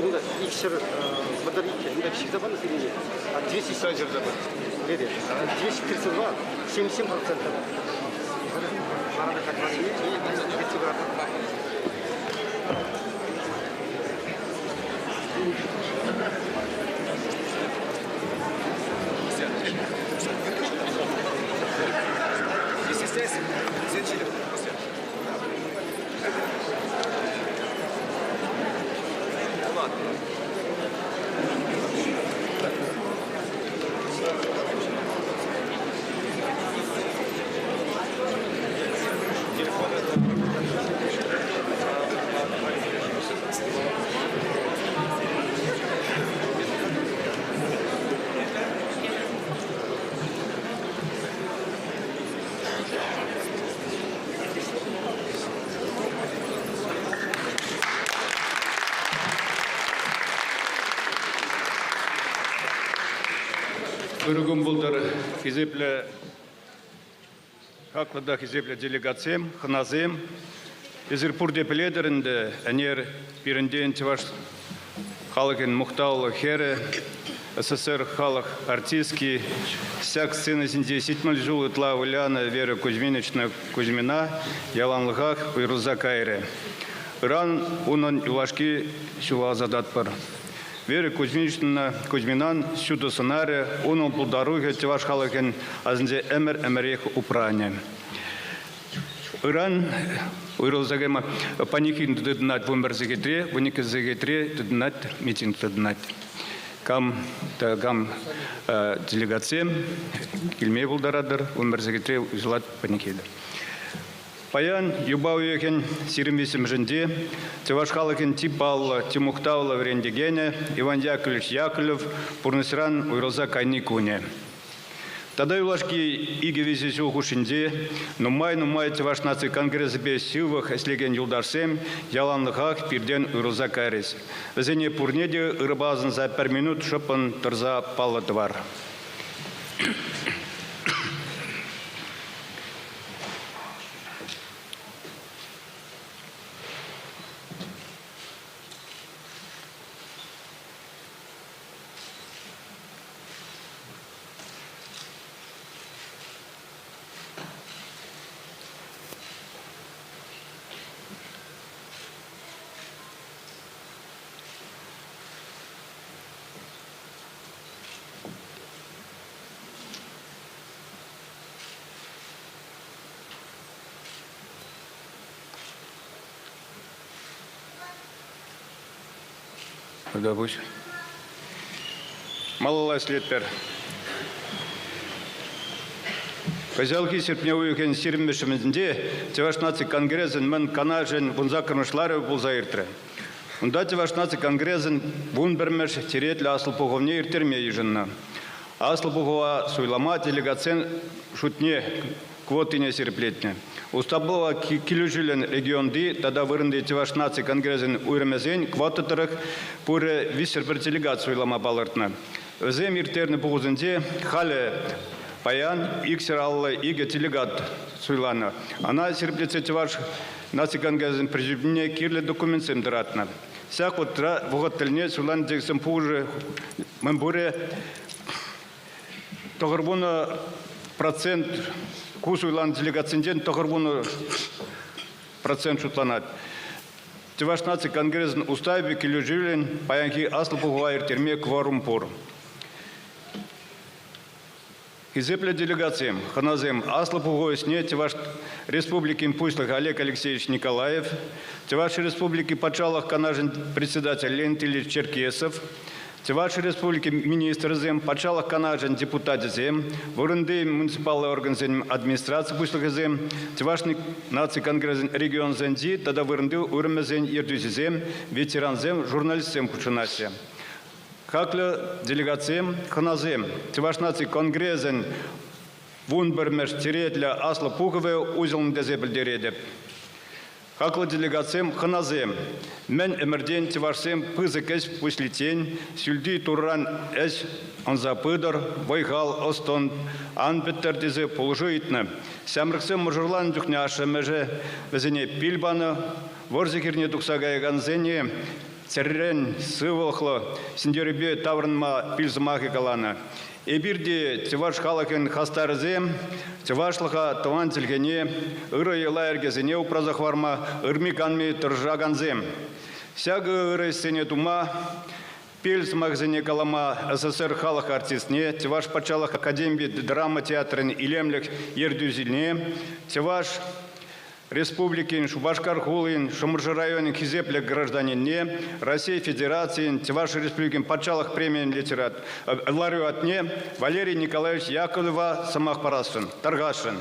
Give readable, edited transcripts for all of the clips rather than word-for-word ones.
Унта 232, унта ҫырса панӑ сирене. А 200 ҫырса панӑ. 232, 77 процентов. Не стесняйся, Ырӑ кун пултӑр, хисеплӗ хаклӑ та хисеплӗ делегатсем, хӑнасем. Эсир пурте пӗлетӗр ӗнтӗ, ӗнер пирӗнтен чӑваш халӑхӗн мухтавлӑ хӗрӗ, СССР халӑх артистки, ҫак сцена ҫинче 70 ҫул ытла вылянӑ Вера Кузьминична Кузьмина яланлӑхах уйрӑлса кайрӗ. Ыран унӑн юлашки ҫула ӑсататпӑр. Вера Кузьминична Кузьминан ҫутӑ сӑнарӗ, унӑн пултарулӑхӗ чӑваш халӑхӗн асӗнче ӗмӗр-ӗмӗрех упранӗ. Ыран уйрӑлса кайма панихин тытӑнать 11 сехетре, 12 сехетре тытӑнать, митинг тытӑнать. Кам та кам делегатсем килме пултаратӑр, 11 сехетре уҫӑлать панихида. Паян юпа уйӑхӗн 28-мӗшӗнче чӑваш халӑхӗн чи паллӑ, чи мухтавлӑ вӗрентекенӗ Иван Яковлевич Яковлев пурнӑҫран уйрӑлса кайни кунӗ. Тата юлашки икӗ-виҫӗ ҫул хушшинче нумай-нумай Чӑваш наци конгресӗпе ҫывӑх ӗҫлекен юлташсем яланлӑхах пиртен уйрӑлса кайрӗҫ. Вӗсене пурне те ырӑпа асӑнса пӗр минут шӑппӑн тӑрса паллӑ тӑвар. Пуҫ. Малалла ӗҫлетпӗр. Кӑҫалхи ҫӗртме уйӑхӗн ҫирӗммӗшӗнче Чӑваш наци конгресӗн мӑн канашӗн вунсаккӑрмӗш ларӑвӗ пулса иртрӗ. Унта Чӑваш наци конгресӗн вунпӗрмӗш черетлӗ аслӑ пухӑвне ирттерме йышӑннӑ. Аслӑ пухӑва суйлама делегатсен шутне квотине ҫирӗплетнӗ. Уставпа килӗшӳллӗн регионти тата вырӑнти Чӑваш наци конгресӗн уйрӑмӗсен квота тӑрӑх пурӗ 301 делегат суйлама палӑртнӑ. Вӗсем ирттернӗ пухусенче халӗ паян 252 делегат суйланӑ. Ӑна ҫирӗплетсе Чӑваш наци конгресӗн президиумне кирлӗ документсем тӑратнӑ. Ҫак вӑхӑт тӗлне суйланӑ делегатсен пухӑвӗ мӗнпурӗ 90% ку суйланӑ делегатсенчен 90% шутланать. Чӑваш наци конгресӗн уставӗпе килӗшӳллӗн паянхи аслӑ пухӑва ирттерме кворум пур. Хисеплӗ делегатсем, хӑнасем, аслӑ пуху ӗҫне Чӑваш Республикин Пуҫлӑхӗ Олег Алексеевич Николаев, Чӑваш Республики Патшалӑх Канашӗн председателӗ Леонид Ильич Черкесов, Чӑваш Республикин министрӗсем, Патшалӑх Канашӗн депутачӗсем, вырӑнти муниципаллӑ органсен администраци пуҫлӑхӗсем, Чӑваш наци конгресӗн регионсенчи тата вырӑнти уйрӑмӗсен ертӳҫисем, ветерансем, журналистсем хутшӑнаҫҫӗ. Хаклӑ делегатсем, хӑнасем, Чӑваш наци конгресӗн 11-мӗш черетлӗ аслӑ пухӑвӗ уҫӑлнӑ тесе пӗлтеретӗп. Хаклӑ делегатсем, хӑнасем, мӗн ӗмӗртен чӑвашсем пысӑк ӗҫ пуҫличчен ҫӳлти Турран ӗҫ ӑнса пытӑр, вӑй-хал, ӑс-тӑн ан пӗттӗр тесе пулӑшу ыйтнӑ. Ҫамрӑксем мӑшӑрланнӑ чухне ашшӗ-амӑшӗ вӗсене пил панӑ, вӑрҫӑ хирне тухса каякансене. Чӗррен, сывлӑхлӑ ҫӗнтерӳпе таврӑнма пил сӑмахӗ каланӑ. Эпир те чӑваш халӑхӗн хастарӗсем чӑвашлӑха, тӑван чӗлхене, ырӑ йӑла-йӗркесене упраса хӑварма ырми-канми тӑрӑшакансем. Ҫакӑ ырӑ ӗҫсене тума пил сӑмахӗсене калама СССР халӑх артистне, Чӑваш патшалӑх академи драма театрӗн илемлӗх ертӳҫине, Чӑваш Республикин Шупашкар хулин Шӑмӑршӑ районӗн хисеплӗ гражданинне, Раҫҫей Федерацийӗн Чӑваш Республикин патшалӑх премийӗн лауреатне Валерий Николаевич Яковлева сӑмах парасшӑн, тархасшӑн.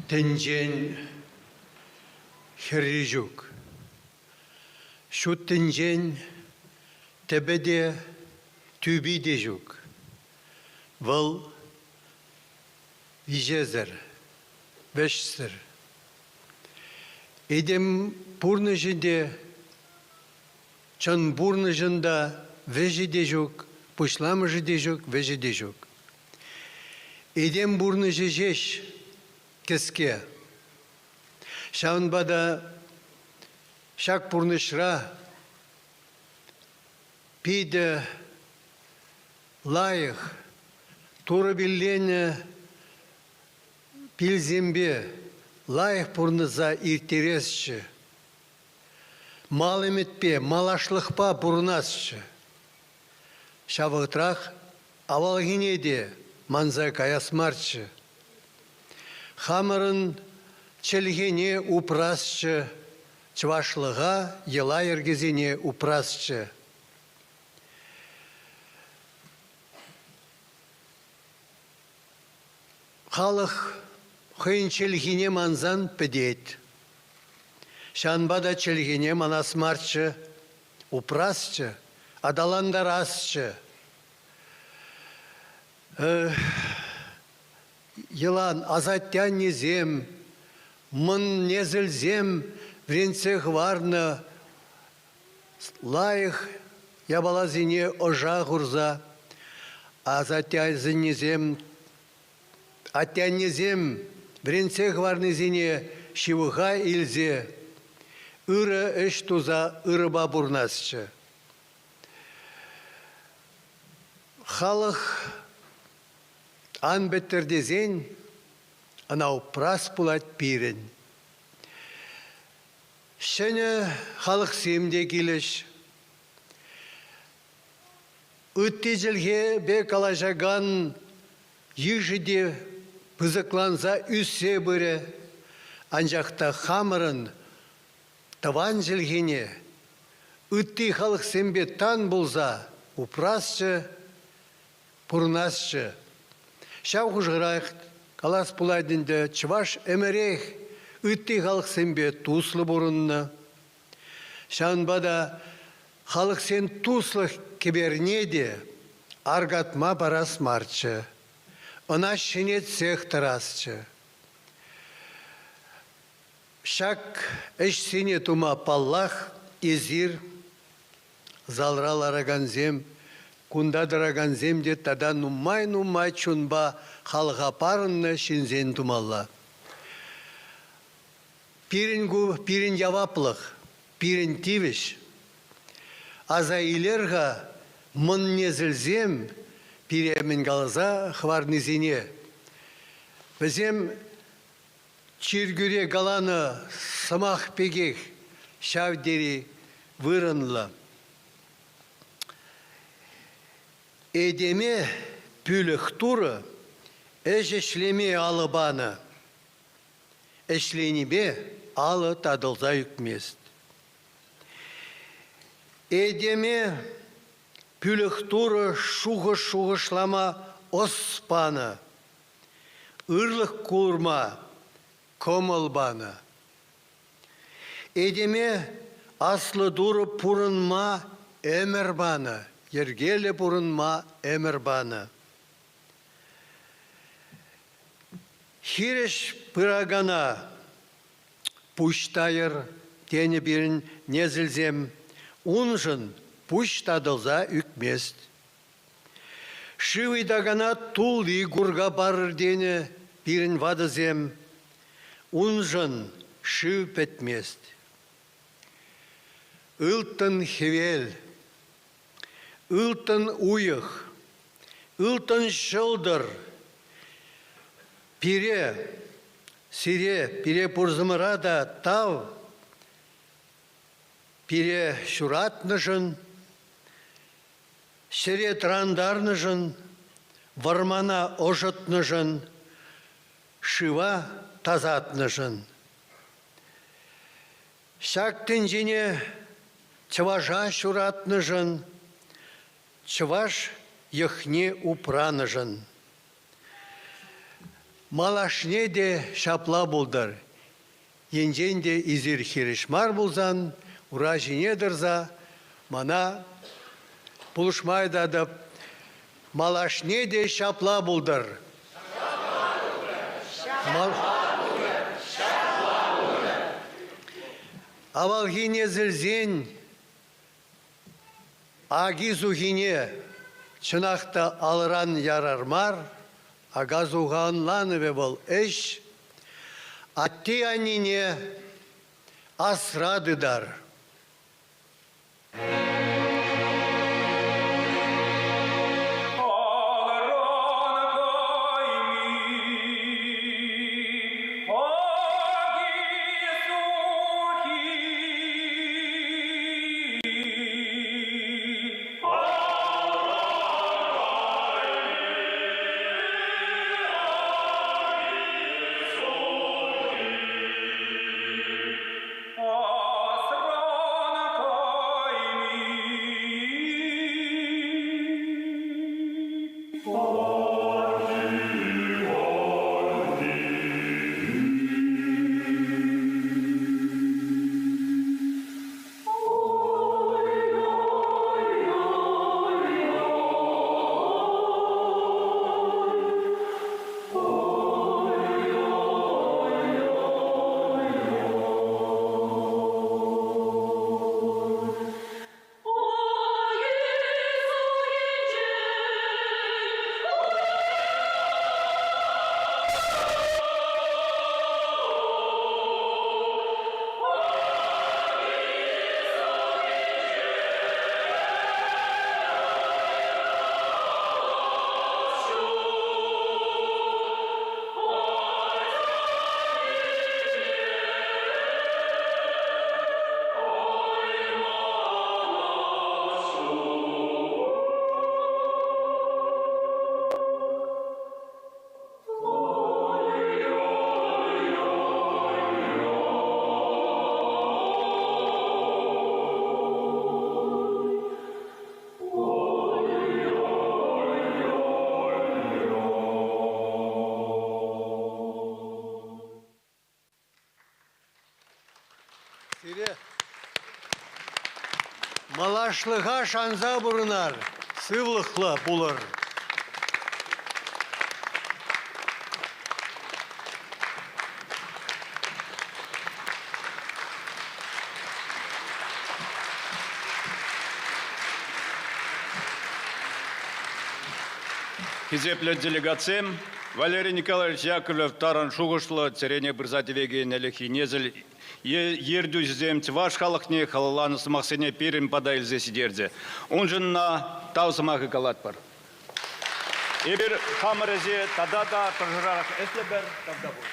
Тӗнчен хӗрри ҫук. Ҫут тӗнчен тӗпӗ те, тӳпи те ҫук. Вӑл виҫесӗр, вӗҫсӗр. Этем пурнӑҫӗ те, чӑн пурнӑҫӑн та вӗҫӗ те ҫук, пуҫламӑшӗ те ҫук, вӗҫӗ те ҫук. Этем пурнӑҫӗ ҫеҫ кӗске. Ҫавӑнпа та ҫак пурнӑҫра питӗ лайӑх, Турӑ пилленӗ пилсемпе лайӑх пурнӑҫа ирттересчӗ. Мал ӗмӗтпе, малашлӑхпа пурӑнасчӗ. Ҫав вӑхӑтрах авалхине те манса каяс марччӗ. Хамӑрӑн чӗлхене упрасчӗ, чӑвашлӑха, йӑла-йӗркесене упрасчӗ. Халӑх хӑйӗн чӗлхине мансан пӗтет. Ҫавӑнпа та чӗлхене манас марччӗ, упрасчӗ, аталантарасчӗ. йӑлан асатте-аннесем, мӑн несӗлсем вӗрентсе хӑварнӑ лайӑх япаласене ӑша хурса асатте-асаннесем, атте-аннесем вӗрентсе хӑварнисене ҫывӑха илсе ырӑ ӗҫ туса ырӑпа пурӑнасчӗ. Халӑх ан пӗттӗр тесен ӑна упрас пулать пирӗн. Ҫӗнӗ халӑхсем те килӗҫ. Ытти чӗлхепе калаҫакан йышӗ те пысӑкланса ӳссе пырӗ. Анчах та хамӑрӑн тӑван чӗлхене ытти халӑхсемпе тан пулса упрасчӗ, пурӑнасчӗ. Ҫав хушӑрах калас пулать ӗнтӗ, чӑваш ӗмӗрех ытти халӑхсемпе туслӑ пурӑннӑ. Ҫавӑнпа та халӑхсен туслӑх кӗперне те аркатма парас марччӗ, ӑна ҫӗнетсех тӑрасчӗ. Ҫак ӗҫсене тума, паллах, эсир, залра ларакансем, кунта тӑракансем те тата нумай-нумай чунпа халӑха парӑннӑ ҫынсен тумалла. Пирӗн ку пирӗн яваплӑх, пирӗн тивӗҫ. Аса илер-ха мӑн несӗлсем пире мӗн каласа хӑварнисене. Вӗсем Чиркӳре каланӑ сӑмах пекех ҫав тери вырӑнлӑ. Этеме пӳлӗх Турӑ ӗҫ ӗҫлеме алӑ панӑ. Ӗҫленипе алӑ татӑлса ӳкмест. Этеме пӳлӗх Турӑ шухӑш шухӑшлама ӑс панӑ. Ырлӑх курма кӑмӑл панӑ. Этеме Аслӑ Турӑ пурӑнма ӗмӗр панӑ, йӗркеллӗ пурӑнма ӗмӗр панӑ. Хирӗҫ пыракана пуҫ тайӑр, тенӗ пирӗн несӗлсем, уншӑн пуҫ татӑлса ӳкмест. Шыв ыйтакана тулли курка парӑр тенӗ пирӗн ватӑсем. Уншӑн шыв пӗтмест. Ылтӑн хӗвел, ылтӑн уйӑх, ылтӑн ҫӑлтӑр пире, сире, пире пурсӑмӑра та тав пире ҫуратнӑшӑн, Ҫӗре тӑрантарнӑшӑн, вӑрмана ӑшӑтнӑшӑн, шыва тасатнӑшӑн. Ҫак тӗнчене чӑваша ҫуратнӑшӑн, чӑваш йӑхне упранӑшӑн. Малашне те ҫапла пултӑр. Енчен те эсир хирӗҫ мар пулсан, ура ҫине тӑрса мана пулӑшма ыйтатӑп. Малашне те ҫапла пултӑр. Авалхи несӗлсен аки-сухине чӑнах та алран ярар мар, ака-суха ӑнланӑвӗ вӑл ӗҫ, атте-аннене асра тытар. Сире малашлӑха шанса пурӑнар, сывлӑхлӑ пулӑр. Хисеплӗ делегатсем, Валерий Николаевич Яковлев тарӑн шухӑшлӑ чӗрене пырса тивекен ӗлӗкхи несӗл ертӳҫӗсем чӑваш халӑхне халалланӑ сӑмахсене пирӗн пата илсе ҫитерчӗ. Уншӑн ӑна тав сӑмахӗ калатпӑр. Эпир хамӑр ӗҫе тата та тӑрӑшарах ӗҫлӗпӗр. Тавтапуҫ.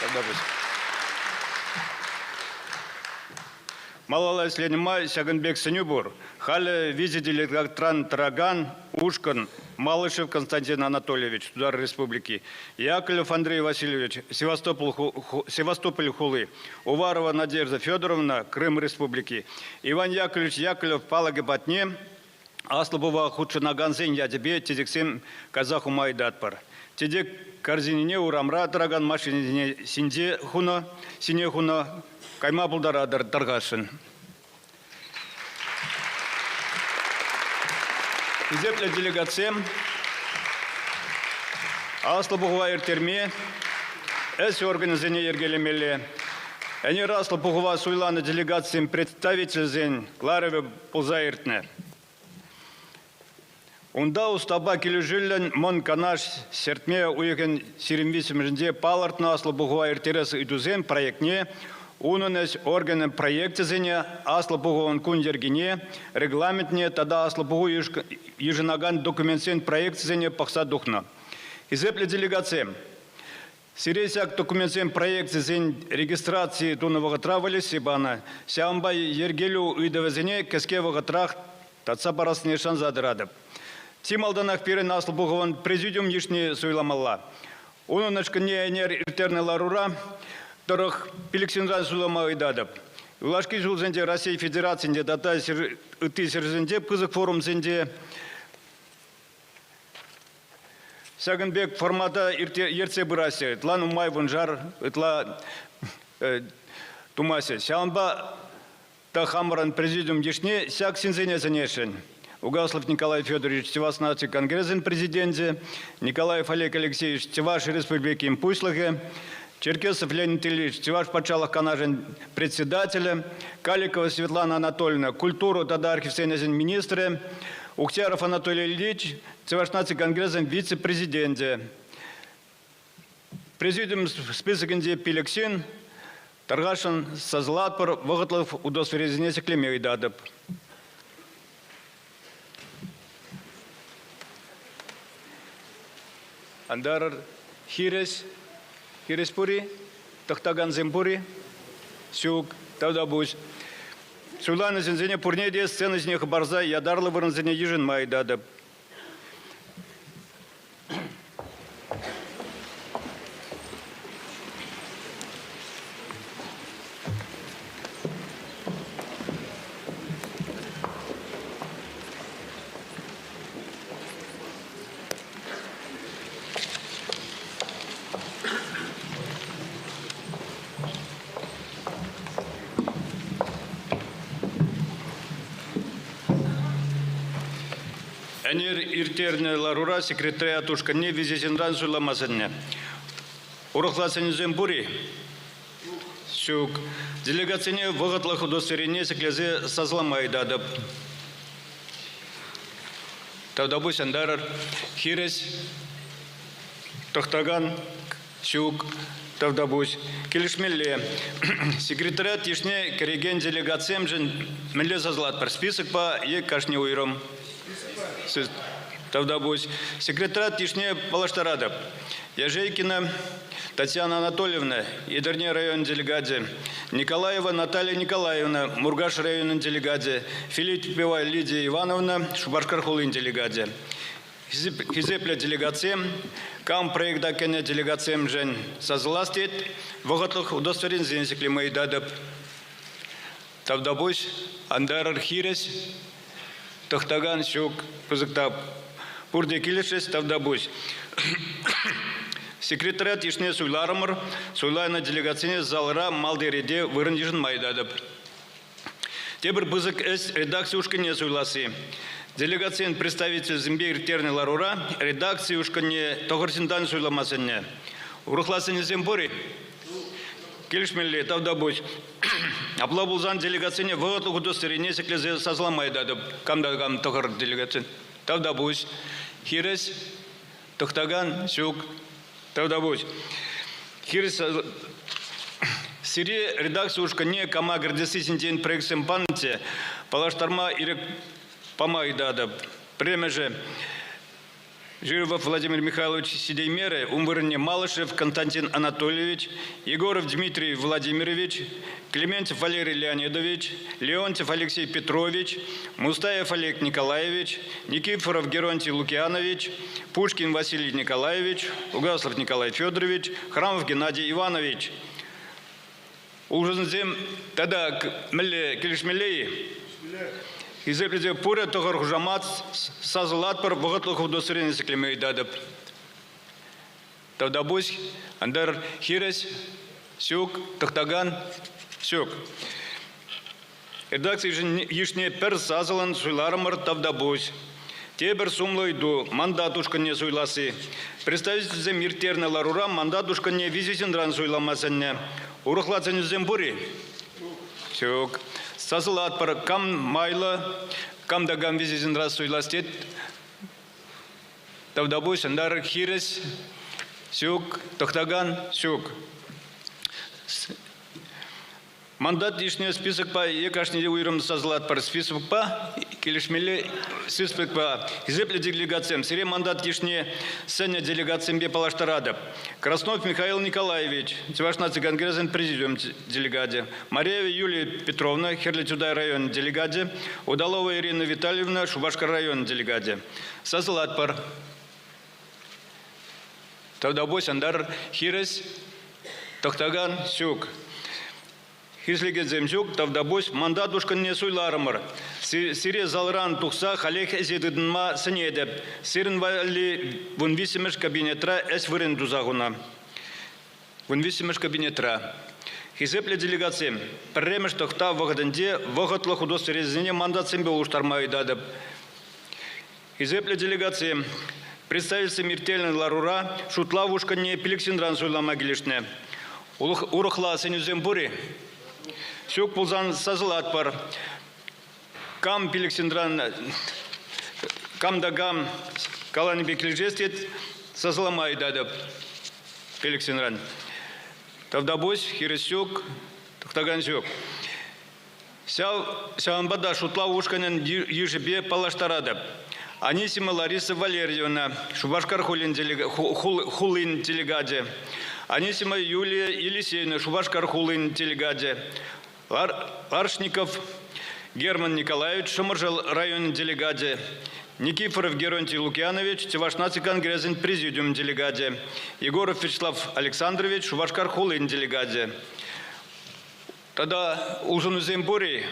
Тавтапуҫ. Малалла ӗҫленӗ май ҫакӑн пек сӗнӳ пур. Халӗ виҫӗ делегатран тӑракан ушкӑн Малышев Константин Анатольевич, Тутар Республики, Яковлев Андрей Васильевич, Севастополь хули, Уварова Надежда Федоровна, Крым Республики, Иван Яковлевич Яковлев палӑкӗ патне Аслӑ Пӑва хутшӑнакансен ячӗпе чечексем кайса хума ыйтатпӑр. Чечек корзинине урамра тӑракан машинисене ҫинче хунӑ, ҫине хунӑ, кайма пултаратӑр тархасшӑн. Хисеплӗ делегатсем, Аслӑ Пухӑва ирттерме ӗҫ органӗсене йӗркелемелле. Ӗнер Аслӑ Пухӑва суйланӑ делегацин представителӗсен ларӑвӗ пулса иртнӗ. Унта Уставпа килӗшӳллӗн Мӑн Канаш ҫӗртме уйӑхӗн 23-мӗшӗнче палӑртнӑ Аслӑ Пухӑва ирттерес ыйтусен проектне, унӑн ӗҫ органӗн проекчӗсене, Аслӑ Пухӑвӑн кун йӗркине, регламентне тата Аслӑ Пуху йышӑнакан документсен проекчӗсене пӑхса тухнӑ. Хисеплӗ делегатсем, Сире ҫак документсен проекчӗсен регистрацийӗ тунӑ вӑхӑтра валеҫсе панӑ. Ҫавӑнпа йӗркелӳ ыйтӑвӗсене кӗске вӑхӑтрах татса парассине шанса тӑратӑп. Чи малтанах пирӗн Аслӑ Пухӑвӑн президиум йышне суйламалла. Унӑн ушкӑнне ӗнер ирттернӗ ларура тӑрӑх пилӗкҫынран суйлама ыйтатӑп. Юлашки ҫулсенче Раҫҫей Федерацийӗнче тата ытти ҫӗршывсенче пысӑк форумсенче Ҫакӑн пек формата ертсе пыраҫҫӗ. Ытла нумай вуншар ытла тумаҫҫӗ. Ҫавӑнпа та хамӑрӑн президиум йышне ҫак ҫынсене сӗнесшӗн. Угаслов Николай Федорович Чӑваш наци конгресӗн президенчӗ, Николаев Олег Алексеевич Чӑваш Республикин Пуҫлӑхӗ, Черкесов Леонид Ильич Чӑваш Патшалӑх Канашӗн председателӗ, Каликова Светлана Анатольевна культура тата архивсен ӗҫӗн министрӗ, Ухтяров Анатолий Ильич Чӑваш наци конгресӗн вице-президенчӗ. Президиум списокӗнче пилӗк ҫын. Тархасшӑн сасӑлатпӑр, вӑхӑтлӑх удостоверенисене ҫӗклеме ыйтатӑп. Антарӑр, хирӗҫ, хирӗҫ пур-и? Тӑхтакансем пур-и? Ҫук, тавтапуҫ. Суйланӑ ҫынсене пурне те сцена ҫине хӑпарса ятарлӑ вырӑнсене йышӑнма ыйтатӑп. Ӗнер ирттернӗ ларура секретариат ушкӑнне виҫӗ ҫынран суйлама сӗннӗ. Урӑхла сӗнӳсем пур-и? Ҫук. Делегатсене вӑхӑтлӑх удостоверение ҫӗклесе сасӑлама ыйтатӑп. Тавтапуҫ антарӑр. Хирӗҫ тӑхтакан ҫук. Тавтапуҫ. Килӗшмелле. Секретариат йышне кӗрекен делегатсемшӗн мӗнле сасӑлатпӑр? Списокпа е кашни уйрӑм? Тавтапуҫ. Секретариат йышне паллаштаратӑп. Яжейкина Татьяна Анатольевна, Етӗрне район делегачӗ, Николаева Наталья Николаевна, Муркаш районӗн делегачӗ, Филиппова Лидия Ивановна, Шупашкар хулин делегачӗ. Хисеплӗ делегатсем, кам проекта кӗнӗ делегатсемшӗн сасӑлас тет, вӑхӑтлӑх удостоверенисене ҫӗклеме ыйтатӑп. Тавтапуҫ, антарӑр хирӗҫ, тӑхтакан ҫук, пысӑк та. Пурте килӗшрӗҫ, тавтапуҫ. Секретариат йышне суйларӑмӑр. Суйланӑ делегацине залра малти рете вырӑн йышӑнма ыйтатӑп. Тепӗр пысӑк ӗҫ редакци ушкӑнне суйласси. Делегацин представителӗсемпе ирттернӗ ларура редакци ушкӑнне тӑхӑр ҫынтан суйлама сӗннӗ. Урӑхла сӗнӳсем пур-и? Килӗшмелле, тавтапуҫ. Апла пулсан делегацине вӑхӑтлӑх удостоверение ҫӗклесе сасӑлама ыйтатӑп. Кам та кам тӑхӑр делегацин. Тавтапуҫ. Хирӗҫ тӑхтакан ҫук. Тавтапуҫ. Хирӗҫ Сире редакци ушкӑнне кама кӗртесси ҫинчен проектсем панӑччӗ, паллаштарма ирӗк пама ыйтатӑп. Пӗрремӗшӗ Жиров Владимир Михайлович ҫитеймерӗ, ун вырӑнне Малышев Константин Анатольевич, Егоров Дмитрий Владимирович, Клементьев Валерий Леонидович, Леонтьев Алексей Петрович, Мустаев Олег Николаевич, Никифоров Геронтий Лукианович, Пушкин Василий Николаевич, Угаслов Николай Федорович, Храмов Геннадий Иванович. Улшӑнусем тата мӗнле килӗшмелле-и? Хисеплесе пурӗ тӑхӑр хушамат сасӑлатпӑр, вӑхӑтлӑх удостоверение ҫӗклеме ыйтатӑп. Тавтапуҫ, антар хирӗҫ, ҫук, тӑхтакан, ҫук. Редакци йышне пӗр сасӑлӑн суйларӑмӑр, тавтапуҫ. Тепӗр сумлӑ ыйту – мандат ушкӑнне суйласси. Представительсем ирттернӗ ларура мандат ушкӑнне виҫӗ ҫынран суйлама сӗннӗ. Урӑхла сӗнӳсем пур-и? Ҫук. Сасӑлатпӑр. Кам майлӑ, кам та кам виҫӗ ҫынран суйлас тет, тавтапуҫ, ӑнтар хирӗҫ, ҫук, тӑхтакан, ҫук. Мандат йышне списокпа е кашни уйрӑм сасӑлатпӑр. Списокпа килӗшмелле списокпа. Хисеплӗ делегатсем, сире мандат йышне сӗннӗ делегатсемпе паллаштаратӑп. Краснов Михаил Николаевич, Чӑваш наци конгресӗн президиум делегачӗ. Мария Юлия Петровна, Хӗрлӗ Чутай район делегачӗ. Удалова Ирина Витальевна, Шупашкар район делегачӗ. Сасӑлатпӑр. Тавтапуҫ, антар хирӗҫ тӑхтакан ҫук. Хирӗҫлекенсем ҫук, тавтапуҫ, мандат ушкӑнне суйларӑмӑр. Сире залран тухса халех ӗҫе тытӑнма сӗнетӗп. Сирӗн валли вунвиҫҫӗмӗш кабинетра ӗҫ вырӑнӗ туса хунӑ. Вунвиҫҫӗмӗш кабинетра. Хисеплӗ делегатсем, пӗрремӗш тӑхтав вӑхӑтӗнче вӑхӑтлӑх удостоверенисене мандатсемпе улӑштарма ыйтатӑп. Хисеплӗ делегатсем, представительсем ирттернӗ ларура шутлав ушкӑнне пилӗк ҫынран суйлама килӗшнӗ. Урӑхла сӗнӳсем пур-и? Ҫук пулсан сасӑлатпӑр. Кам пилӗк ҫынран, кам та кам каланипе килӗшес тет, сасӑлама ыйтатӑп пилӗк ҫынран. Тавтапуҫ, хирӗҫ ҫук, тӑхтакан ҫук. Ҫав, ҫавӑнпа та шутлав ушкӑнӗн йышӗпе паллаштаратӑп. Анисима Лариса Валерьевна, Шупашкар хулин, хулин делегачӗ. Анисима Юлия Елисеевна, Шупашкар хулин делегачӗ. Ларшников Герман Николаевич, Шӑмӑршӑ районӗн делегачӗ. Никифоров Геронтий Лукьянович, Чӑваш наци конгресӗн президиум делегачӗ. Егоров Вячеслав Александрович, Шупашкар хулин делегачӗ. Тата улшӑнусем пур-и?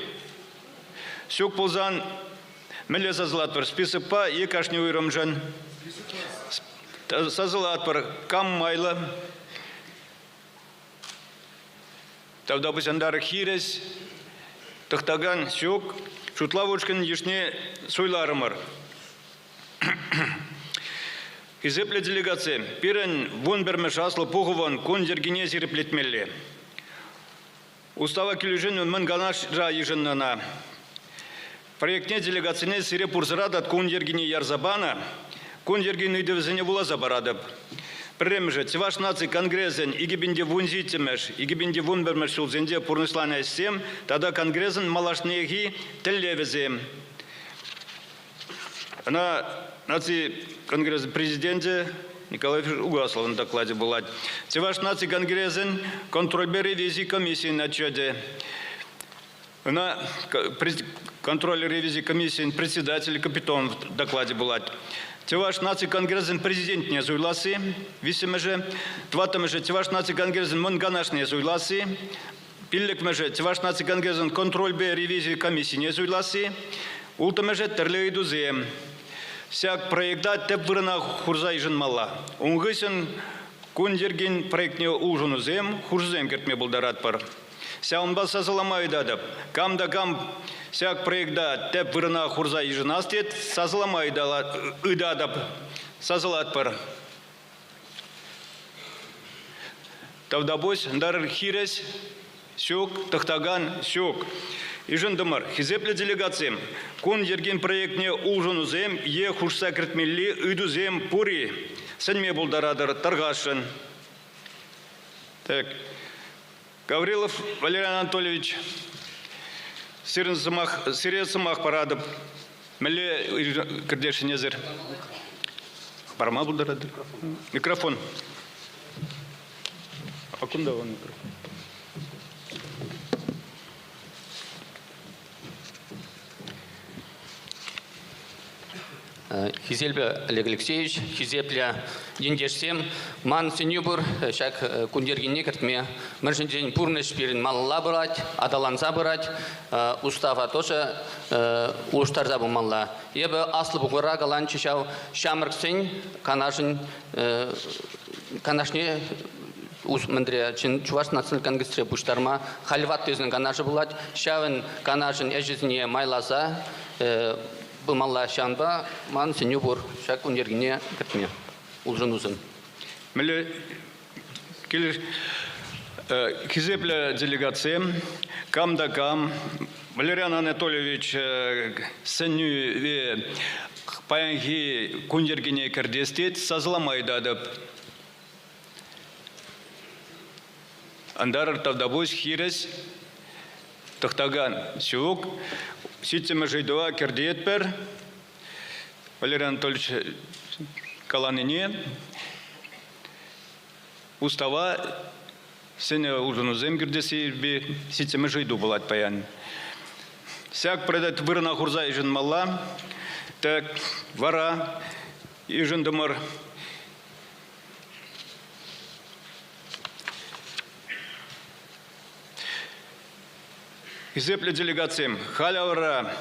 Ҫук пулсан мӗнле сасӑлатпӑр? Списокпа е кашни уйрӑмшӑн? Сасӑлатпӑр. Кам майлӑ? Тавтапуҫ антар хирӗҫ. Тӑхтакан ҫук. Шутлав ушкӑнӗн йышне суйларӑмӑр. Хисеплӗ делегатсем, пирӗн вунпӗрмӗш аслӑ пухӑвӑн кун йӗркине ҫирӗплетмелле. Устава килӗшӳн мӗн канашра йышӑннӑ ӑна. Проектне делегацине сире пурсӑра та кун йӗркине ярса панӑ. Кун йӗркин ыйтӑвӗсене вуласа паратӑп. Пӗрремӗшӗ Чӑваш наци конгресӗн 2017-мӗш, 2011-мӗш ҫулсенче пурнӑҫланӑ ӗҫсем тата конгресӑн малашнехи тӗллевӗсем. Ӑна Наци конгресӗн президенчӗ Николай Угасловӑн докладӗ пулать. Чӑваш наци конгресӗн контрольпе ревизи комиссийӗн отчетӗ. Ӑна контроль ревизи комиссийӗн председателӗ Капитонов докладӗ пулать. Чӑваш наци конгресӗн президентне суйласси, виҫҫӗмӗшӗ, тӑваттӑмӗшӗ Чӑваш наци конгресӗн Мӑн Канашне суйласси, Пиллӗкмӗшӗ Чӑваш наци конгресӗн контрольпе ревизи комиссине суйласси. Улттӑмӗшӗ тӗрлӗ ыйтусем. Ҫак проекта тӗп вырӑна хурса йышӑнмалла. Ун хыҫҫӑн кун йӗркин проектне улшӑнусем, хушусем кӗртме пултаратпӑр. Ҫавӑнпа сасӑлама ыйтатӑп. Кам та кам ҫак проекта тӗп вырӑна хурса йышӑнас тет, сасӑлама ыйтатӑп. Сасӑлатпӑр. Тавтапуҫ, ӑнтарӑр хирӗҫ. Ҫук, тӑхтакан ҫук. Йышӑнтӑмӑр. Хисеплӗ делегатсем, кун йӗркин проектне улшӑнусем е хушса кӗртмелли ыйтусем пур-и? Сӗнме пултаратӑр, тархасшӑн. Так. Гаврилов Валериан Анатольевич, сирӗн сӑмах, сире сӑмах паратӑп. Мӗнле кӗртесшӗн эсир? Парма пултаратӑр. Микрофон. А кунта вон микрофон. Хисеплӗ Олег Алексеевич, хисеплӗ ентешсем, ман сӗнӳ пур ҫак кун йӗркине кӗртме. Мӗншӗн тесен пурнӑҫ пирӗн малалла пырать, аталанса пырать, устава тоже улӑштарса пымалла. Эпӗ Аслӑ Пухура каланччӗ ҫав ҫамрӑксен канашӗн канашне мӗнре Чӑваш наци конгресре пуҫтарма халь ваттисен канашӗ пулать. Ҫавӑн канашӗн ӗҫӗсене майласа пымалла. Ҫавӑнпа ман сӗнӳ пур ҫак кун йӗркине кӗртме улшӑнусем. Мӗнле хисеплӗ делегатсем, кам та кам Валериан Анатольевич сӗнӳве паянхи кун йӗркине кӗртес тет, сасӑлама ыйтатӑп. Антарӑр тавтапуҫ хирӗҫ тӑхтакан ҫук. Ҫиччӗмӗш ыйтӑва кӗртетпӗр. Валерий Анатольевич каланине устава ҫӗнӗ улшӑнусем кӗртесси ҫиччӗмӗш ыйту пулать паян. Ҫак проект вырӑна хурса йышӑнмалла. Так вара йышӑнтӑмӑр. Хисеплӗ делегатсем, халӗ вара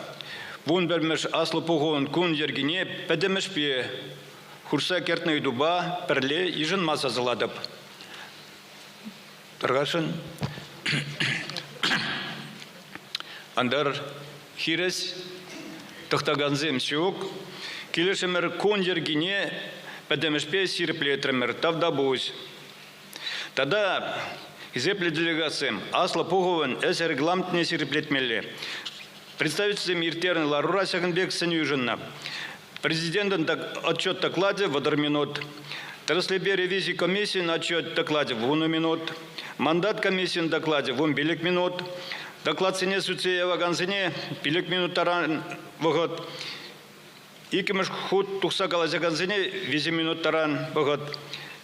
11-мӗш Аслӑ Пухӑвӑн кун йӗркине пӗтӗмӗшпе хушса кӗртнӗ ыйтупа пӗрле йышӑнма сасӑлатӑп. Тархасшӑн. Антар хирӗҫ тӑхтакансем ҫук. Килӗшӗмӗр кун йӗркине пӗтӗмӗшпе ҫирӗплетрӗмӗр. Тавтапуҫ. Тата хисеплӗ делегатсем, Аслӑ Пухӑвӑн ӗҫ регламентне ҫирӗплетмелле. Представительсем ирттернӗ ларура ҫакӑн пек сӗнӳ йышӑннӑ. Президентӑн отчет докладӗ 30 минут, тӗрӗслевпе ревизи комиссийӗн отчет докладӗ 10 минут, мандат комиссийӗн докладӗ 15 минут, докладсене сӳтсе явакансене 5 минут таран вӑхӑт, Иккӗмӗш хут тухса калаҫакансене 3 минут таран вӑхӑт.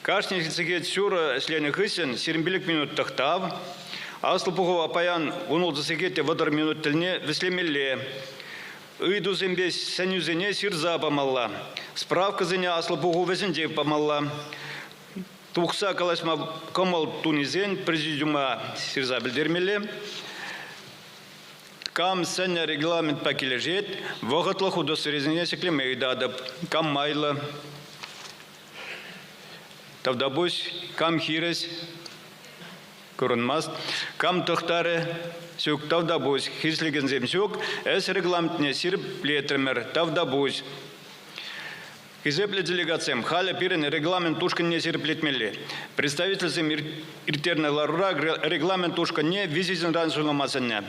Кашни сехет ҫурӑ ӗҫленӗ хыҫҫӑн 25 минут тӑхтав. Аслӑ пухӑва паян 16 сехет те 30 минут тӗлне вӗҫлемелле. Ыйтусемпе сӗнӳсене ҫырса памалла. Справкӑсене аслӑ пуху вӗҫӗнче памалла. Тухса калаҫма кӑмӑл тунисен президиума ҫырса пӗлтермелле. Кам сӗннӗ регламентпа килӗшет, вӑхӑтлӑх удостоверенине ҫӗклеме ыйтатӑп. Кам майлӑ? Тавтапуҫ. Кам хирӗҫ? Курӑнмасть. Кам тӑхтарӗ? Ҫук, тавтапуҫ. Хирӗҫлекенсем ҫук. Ӗҫ регламентне ҫирӗплетрӗмӗр. Тавтапуҫ. Хисеплӗ делегатсем, халӗ пирӗн регламент ушкӑнне ҫирӗплетмелле. Представительсем ирттернӗ ларура регламент ушкӑнне виҫӗ ҫынран суйлама сӗннӗ.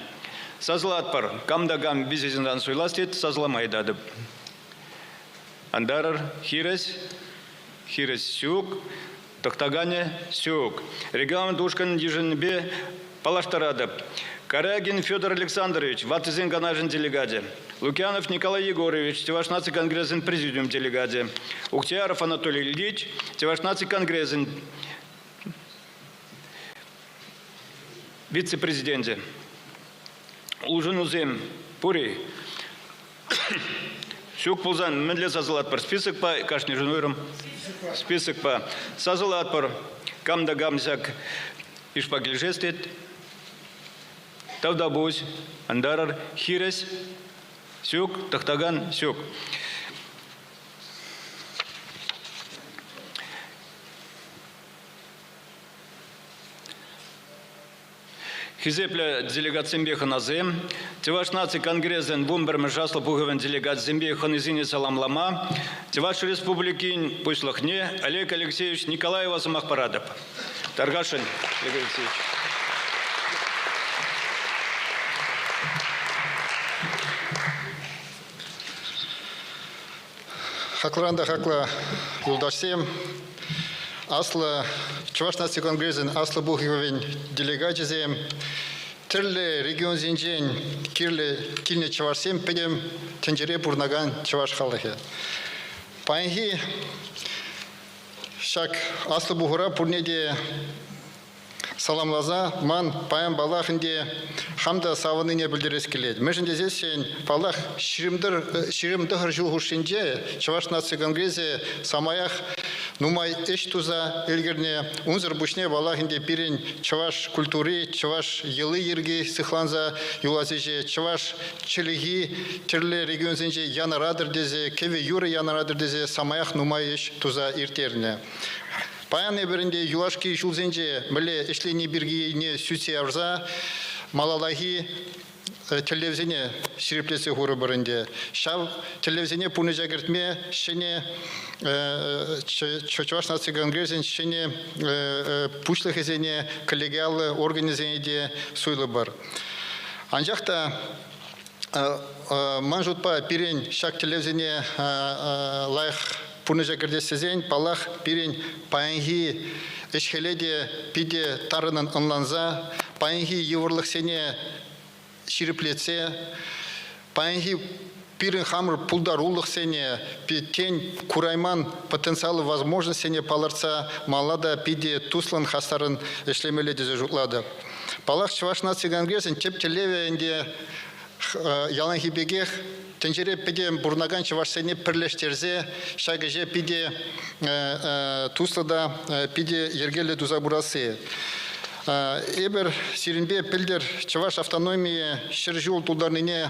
Сасӑлатпӑр. Кам та кам виҫӗ ҫынран суйлас тет, сасӑлама ыйтатӑп. Антарӑр, хирӗҫ, хирӗҫ ҫук, тӑхтаканӗ ҫук. Регламент ушкӑн йышӑннипе паллаштаратӑп. Карягин Федор Александрович, Ваттисен канашӗн делегачӗ. Лукьянов Николай Егорович, Чӑваш наци конгресӗн президиум делегачӗ. Ухтияров Анатолий Ильич, Чӑваш наци конгресӗн вице-президенчӗ. Улшӑнусем пур-и? Ҫук пулсан мӗнле сасӑлатпӑр? Списокпа кашнишӗн уйрӑм? Списокпа. Сасӑлатпӑр. Кам та кам ҫак йышпа килӗшес тет. Тавтапуҫ, антарӑр. Хирӗҫ? Ҫук. Тӑхтакан? Ҫук. Хисеплӗ делегатсемпе хӑнасем, Чӑваш наци конгресӗн 11-мӗш аслӑ пухӑвӗн делегачӗсемпе хӑнисене саламлама Чӑваш Республикин Пуҫлӑхне Олег Алексеевич Николаева сӑмах паратӑп. Тархасшӑн, Олег Алексеевич. Хаклӑран та хаклӑ юлташсем, Аслӑ Чӑваш наци конгресӗн Аслӑ пухӑвӗн делегачӗсем, тӗрлӗ регионсенчен кирлӗ килнӗ чӑвашсем пӗтӗм тӗнчере пурӑнакан чӑваш халӑхӗ. Паянхи ҫак Аслӑ пухура пурне те саламласа ман паян паллах ӗнтӗ хам та савӑннине пӗлтерес килет. Мӗншӗн тесессӗн, паллах, 29 ҫул хушшинче Чӑваш наци конгресӗ самаях нумай ӗҫ туса ӗлкӗрнӗ. Унсӑр пуҫне, паллах ӗнтӗ, пирӗн чӑваш культури, чӑваш йӑли-йӗрки сыхланса юлас ӗҫе, чӑваш чӗлхи тӗрлӗ регионсенче янӑратӑр тесе, кӗвӗ-юрӑ янӑратӑр тесе самаях нумай ӗҫ туса ирттернӗ. Паян эпир ӗнтӗ юлашки ҫулсенче мӗнле ӗҫлени пиркине сӳтсе явса малаллахи тӗллевсене ҫирӗплетсе хурӑпӑр ӗнтӗ. Ҫав тӗллевсене пурнӑҫа кӗртме ҫӗнӗ Чӑваш наци конгресӗн ҫӗнӗ пуҫлӑхӗсене, коллегиаллӑ органӗсене те суйлӑпӑр. Анчах та ман шутпа пирӗн ҫак тӗллевсене лайӑх пурнӑҫа кӗртес тесен, паллах, пирӗн паянхи ӗҫ-хӗле те питӗ тарӑнӑн ӑнланса, паянхи йывӑрлӑхсене ҫирӗплетсе, паянхи пирӗн хамӑр пултарулӑхсене, тен, курайман потенциаллӑ возможностьсене палӑртса малалла та питӗ туслӑн, хастаррӑн ӗҫлемелле тесе шутлатӑп. Паллах, Чӑваш наци конгресӗн тӗп тӗллевӗ ӗнтӗ яланхи пекех тӗнчере пӗтӗм пурӑнакан чӑвашсене пӗрлештерсе ҫак ӗҫе питӗ туслӑ та питӗ йӗркеллӗ туса пырасси. Эпир сирӗнпе пӗлтӗр чӑваш автономийӗ 100 ҫул тултарнине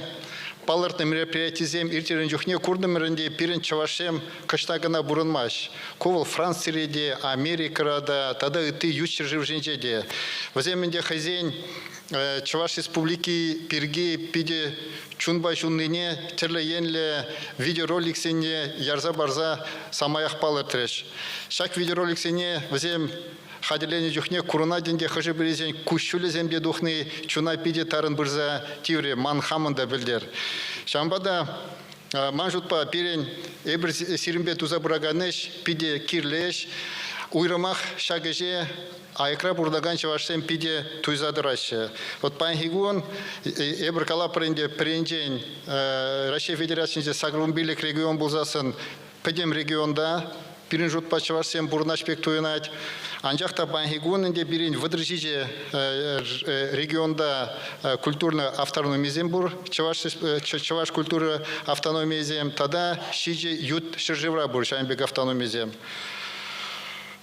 палӑртнӑ мероприятисем ирттернӗ чухне куртӑмӑр ӗнтӗ пирӗн чӑвашсем кӑшта кӑна пурӑнмасть. Ку вӑл Францире те, Америкӑра та тата ытти ют ҫӗршывсенче те. Вӗсем ӗнтӗ хӑйсен Чӑваш Республики пирки питӗ чунпа ҫуннине тӗрлӗ енлӗ видеороликсене ярса парса самаях палӑртрӗҫ. Ҫак видеороликсене вӗсем хатӗрленӗ чухне курӑнать ӗнтӗ хӑшӗ-пӗрисен куҫҫулӗсем те тухни чуна питӗ тарӑн пырса тиврӗ, ман хамӑн та пӗлтер. Ҫавӑнпа та ман шутпа пирӗн эпир сирӗнпе туса пыракан ӗҫ питӗ кирлӗ ӗҫ. Уйрӑмах ҫак ӗҫе аякра пурӑнакан чӑвашсем питӗ туйса тӑраҫҫӗ. Вот паянхи кун эпир калапӑр ӗнтӗ пӗринчен Раҫҫей Федерацийӗнче 85 регион пулсассӑн пӗтӗм регионта пирӗн шутпа чӑвашсем пурӑнаҫ пек туйӑнать. Анчах та паянхи кун ӗнтӗ пирӗн 37 регионта культурный автономисем пур, чӑваш, чӑваш культура автономийӗсем тата ҫичӗ ют ҫӗршывра пур ҫавӑн пек автономисем.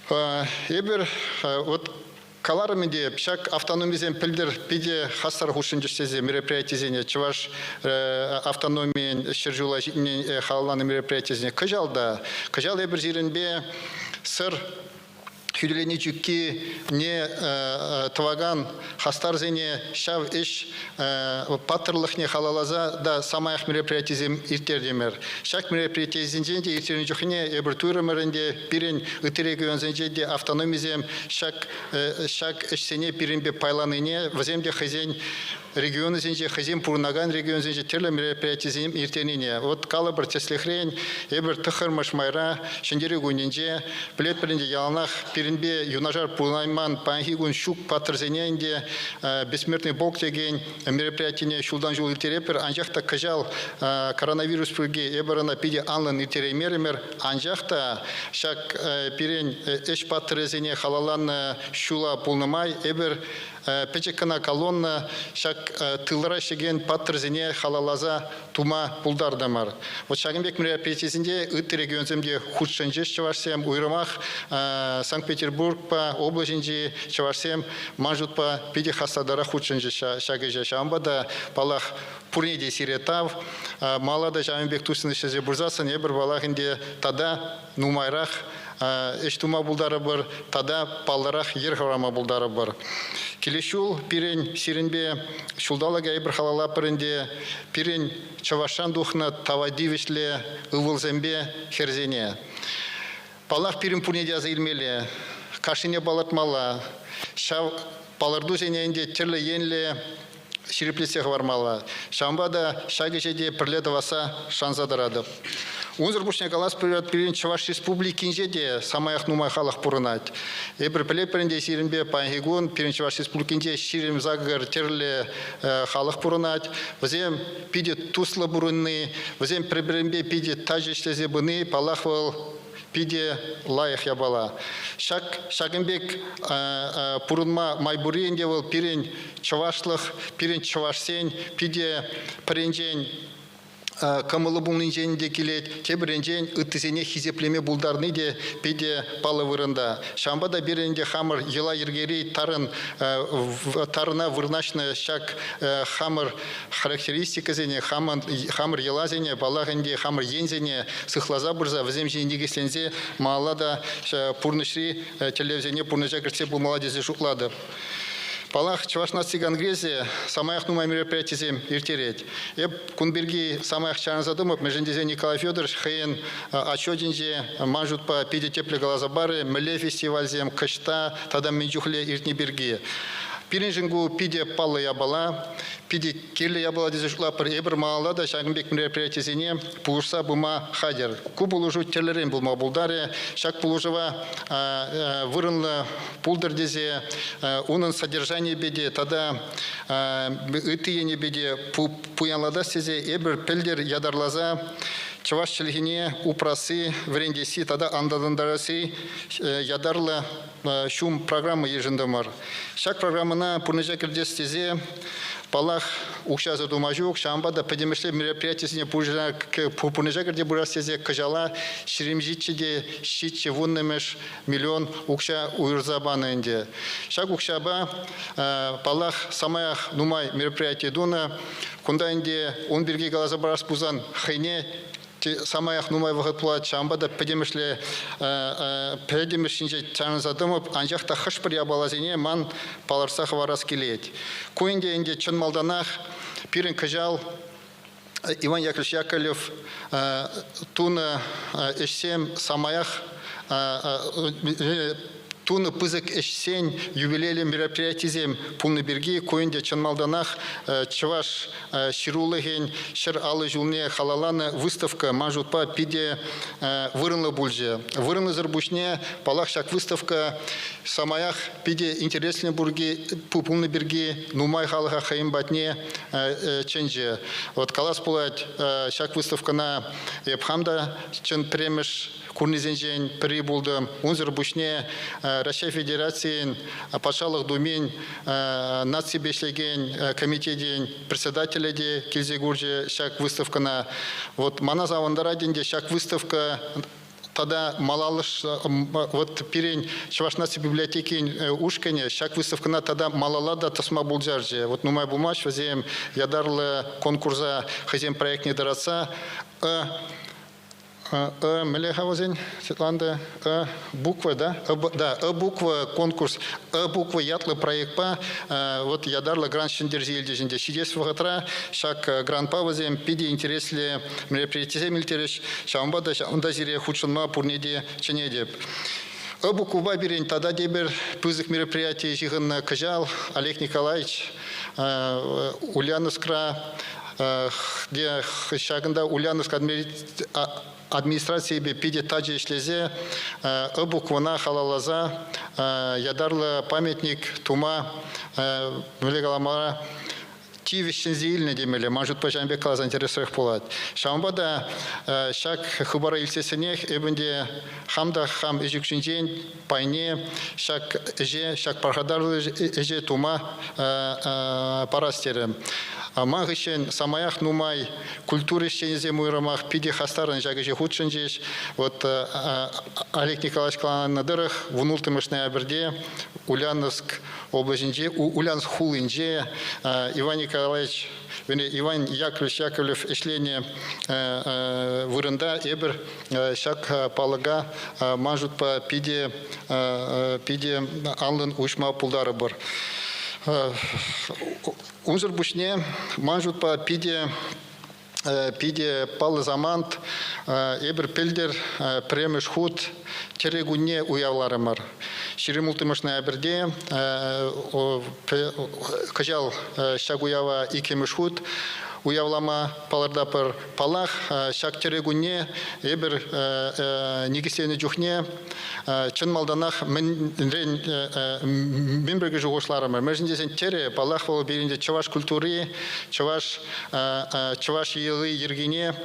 Эпир вот каларӑм ӗнтӗ, ҫак автономисем пӗлтӗр питӗ хастар хутшӑнчӗҫ тесе мероприятисене чӑваш автономийӗн 100 ҫула ҫитни халалланӑ мероприятисене кӑҫал та кӑҫал эпир сирӗнпе Сӑр хӳтӗлени чӳккине тӑвакан хастарсене ҫав ӗҫ паттӑрлӑхне халалласа та самаях мероприятисем ирттертӗмӗр. Ҫак мероприятисенчен те ирттернӗ чухне эпир туйрӑмӑр ӗнтӗ, пирӗн ытти регионсенче те автономисем ҫак ҫак ӗҫсене пирӗнпе пайланине, вӗсем те хӑйсен регионӗсенче, хӑйсем пурӑнакан регионсенче тӗрлӗ мероприятисем ирттернине. Вот калӑпӑр, тӗслӗхрен, эпир тӑххӑрмӗш майра Ҫӗнтерӳ кунӗнче пӗлетпӗр ӗнтӗ, яланах пирӗнпе юнашар пурӑнайман паянхи кун ҫук паттӑрсене ӗнтӗ Бессмертный полк текен мероприятине ҫултан ҫул ирттеретпӗр. Анчах та кӑҫал коронавирус пирки эпир ӑна питӗ анлӑн ирттереймерӗмӗр. Анчах та ҫак пирӗн ӗҫ паттӑрӗсене халалланӑ ҫула пулнӑ май эпир пӗчӗк кӑна колонна ҫак тылра ӗҫлекен паттӑрсене халалласа тума пултартӑмӑр. Вот ҫакӑн пек мероприятисенче ытти регионсем те хутшӑнчӗҫ чӑвашсем. Уйрӑмах Санкт-Петербургпа облаҫӗнчи чӑвашсем ман шутпа питӗ хастартарах хутшӑнчӗҫ ҫак ӗҫе. Ҫавӑнпа та, паллах, Пурне те сире тав. Мала та ҫавӑн пек туслӑн ӗҫлесе пырсассӑн эпир паллах ӗнтӗ тата нумайрах ӗҫ тума пултарӑпӑр тата паллӑрах йӗр хӑварма пултарӑпӑр. Килес ҫул пирӗн сирӗнпе ҫулталӑка эпир халаллатпӑр ӗнтӗ пирӗн чӑвашран тухнӑ тава тивӗҫлӗ ывӑлсемпе хӗрсене. Паллах, пирӗн пурне те аса илмелле, кашнине палӑртмалла. Ҫав палӑртусене ӗнтӗ тӗрлӗ енлӗ ҫирӗплетсе хӑвармалла. Ҫавӑнпа та ҫак ӗҫе те пӗрле тӑвасса шанса тӑратӑп. Унсӑр пуҫне калас пулать, пирӗн Чӑваш Республикинче те самаях нумай халӑх пурӑнать. Эпир пӗлетпӗр ӗнтӗ сирӗнпе паянхи кун пирӗн Чӑваш Республикинче 28 тӗрлӗ халӑх пурӑнать. Вӗсем питӗ туслӑ пурӑнни, вӗсем пӗр-пӗринпе питӗ тачӑ ӗҫлесе пыни, паллах, вӑл питӗ лайӑх япала. Ҫак ҫакӑн пек пурӑнма май пурри ӗнтӗ вӑл пирӗн чӑвашлӑх, пирӗн чӑвашсен питӗ пӗринчен кӑмӑллӑ пулнинчен те килет, тепӗринчен ыттисене хисеплеме пултарни те питӗ паллӑ вырӑнта. Ҫавӑнпа та пирӗн ӗнтӗ хамӑр йӑла-йӗркери тарӑн тарӑна вырнаҫнӑ ҫак хамӑр характеристикӑсене, хамӑр йӑласене, паллах ӗнтӗ, хамӑр енсене сыхласа пырса вӗсем ҫине никӗсленсе малалла та пурнӑҫри тӗллевсене пурнӑҫа кӗртсе пымалла тесе шутлатӑп. Паллах, Чӑваш наци конгресӗ самаях нумай мероприятисем ирттерет. Эп кун пирки самаях чарӑнса тӑмӑп, мӗншӗн тесен Николай Федорович хӑйӗн отчетӗнче ман шутпа питӗ тӗплӗ каласа парӗ, мӗнле фестивальсем кӑҫта тата мӗн чухлӗ иртни пирки. Пирӗншӗн ку питӗ паллӑ япала, питӗ кирлӗ япала тесе шутлатпӑр. Эпир малалла та ҫакӑн пек мероприятисене пулӑшса пыма хатӗр. Ку пулӑшу тӗрлӗрен пулма пултарӗ. Ҫак пулӑшӑва вырӑнлӑ пултӑр тесе унӑн содержанийӗпе те тата ытти енӗпе те пуянлатас тесе эпир пӗлтӗр ятарласа чӑваш чӗлхине упрасси, вӗрентесси тата аталантарасси ятарлӑ ҫум программа йышӑнтӑмӑр. Ҫак программӑна пурнӑҫа кӗртес тесе, паллах, укҫасӑр тума ҫук, ҫавӑнпа та пӗтӗмӗшле мероприятисене пурнӑҫа кӗрте пырас тесе кӑҫала 27 те ҫиччӗ вуннӑмӗш миллион укҫа уйӑрса панӑ ӗнтӗ. Ҫак укҫапа, паллах, самаях нумай мероприяти тунӑ. Кунта ӗнтӗ ун пирки каласа парас пулсан хӑйне самаях нумай вӑхӑт пулать, ҫавӑнпа та пӗтӗмӗшле пӗтӗмӗш ҫинче чарӑнса тӑмӑп, анчах та хӑш-пӗр япаласене ман палӑртса хӑварас килет. Ку ӗнтӗ чӑн малтанах пирӗн кӑҫал Иван Яковлевич Яковлев тунӑ ӗҫсем самаях тунӑ пысӑк ӗҫсен юбилейлӗ мероприятисем пулнӑ пирки ку ӗнтӗ чӑн малтанах чӑваш ҫырулӑхӗн 150 ҫулне халалланӑ выставка ман шутпа питӗ вырӑнлӑ пулчӗ. Вырӑнлӑсӑр пуҫне, паллах, ҫак выставка самаях питӗ интереслӗ пулнӑ пирки нумай халӑха хӑйӗн патне чӗнчӗ. Вот калас пулать, ҫак выставкӑна эп хам та чӑн пӗрремӗш курнисенчен пӗри пултӑм. Унсӑр пуҫне Раҫҫей Федерацийӗн Патшалӑх Думин наципе ӗҫлекен комитетӗн председателӗ те килсе курчӗ ҫак выставкӑна. Вот мана савӑнтарать ӗнтӗ ҫак выставка тата малалӑш вот пирӗн Чӑваш наци библиотекин ушкӑнӗ ҫак выставкӑна тата малалла та тӑсма пултарчӗ. Вот нумай пулмасть вӗсем ятарлӑ конкурса хӑйсен проектне тӑратса мӗнле-ха вӗсен, Светлана, буква, да? Да, Ы буква конкурс, Ы буква ятлӑ проектпа вот ятарлӑ грант ҫӗнтерсе илчӗҫ ӗнтӗ. Ҫитес вӑхӑтра ҫак грантпа вӗсем питӗ интереслӗ мероприятисем ирттерӗҫ. Ҫавӑнпа та ҫавӑнта сире хутшӑнма пурне те чӗнетӗп. Ы буквӑпа пирӗн тата тепӗр пысӑк мероприяти ҫыхӑннӑ кӑҫал Олег Николаевич Ульяновскра ҫакӑнта Ульяновск администрацийӗпе питӗ тачӑ ӗҫлесе Ы буквӑна халалласа ятарлӑ памятник тума мӗнле каламалла тивӗҫ ҫӗнсе илнӗ темелле. Ман шутпа ҫавӑн пек каласан тӗрӗсрех пулать. Ҫавӑнпа та ҫак хыпара илтсессӗнех эпӗ те хам та хам ӗҫ укҫинчен пайне ҫак ӗҫе, ҫак пархатарлӑ ӗҫе тума парас терӗм. Ман хыҫҫӑн самаях нумай культура ӗҫченӗсем уйрӑмах питӗ хастаррӑн ҫак ӗҫе хутшӑнчӗҫ. Вот Олег Николаевич каланӑ тӑрӑх, 16 ноябрьте Ульяновск облаҫӗнче, Ульяновск хулинче Иван Николаевич Иван Яковлевич Яковлев ӗҫленӗ вырӑнта эпир ҫак палӑка ман шутпа питӗ питӗ анлӑн уҫма пултарӑпӑр. Унсӑр пуҫне ман шутпа питӗ питӗ паллӑ самант. Эпир пӗлтӗр пӗрремӗш хут тӗрӗ кунне уявларӑмӑр. 26 ноябрьте кӑҫал ҫак уява иккӗмӗш хут уявлама палӑртатпӑр. Паллах, ҫак тӗрӗ кунне эпир никӗсленӗ чухне чӑн малтанах мӗнрен мӗн пирки шухӑшларӑмӑр. Мӗншӗн тесен тӗрӗ, паллах, вӑл пирӗн чӑваш культури, чӑваш чӑваш йӑли-йӗркине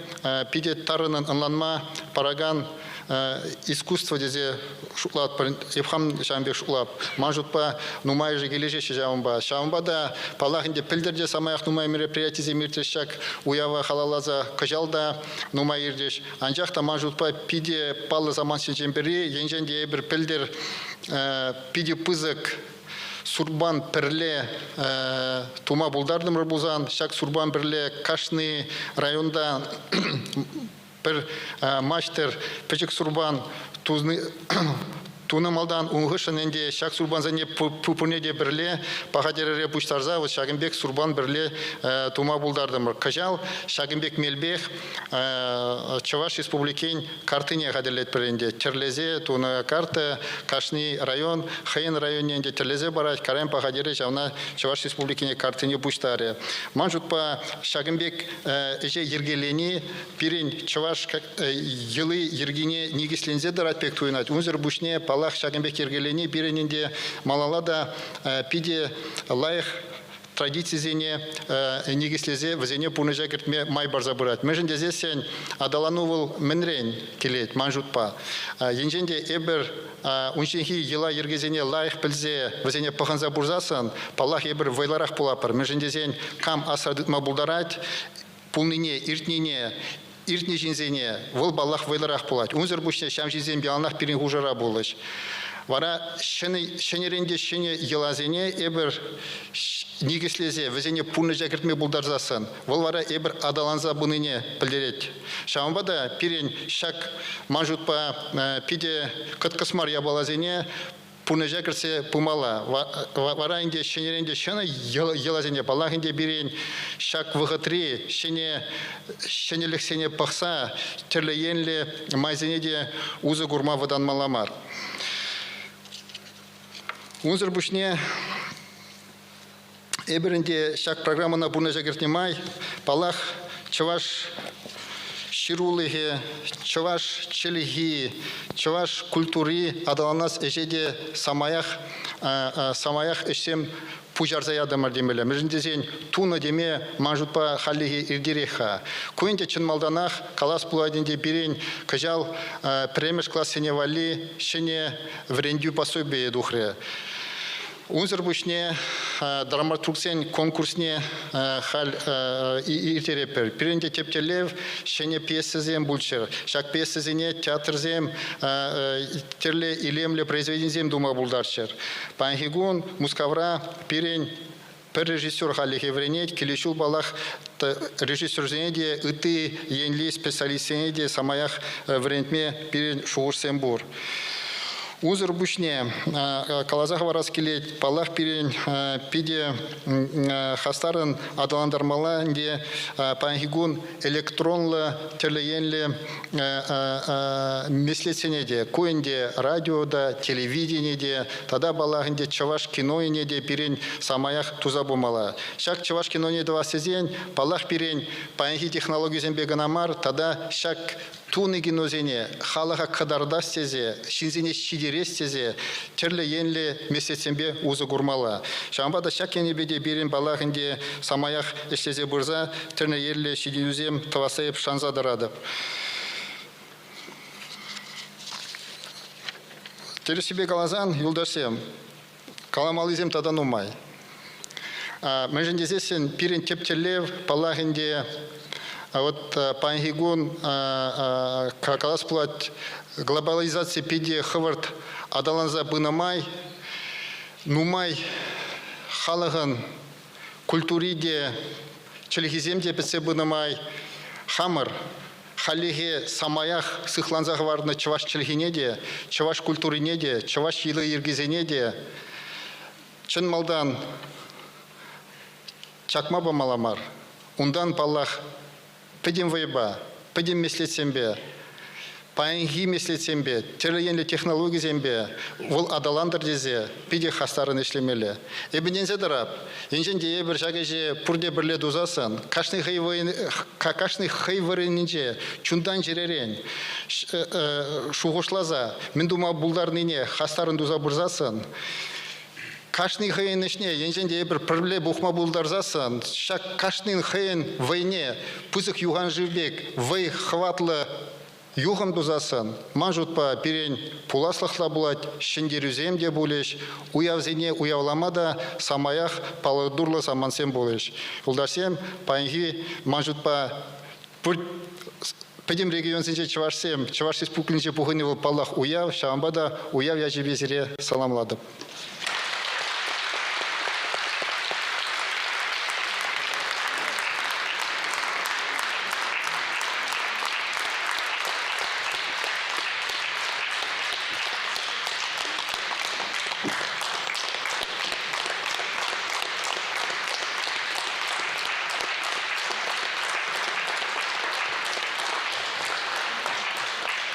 питӗ тарӑннӑн ӑнланма паракан искусство тесе шутлатпӑр. Эп хам ҫавӑн пек шутлап. Ман шутпа, нумайӑшӗ килӗшеҫҫӗ ҫавӑнпа. Ҫавӑнпа та, паллах ӗнтӗ, пӗлтӗр те самаях нумай мероприятисем иртрӗҫ ҫак уява халалласа. Кӑҫал та нумай иртӗҫ. Анчах та ман шутпа питӗ паллӑ самантсенчен пӗри, енчен те эпир пӗлтӗр питӗ пысӑк сурпан пӗрле тума пултартӑмӑр пулсан, ҫак сурпан пӗрле кашни районта пӗр маҫтӑр пӗчӗк сурпан тунӑ малтан ун хыҫҫӑн ӗнтӗ ҫак сурпансене пурне те пӗрле паха тӗрӗре пуҫтарса вот ҫакӑн пек сурпан пӗрле тума пултартӑмӑр. Кӑҫал ҫакӑн пек мелпех Чӑваш Республикин карттине хатӗрлетпӗр ӗнтӗ. Тӗрлесе тунӑ карта кашни район хӑйӗн районне ӗнтӗ тӗрлесе парать. Карен паха тӗрӗ ҫавна Чӑваш Республикине карттине пуҫтарӗ. Ман шутпа, ҫакӑн пек ӗҫе йӗркелени пирӗн чӑваш йӑли-йӗркине никӗсленсе тӑрать пек туйӑнать. Унсӑр пуҫне, паллах, ҫакӑн пек йӗркелени пирӗн ӗнтӗ малалла та питӗ лайӑх традицисене никӗслесе вӗсене пурнӑҫа кӗртме май парса пырать. Мӗншӗн тесессӗн аталану вӑл мӗнрен килет, ман шутпа. Енчен те эпир унчченхи йӑла-йӗркесене лайӑх пӗлсе вӗсене пӑхӑнса пырсассӑн, паллах, эпир вӑйлӑрах пулатпӑр. Мӗншӗн тесен кам асра тытма пултарать, пулнине, иртнине, иртнӗ ҫынсене вӑл, паллах, вӑйлӑрах пулать. Унсӑр пуҫне ҫав ҫынсем яланах пирӗн хушӑра пулӗҫ. Вара ҫӗнӗ, ҫӗнӗрен те ҫӗнӗ йӑласене эпир никӗслесе вӗсене пурнӑҫа кӗртме пултарсассӑн, вӑл вара эпир аталанса пынине пӗлтерет. Ҫавӑнпа та пирӗн ҫак, ман шутпа, питӗ кӑткӑс мар япаласене пурнӑҫа кӗртсе пымалла. Вара ӗнтӗ ҫӗнӗрен те ҫӗнӗ йӑласене, паллах ӗнтӗ пирӗн ҫак вӑхӑтри ҫӗнӗ ҫӗнӗлӗхсене пӑхса тӗрлӗ енлӗ майсене те усӑ курма вӑтанмалла мар. Унсӑр пуҫне Эпир ӗнтӗ ҫак программӑна пурнӑҫа кӗртнӗ май, паллах, чӑваш ҫырулӑхӗ, чӑваш чӗлхи, чӑваш культури аталанас ӗҫе те самаях самаях ӗҫсем пуҫарса ятӑмӑр темелле. Мӗншӗн тесен тунӑ теме ман шутпа хальлӗхе иртерех-ха. Ку ӗнтӗ чӑн малтанах калас пулать ӗнтӗ пирӗн кӑҫал пӗрремӗш классене валли ҫӗнӗ вӗрентӳ пособийӗ тухрӗ. Унсӑр пуҫне драматургсен конкурсне халь ирттеретпӗр. Пирӗн те тӗп тӗллев ҫӗнӗ пьесӑсем пулччӑр. Ҫак пьесӑсене театрсем тӗрлӗ илемлӗ произведенисем тума пултарччӑр. Паянхи кун Мускавра пирӗн пӗр режиссер хальлӗхе вӗренет, килес ҫул, паллах, режиссерсене те, ытти енли специалистсене те самаях вӗрентме пирӗн шухӑшсем пур. Унсӑр пуҫне каласа хӑварас килет, паллах, пирӗн питӗ хастаррӑн аталантармалла ӗнтӗ паянхи кун электронлӑ тӗрлӗ енлӗ меслетсене те, ку ӗнтӗ радио та, телевидени те, тата, паллах, ӗнтӗ чӑваш киноине те пирӗн самаях туса пымалла. Ҫак чӑваш киноне тӑвас тесен, паллах, пирӗн паянхи технологисемпе кӑна мар, тата ҫак тунӑ киносене халӑха кӑтартас тесе, ҫынсене ҫитерес тесе тӗрлӗ енлӗ меслетсемпе усӑ курмалла. Ҫавӑнпа та ҫак енӗпе те пирӗн, паллах, ӗнтӗ самаях ӗҫлесе пырса тӗрлӗ енлӗ ҫитӗнӳсем тӑвасса эп шанса тӑратӑп. Тӗрӗссипе каласан, юлташсем, каламаллисем тата нумай. Мӗншӗн тесессӗн пирӗн тӗп тӗллев, паллах ӗнтӗ, вот паянхи кун калас пулать, глобализаци питӗ хӑвӑрт аталанса пынӑ май нумай халӑхӑн культури те, чӗлхисем те пӗтсе пынӑ май хамӑр хальлӗхе самаях сыхланса хӑварнӑ чӑваш чӗлхине те, чӑваш культурине те, чӑваш йӑли-йӗркисене те чӑн малтан чакма памалла мар. Унтан, паллах, пӗтӗм вӑйпа, пӗтӗм меслетсемпе, паянхи меслетсемпе, тӗрлӗ енлӗ технологисемпе вӑл аталантӑр тесе питӗ хастаррӑн ӗҫлемелле. Эпӗ ӗненсе тӑрап, енчен те эпир ҫак ӗҫе пурте пӗрле тусассӑн, кашни хӑй кашни хӑй вырӑнӗнче чунтан-чӗререн шухӑшласа мӗн тума пултарнине хастаррӑн туса пырсассӑн, Кашни хӑйӗн ӗҫне, енчен те эпир пӗрле пухма пултарсассӑн, ҫак кашнин хӑйӗн вӑйне пысӑк юханшыв пек вӑй хӑватлӑ юхӑм тусассӑн, ман шутпа, пирӗн пуласлӑх та пулать, ҫӗнтерӳсем те пулӗҫ, уявсене уявлама та самаях палӑртуллӑ самантсем пулӗҫ. Юлташсем, паянхи, ман шутпа, пӗтӗм регионсенче чӑвашсем Чӑваш Республикинче пухӑнни вӑл, паллах, уяв, ҫавӑнпа та уяв ячӗпе сире саламлатӑп.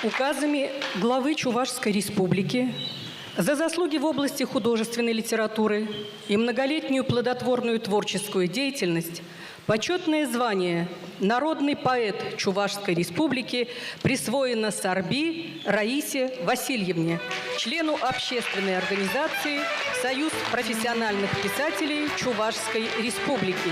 Указами главы Чувашской Республики за заслуги в области художественной литературы и многолетнюю плодотворную творческую деятельность почетное звание «Народный поэт Чувашской Республики» присвоено Сарби Раисе Васильевне, члену общественной организации «Союз профессиональных писателей Чувашской Республики».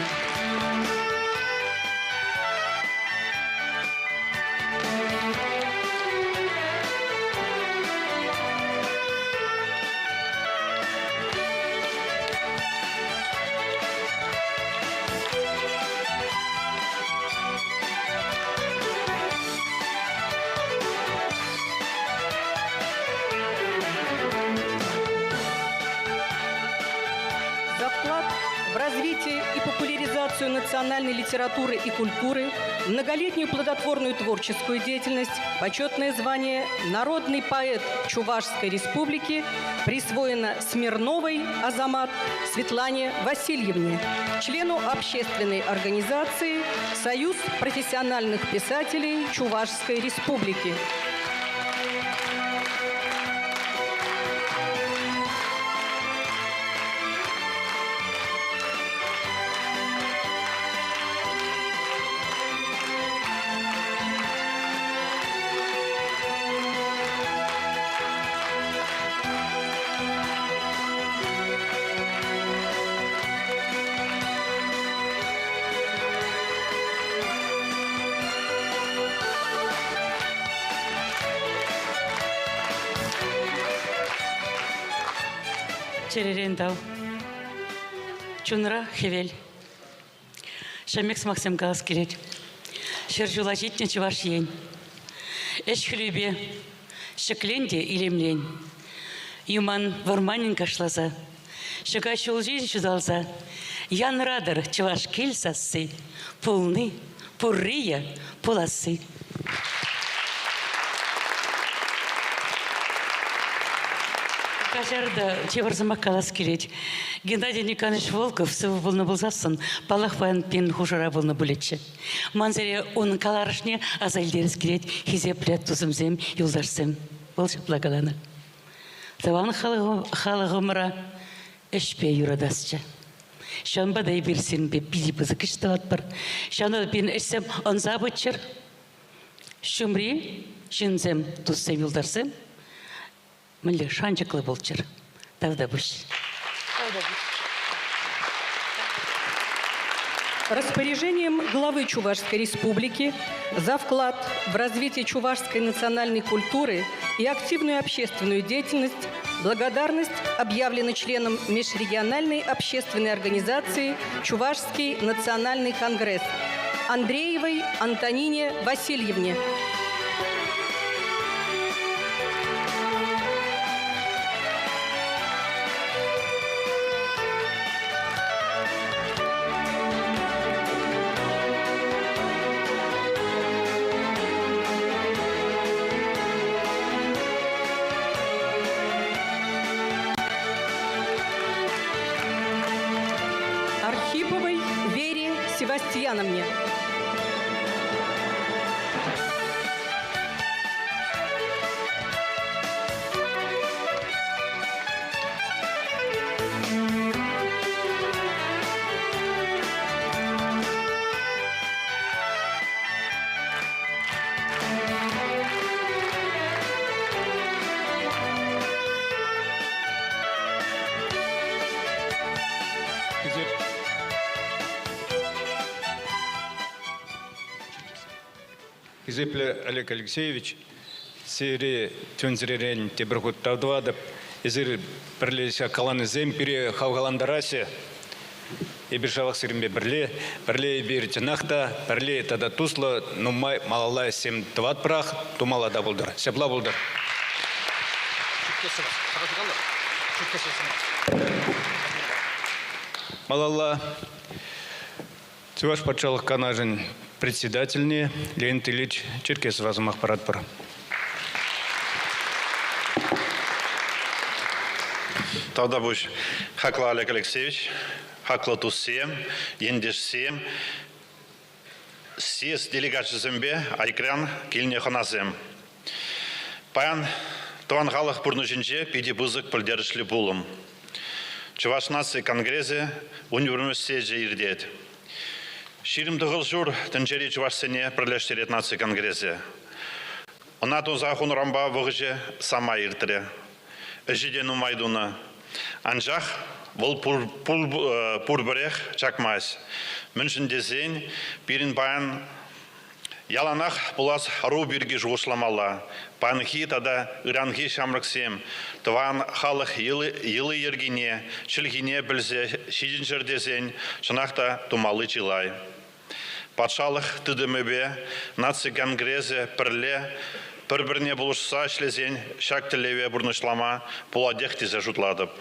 За вклад в развитие и популяризацию национальной литературы и культуры, многолетнюю плодотворную творческую деятельность, почетное звание «Народный поэт Чувашской Республики» присвоено Смирновой Азамат Светлане Васильевне, члену общественной организации «Союз профессиональных писателей Чувашской Республики». Чӗререн тав. Чунра хӗвел. Ҫамек сӑмахсем калас килет. Ҫӗр ҫула ҫитнӗ Чӑваш Ен. Ӗҫ-хӗлӳпе ҫӗклен те илемлен. Юман вӑрманӗн кашласа, ҫӑка ҫулҫин ҫуталса, янратӑр чӑваш кил сасси, пулни, пуррийӗ, пуласси. Каҫар та тепӗр сӑмах калас килет. Геннадий Николаевич Волков сывӑ пулнӑ пулсассӑн, паллах, паян пин хушӑра пулнӑ пулӗччӗ. Ман сире унӑн каларӑшне аса илтерес килет, хисеплӗ тусӑмсем, юлташсем. Вӑл ҫапла каланӑ. Тӑван халӑхӑмӑра ӗҫпе юратасчӗ. Ҫавӑнпа та эпир сирӗнпе питӗ пысӑк ӗҫ тӑватпӑр. Ҫавӑнпа та пирӗн ӗҫсем ӑнса пыччӑр. Ҫумри ҫынсем, туссем, юлташсем мӗнле шанчӑклӑ пулччӑр. Тавтапуҫ. Распоряжением главы Чувашской Республики за вклад в развитие чувашской национальной культуры и активную общественную деятельность благодарность объявлена членам межрегиональной общественной организации «Чувашский национальный конгресс» Андреевой Антонине Васильевне. Севастьяновне. Хисеплӗ Олег Алексеевич, сире чун-чӗререн тепӗр хут тав тӑватӑп. Эсир пӗрле ҫак каланисем пире хавхалантараҫҫӗ. Эпир шавах сирӗнпе пӗрле, пӗрле эпир чӑнах та пӗрле тата туслӑ нумай малалла ӗҫсем тӑватпӑрах, тумалла та пултӑр. Ҫапла пултӑр. Малалла Чӑваш патшалӑх канашӗн председательне Леонид Ильич Черкесова сӑмах паратпӑр. Тавтапуҫ, хаклӑ Олег Алексеевич, хаклӑ туссем, ентешсем, съезд делегачӗсемпе айкран килнӗ хӑнасем. Паян тӑван халӑх пурнӑҫӗнче питӗ пысӑк пӗлтерӗшлӗ пулӑм. Чӑваш наци конгресӗ университечӗ иртет. 29 ҫур тӗнчери чӑвашсене пӗрлештерет наци конгресӗ. Ӑна туса хунӑранпа вӑхӑчӗ самай иртрӗ. Ӗҫӗ те нумай тунӑ. Анчах вӑл пурпӗрех чакмасть. Мӗншӗн тесен пирӗн паян Яланах пулас ӑру пирки шухӑшламалла. Паянхи тата ыранхи ҫамрӑксем тӑван халӑх йӑли-йӗркине, чӗлхине пӗлсе ҫитӗнччӗр тесен чӑнах та тумалли чылай. Патшалӑх тытӑмӗпе наци конгресӗ пӗрле пӗр-пӗрне пулӑшса ӗҫлесен ҫак тӗллеве пурнӑҫлама пулатех тесе шутлатӑп.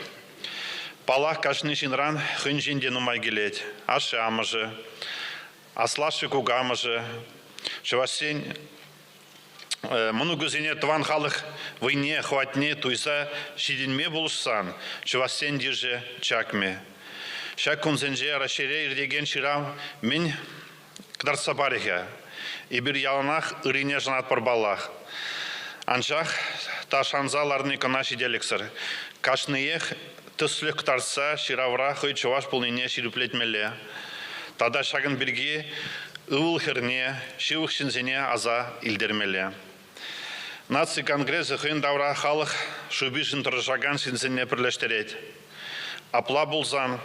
Паллах, кашни ҫынран хӑйӗнчен те нумай килет. Ашшӗ-амӑшӗ, Аслашшӗ-кукамӑшӗ чӑвашсен мӑнукӗсене тӑван халӑх вӑйне, хӑватне туйса ҫитӗнме пулӑшсан чӑвашсен йышӗ чакмӗ. Ҫак кунсенче Раҫҫейре иртекен ҫырав мӗн кӑтартса парӗ-ха? Эпир яланах ырине шанатпӑр паллах. Анчах та шанса ларни кӑна ҫителӗксӗр. Кашниех тӗслӗх кӑтартса ҫыравра хӑй чӑваш пулнине ҫирӗплетмелле. Тата ҫакӑн пирки ывӑл-хӗрне, ҫывӑх ҫынсене аса илтермелле. Наци конгресӗ хӑйӗн тавра халӑх шӑпишӗн тӑрӑшакан ҫынсене пӗрлештерет. Апла пулсан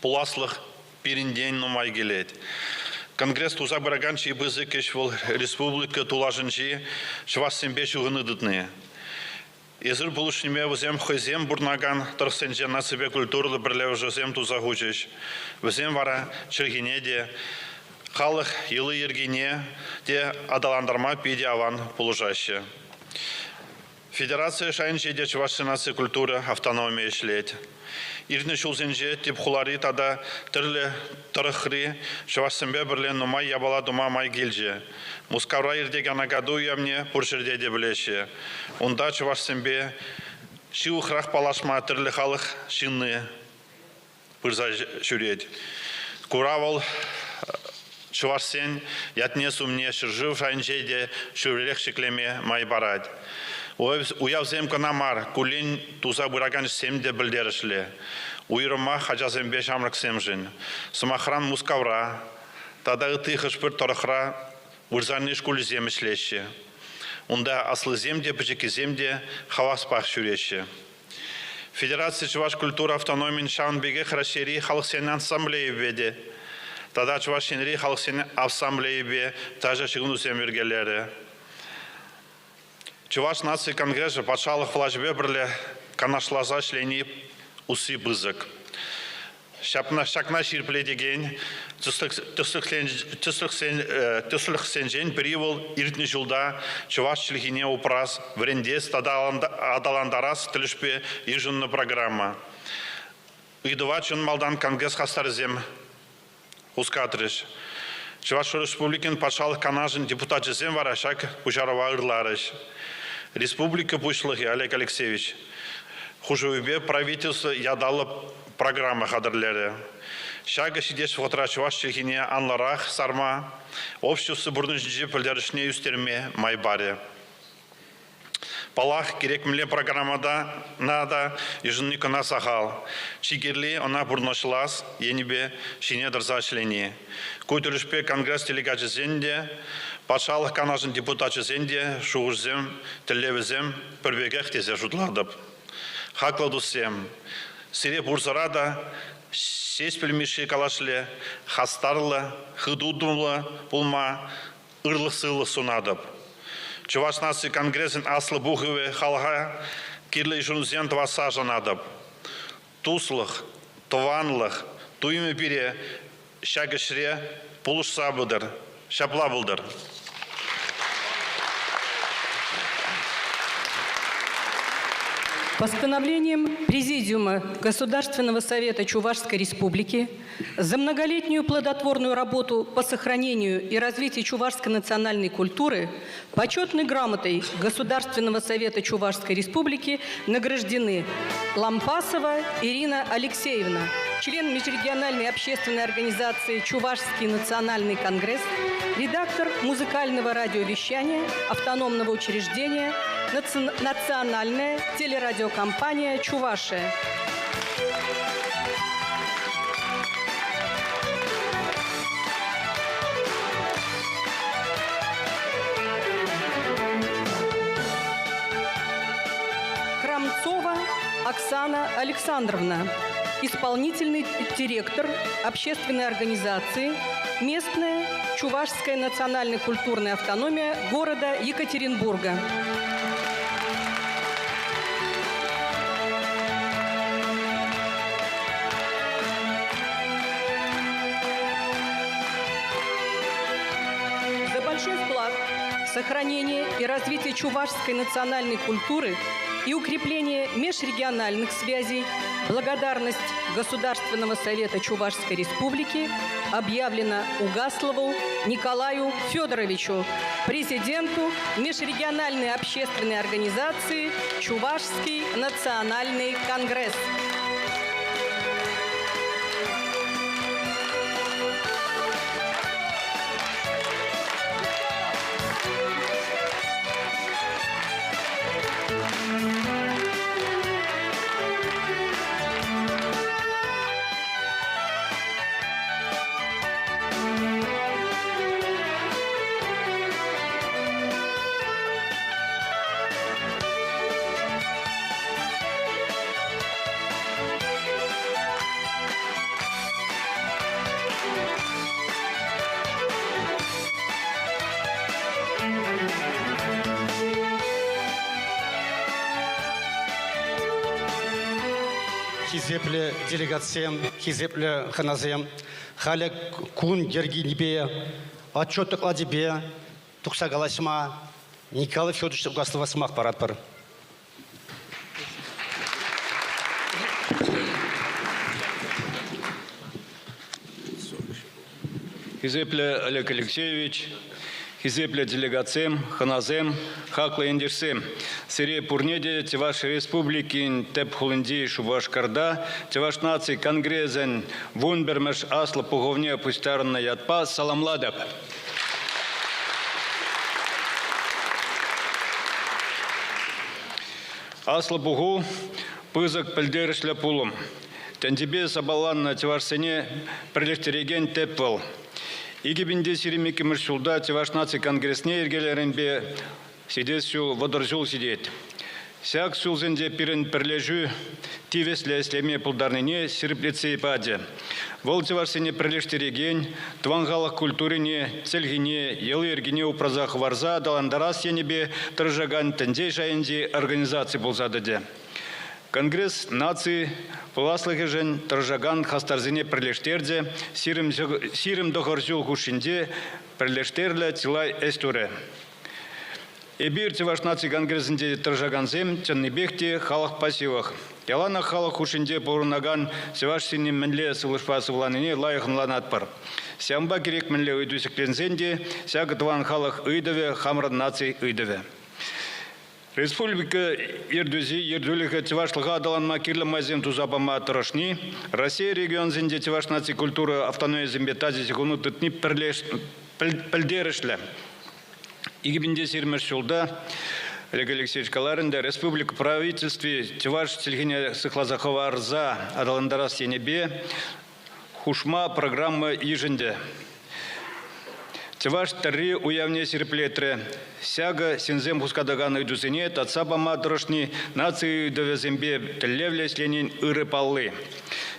пуласлӑх пирӗнтен нумай килет. Конгресс туса пыракан чи пысӑк ӗҫ вӑл республика тулашӗнчи чӑвашсемпе ҫыхӑну тытни. Эсир пулӑшнипе вӗсем хӑйсем пурӑнакан тӑрӑхсенче наципе культурӑллӑ пӗрлешӳсем туса хучӗҫ. Вӗсем вара чӗлхине те, халӑх йӑли-йӗркине те аталантарма питӗ аван пулӑшаҫҫӗ. Федераци шайӗнче те Чӑваш наци культура автономийӗ ӗҫлет. Иртнӗ ҫулсенче тӗп хулари тата тӗрлӗ тӑрӑхри чӑвашсемпе пӗрле нумай япала тума май килчӗ. Мускавра иртекен Акатуй уявне пур ҫӗрте те пӗлеҫҫӗ. Унта чӑвашсемпе ҫывӑхрах паллашма тӗрлӗ халӑх ҫынни пырса ҫӳрет. Кура вӑл чӑвашсен ятне-сумне ҫӗршыв шайӗнче те ҫӳлерех ҫӗклеме май парать. Уявсем кӑна мар, куллен туса пыракан ӗҫсем те пӗлтерӗшлӗ. Уйрӑмах ачасемпе ҫамрӑксемшӗн. Сӑмахран, Мускавра тата ытти хӑш-пӗр тӑрӑхра вырсарни шкулӗсем ӗҫлеҫҫӗ. Унта аслисем те, пӗчӗккисем те хаваспах ҫӳреҫҫӗ. Федераци чӑваш культура автономийӗн ҫавӑн пекех Раҫҫейри халӑхсен ассамблейипе те тата Чӑваш Енри халӑхсен ассамблейипе тачӑ ҫыхӑнусем йӗркелерӗ. Чӑваш наци конгресӗ патшалӑх влаҫӗпе пӗрле канашласа ӗҫлени усси пысӑк. Ҫакна ҫирӗплетекен тӗслӗхсенчен пӗри вӑл иртнӗ ҫулта чӑваш чӗлхине упрас, вӗрентес тата аталантарас тӗлӗшпе йышӑннӑ программа. Ыйтӑва чӑн малтан Конгресс хастарӗсем хускатрӗҫ. Чӑваш Республикин Патшалӑх Канашӗн депутачӗсем вара ҫак пуҫарӑва ырларӗҫ. Республика Пуҫлӑхӗ Олег Алексеевич хушӑвӗпе правительство ятарлӑ программа хатӗрлерӗ. Ҫакӑ ҫитес вӑхӑтра чӑваш чӗлхине анлӑрах сарма, общество пурнӑҫӗнчи пӗлтерӗшне ӳстерме май парӗ. Паллах, кирек мӗнле программа та йышӑнни кӑна сахал. Чи кирли ӑна пурнӑҫлас енӗпе ҫине тӑрса ӗҫлени. Ку тӗлӗшпе Конгресс делегачӗсен те, Патшалӑх Канашӗн депутачӗсен те шухӑшсем, тӗллевӗсем пӗр пекех тесе шутлатӑп. Хаклӑ туссем, сире пурсӑра та Ҫеҫпӗл Мишши калашле хастарлӑ, хытутӑмлӑ пулма ырлӑх-сывлӑх сунатӑп. Чӑваш наци конгресӗн Аслӑ пухӑвӗ халӑха кирлӗ йышӑнусем тӑвасса шанатӑп. Туслӑх, тӑванлӑх туйӑмӗ пире ҫак ӗҫре пулӑшса пытӑр. Ҫапла пултӑр. Постановлением Президиума Государственного совета Чувашской Республики за многолетнюю плодотворную работу по сохранению и развитию чувашской национальной культуры почетной грамотой Государственного совета Чувашской Республики награждены Лампасова Ирина Алексеевна, член межрегиональной общественной организации «Чувашский национальный конгресс», редактор музыкального радиовещания автономного учреждения «Национальная телерадиокомпания «Чувашия». Храмцова Оксана Александровна, исполнительный директор общественной организации «Местная Чувашская национально-культурная автономия города Екатеринбурга». За большой вклад в сохранение и развитие чувашской национальной культуры и укрепление межрегиональных связей благодарность Государственного совета Чувашской Республики объявлена Угаслову Николаю Федоровичу, президенту межрегиональной общественной организации «Чувашский национальный конгресс». Хисеплӗ делегатсем, хисеплӗ хӑнасем, халӗ кун йӗркинипе, отчет докладӗпе тухса калаҫма Николай Федорович Угаслова сӑмах паратпӑр. Хисеплӗ Олег Алексеевич, хисеплӗ делегатсем, хӑнасем, хаклӑ ентешсем, сире пурне те Чӑваш Республикин тӗп хулинчи Шупашкарта Чӑваш наци конгресӗн 11-мӗш аслӑ пухӑвне пуҫтарӑннӑ ятпа саламлатӑп. Аслӑ пуху пысӑк пӗлтерӗшлӗ пулӑм. Тӗнчипе сапаланнӑ чӑвашсене пӗрлештерекен тӗп вӑл. 2022 ҫулта Чӑваш наци конгресне йӗркелеренпе ҫитес ҫул 30 ҫул ҫитет. Ҫак ҫулсенче пирӗн пӗрлешӳ тивӗҫлӗ ӗҫлеме пултарнине ҫирӗплетсе пачӗ. Вӑл чӑвашсене пӗрлештерекен, тӑван халӑх культурине, чӗлхине, йӑли-йӗркине упраса хӑварса аталантарас енӗпе тӑрӑшакан тӗнче шайӗнчи организаци пулса тӑчӗ. Конгресс наци пуласлӑхӗшӗн тӑрӑшакан хастарсене пӗрлештерчӗ, 29 ҫул хушшинче пӗрлештерлӗ чылай ӗҫ турӗ. Эпир Чӑваш наци конгресӗнче тӑрӑшакансем чӑннипех те халӑхпа ҫывӑх. Яланах халӑх хушшинче пурӑнакан чӑваш ҫынни мӗнле сывлӑшпа сывланине лайӑх ӑнланатпӑр. Ҫавӑнпа кирек мӗнле ыйту ҫӗкленсен те ҫакӑ тӑван халӑх ыйтӑвӗ, хамӑрӑн наци ыйтӑвӗ. Республика ертӳҫи ертӳлӗхӗ чӑвашлӑха аталанма кирлӗ майсем туса пама тӑрӑшни, Россия регионсенче чӑваш наци культура автономийӗсемпе тачӑ ҫыхӑну тытни пӗлтерӗшлӗ. 2020 ҫулта Олег Алексеевич каларӗ ӗнтӗ, республика правительстви чӑваш чӗлхине сыхласа хӑварса аталантарас енӗпе хушма программа йышӑнчӗ. Чӑваш тӗрри уявне ҫирӗплетрӗ. Ҫакӑ ҫынсем хускатакан ыйтусене татса пама тӑрӑшни наци ыйтӑвӗсемпе тӗллевлӗ ӗҫленин ырӑ палли.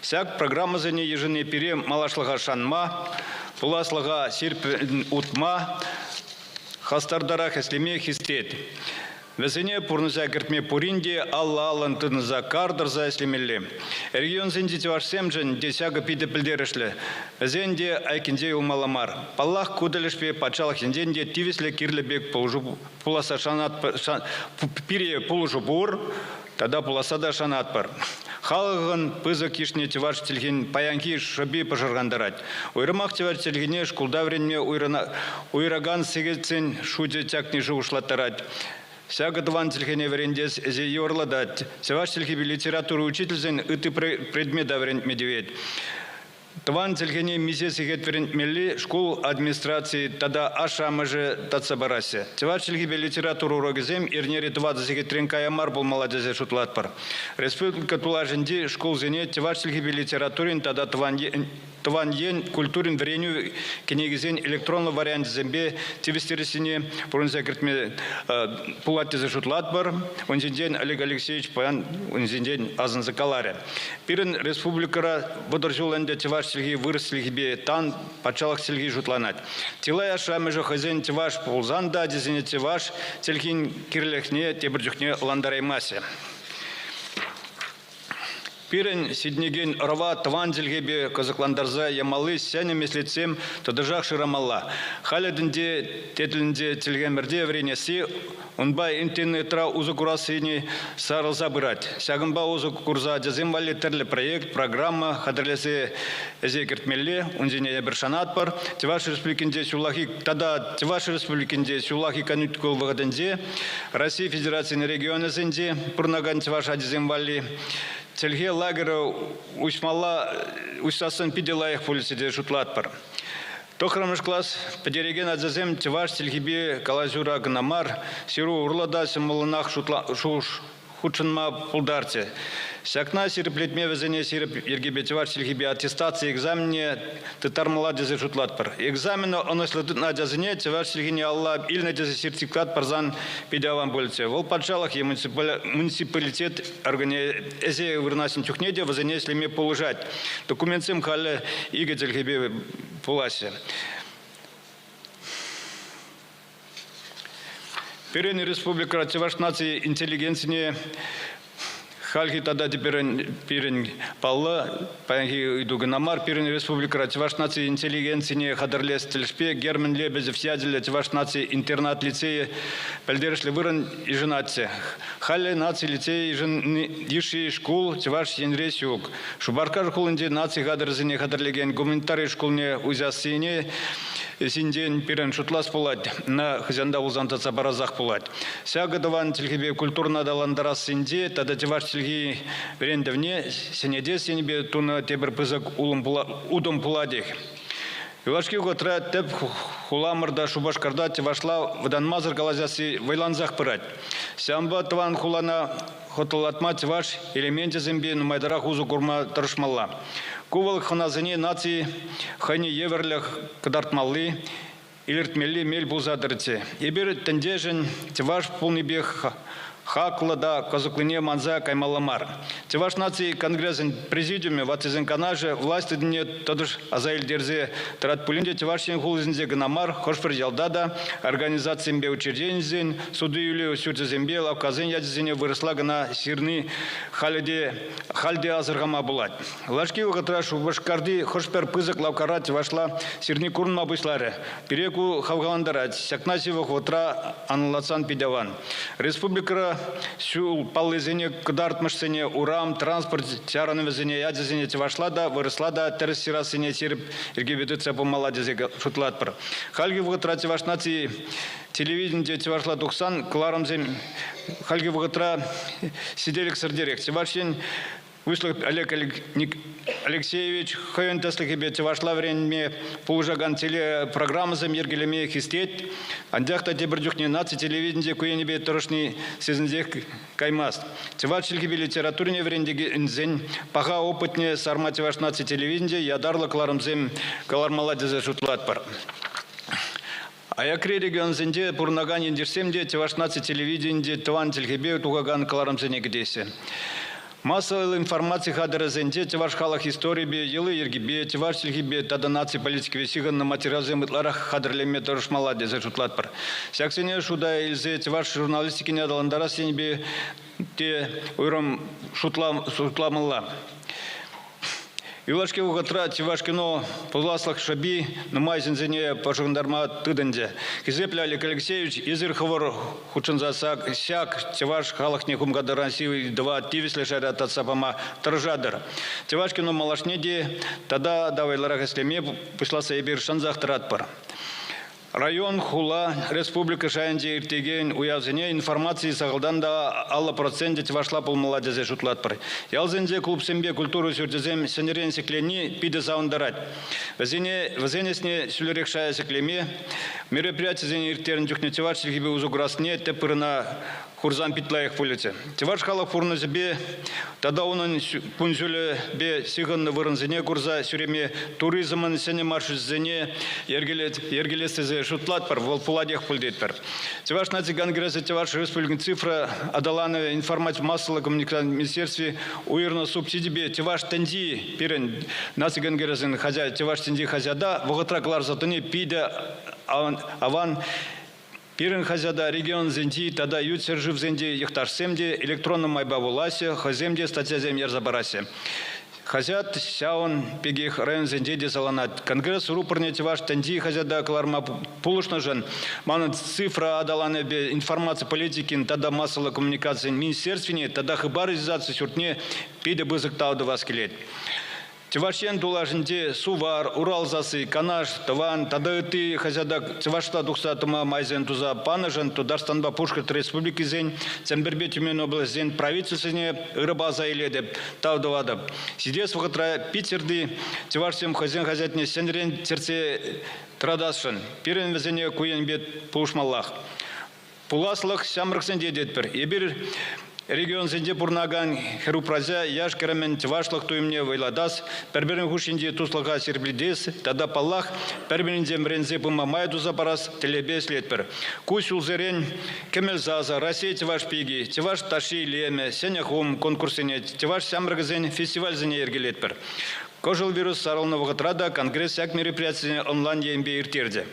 Ҫак программӑсене йышӑнни пире малашлӑха шанма, пуласлӑха ҫирӗп утма, хастартарах ӗҫлеме хистет. Вӗсене пурнӑҫа кӗртме пурин те алла-аллӑн тытӑнса кар тӑрса ӗҫлемелле. Регионсенчи чӑвашсемшӗн те ҫакӑ питӗ пӗлтерӗшлӗ. Вӗсен те айккинче юлмалла мар. Паллах, ку тӗлӗшпе патшалӑх енчен те тивӗҫлӗ кирлӗ пек пулӑшу пуласса шанатпӑр. Пире пулӑшу пур тата пуласса та шанатпӑр. Халӑхӑн пысӑк йышне чӑваш чӗлхин паянхи шӑпи пӑшӑрхантарать. Уйрӑмах чӑваш чӗлхине шкулта вӗренме уйӑракан сехетсен шучӗ чакни шухӑшлаттарать. Ҫакӑ тӑван чӗлхене вӗрентес ӗҫе йывӑрлатать. Чӑваш чӗлхипе литература учительсен ытти предмета вӗрентме тивет. Тӑван чӗлхене миҫе сехет вӗрентмелли шкул администрацийӗ тата ашшӗ-амӑшӗ татса параҫҫӗ. Чӑваш чӗлхипе литература урокӗсем эрнере тӑватӑ сехетрен кая мар пулмалла тесе шутлатпӑр. Республика тулашӗнчи шкулсене чӑваш чӗлхипе литературин тата тӑван ен культурин вӗренӳ кӗнекисен электронлӑ варианчӗсемпе тивӗҫтерессине пурӑнса кӗртме пулать тесе шутлатпӑр. Ун ҫинчен Олег Алексеевич паян ун ҫинчен асӑнса каларӗ. Пирӗн республикӑра 30 ҫул ӗнтӗ чӑваш чӗлхи вырӑс чӗлхипе тан патшалӑх чӗлхи шутланать. Чылай ашшӗ-амӑшӗ хӑйсен чӑваш пулсан та ачисене чӑваш чӗлхин кирлӗхне тепӗр чухне ӑнлантараймаҫҫӗ. Пирӗн ҫитӗнекен ӑрӑва тӑван чӗлхепе кӑсӑклантарса ямалли ҫӗнӗ меслетсем тӑтӑшах шырамалла. Халӗ тӗнче тетелӗнче чӗлхемӗрте вӗренесси унпа интернетра усӑ курассине сарӑлса пырать. Ҫакӑнпа усӑ курса ачасем валли тӗрлӗ проект, программа хатӗрлесе ӗҫе кӗртмелле. Ун ҫине эпир шанатпӑр. Чӑваш Республикинче ҫуллахи тата Чӑваш Республикинче ҫуллахи каникул вӑхӑтӗнче Россия Федерацийӗн регионӗсенче пурӑнакан чӑваш ачисем валли чӗлхе лагерӗ уҫмалла уҫсассӑн питӗ лайӑх пулӗ тесе шутлатпӑр. Тӑххӑрмӗш класс пӗтерекен ачасем чӑваш чӗлхипе калаҫура кӑна мар, ҫыру урлӑ та ҫӑмӑллӑнах хутшӑнма пултарчӗ. Ҫакна ҫирӗплетме вӗсене ҫирӗп йӗркепе чӑваш чӗлхипе аттестаци экзаменне тыттармалла тесе шутлатпӑр. Экзамена ӑнӑҫлӑ тытнӑ ачасене чӑваш чӗлхине алла илнӗ тесе сертификат парсан питӗ аван пулӗччӗ. Вӑл патшалӑх е муниципалитет органӗ ӗҫе вырнаҫнӑ чухне те вӗсене ӗҫлеме пулӑшать. Документсем халӗ икӗ чӗлхепе пулаҫҫӗ. Пирӗн республикӑра чӑваш наци интеллигенцине хальхи тата пирӗн паллӑ паянхи ыйту кӑна мар, пирӗн республикӑра чӑваш наци интеллигенцине хатӗрлес тӗлӗшпе Герман Лебедев ячӗллӗ Чӑваш наци интернат лицейӗ пӗлтерӗшлӗ вырӑн йышӑнатчӗ. Халӗ наци лицейӗ йышши шкул Чӑваш Енре ҫук. Шупашкар хулинче наци хатӗрӗсене хатӗрлекен гуманитари шкулне уҫассине ҫинчен пирӗн шутлас пулать, ӑна хӑҫан та пулсан татса парасах пулать. Ҫакӑ тӑван чӗлхепе культурӑна аталантарассинче тата чӑваш чӗлхи вӗрентӗвне ҫӗнетес енӗпе тунӑ тепӗр пысӑк утӑм пулатех. Юлашки вӑхӑтра тӗп хуламӑрта Шупашкарта чӑвашла вӑтанмасӑр калаҫасси вӑйлансах пырать. Ҫавӑнпа тӑван хулана хӑтлӑлатма чӑваш элеменчӗсемпе нумайтарах усӑ курма тӑрӑшмалла. Ку вӑл хӑнасене наци хӑйне евӗрлӗх кӑтартмалли, илӗртмелли мел пулса тӑрӗччӗ. Эпир тӗнчешӗн чӑваш пулнипех хаклӑ та кӑсӑклине манса каймалла мар. Чӑваш наци конгресӗн президиумӗ Ваттисен канашӗ власть тытӑмне тӑтӑш аса илтерсе тӑрать пулин те Чӑваш Ен хулисенче кӑна мар, хӑш-пӗр ялта та организацисемпе учрежденисен, суту-илӳ ҫурчӗсемпе лавккасен ячӗсене вырӑсла кӑна ҫырни халӗ те халь те асӑрхама пулать. Юлашки вӑхӑтра Шупашкарти хӑш-пӗр пысӑк лавккара чӑвашла ҫырни курӑнма пуҫларӗ. Пире ку хавхалантарать. Ҫакна ҫывӑх вӑхӑтра анлӑлатсан пит аван. Республикӑра ҫул паллисене кӑтартмӑшсене, урам, транспорт чарӑнӑвӗсене, ячӗсене чӑвашла та, вырӑсла та тӗрӗс ҫырассине ҫирӗп йӗркепе тытса пымалла тесе шутлатпӑр. Хальхи вӑхӑтра Чӑваш наци телевиденинче чӑвашла тухсан кӑларӑмсем хальхи вӑхӑтра ҫителӗксӗртерех. Чӑваш Ен Пуҫлӑх Олег Алексеевич хӑйӗн тӗслӗхӗпе чӑвашла вӗренме пулӑшакан телепрограммӑсем йӗркелеме хистет. Анчах та тепӗр чухне наци телевиденийӗнче ку енӗпе тӑрӑшни сисӗнсех каймасть. Чӑваш чӗлхипе литературине вӗрентекенсен паха опытне сарма Чӑваш наци телевиденийӗнче ятарлӑ кӑларӑмсем кӑлармалла тесе шутлатпӑр. Аякри регионсенче пурӑнакан ентешсем те Чӑваш наци телевиденийӗнче тӑван чӗлхепе тухакан кӑларӑмсене кӗтеҫҫӗ. Массӑллӑ информаци хатӗрӗсенче чӑваш халӑх историйӗпе, йӑли-йӗркипе, чӑваш чӗлхипе тата наци политикипе ҫыхӑннӑ материалсем ытларах хатӗрлеме тӑрӑшмалла тесе шутлатпӑр. Ҫаксене шута илсе чӑваш журналистикине аталантарас енӗпе те уйрӑм шутламалла. Юлашки вӑхӑтра Чӑвашкино пуласлӑх шӑпи нумай ҫынсене пӑшӑрхантарма тытӑнчӗ. Хисеплӗ Олег Алексеевич, эсир хӑвӑр хутшӑнса ҫак чӑваш халӑхне хумхантаракан ыйтӑва тивӗҫлӗ шайра татса пама тӑрӑшатӑр. Чӑвашкино малашне те тата та вӑйлӑрах ӗҫлеме пуҫласса эпир шансах тӑратпӑр. Район, хула, республика шайӗнче иртекен уявсене информаци сахалтан та 50 проценчӗ чӑвашла пулмалла тесе шутлатпӑр. Ялсенче клубсемпе культура ҫурчӗсем ҫӗнӗрен ҫӗкленни питӗ савӑнтарать. Вӗсене вӗсен ӗҫне ҫӳлерех шая ҫӗклеме, мероприятисене ирттернӗ чухне чӑваш чӗлхипе усӑ курассине тӗп вырӑна хурсан пит лайӑх пулӗччӗ. Чӑваш халӑх пурнӑҫӗпе тата унӑн кун-ҫулӗпе ҫыхӑннӑ вырӑнсене курса ҫӳреме туризмӑн ҫӗнӗ маршручӗсене йӗркелес тесе шутлатпӑр, вӑл пулатех пуль тетпӗр. Чӑваш наци конгресӗ Чӑваш Республикин цифра аталанӑвӗ информаци массӑллӑ коммуникаци министерстви уйӑрнӑ субсидипе Чӑваш тӗнчи пирӗн наци конгресӗн хаҫат Чӑваш тӗнчи хаҫата вӑхӑтра кӑларса тӑни питӗ аван. Пирӗн хаҫата регионсенчи тата ют ҫӗршывсенчи йӑхташсем те электронлӑ майпа вулаҫҫӗ, хӑйсем те статьясем ярса параҫҫӗ. Хаҫат ҫавӑн пекех районсенче те саланать. Конгресс рупорне Чӑваш тӗнчи хаҫата кӑларма пулӑшнӑшӑн манӑн цифра аталанӑвӗпе информаци политикин тата массӑллӑ коммуникацин министерствине тата Хыпар издательство ҫуртне питӗ пысӑк тав тӑвас килет. Чӑваш Ен тулашӗнче Сувар, Урал сасси, Канаш, Тӑван тата ытти хаҫата чӑвашла тухса тӑма майсем туса панӑшӑн Тутарстанпа Пушкӑрт Республикисен, Чӗмпӗрпе Тюмень облаҫӗсен правительствине ырӑпа аса илетӗп, тав тӑватӑп. Ҫитес вӑхӑтра Питерти чӑвашсем хӑйсен хаҫатне ҫӗнӗрен чӗртсе тӑратасшӑн. Пирӗн вӗсене ку енпе пулӑшмаллах. Пуласлӑх ҫамрӑксенче тетпӗр. Эпир регионсенче пурӑнакан хӗр-упраҫа яш-кӗрӗмӗн чӑвашлӑх туйӑмне вӑйлатас, пӗр-пӗрин хушшинчи туслӑха ҫирӗплетес тата, паллах, пӗр-пӗринчен вӗренсе пыма май туса парас тӗллевпе ӗҫлетпӗр. Ку ҫулсерен Кӗмӗл сасӑ, Раҫҫей чӑваш пики, Чӑваш ташши илемӗ, Ҫӗнӗ хум конкурссене, чӑваш ҫамрӑкӗсен фестивальсене йӗркелетпӗр. Кӑшӑл вирус сарӑлнӑ вӑхӑтра та конгресс ҫак мероприятисене онлайн енпе ирттерчӗ.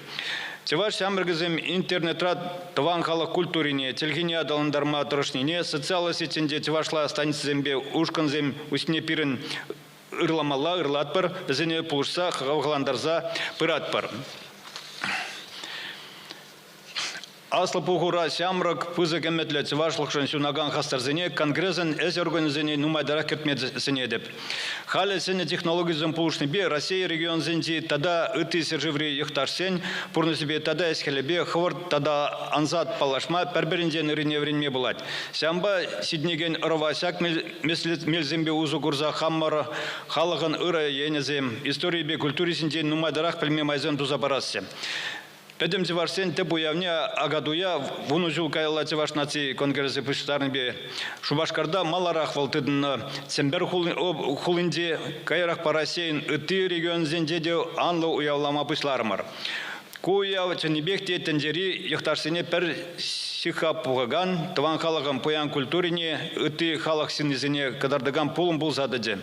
Чӑваш ҫамрӑкӗсем интернетра тӑван халӑх культурине, чӗлхине аталантарма тӑрӑшнине, социаллӑ сетьсенче чӑвашла станицӑсемпе ушкӑнсем уҫни пирӗн ырламалла ырлатпӑр, вӗсене пулӑшса, хавхалантарса пыратпӑр. Аслӑ пухура ҫамрӑк, пысӑк ӗмӗтлӗ чӑвашлӑхшӑн ҫунакан хастарсене Конгресӑн ӗҫ органӗсене нумайтарах кӗртме сӗнетӗп. Халӗ ҫӗнӗ технологисем пулӑшнипе Россия регионсенчи тата ытти ҫӗршыври йӑхташсен пурнӑҫӗпе тата ӗҫ-хӗлӗпе хӑвӑрт тата ансат паллашма, пӗр-пӗринчен ыррине вӗренме пулать. Ҫавӑнпа ҫитӗнекен ӑрӑва ҫак мелсемпе усӑ курса хамӑр халӑхӑн ырӑ енӗсем, историйӗпе культури ҫинчен нумайтарах пӗлме майсем туса парасчӗ. Пӗтӗм чӑвашсен тӗп уявне Акатуя 10 ҫул каялла Чӑваш наци конгресӗ пуҫтарнипе Шупашкарта маларах вӑл тытӑннӑ. Чӗмпӗр хулинче, каярахпа Раҫҫейӗн ытти регионсенче те анлӑ уявлама пуҫларӑмӑр. Ку уяв чӑннипех те тӗнчери йӑхташсене пӗр ҫыхха пухакан, тӑван халӑхӑн пуян культурине ытти халӑх ҫыннисене кӑтартакан пулӑм пулса тӑчӗ.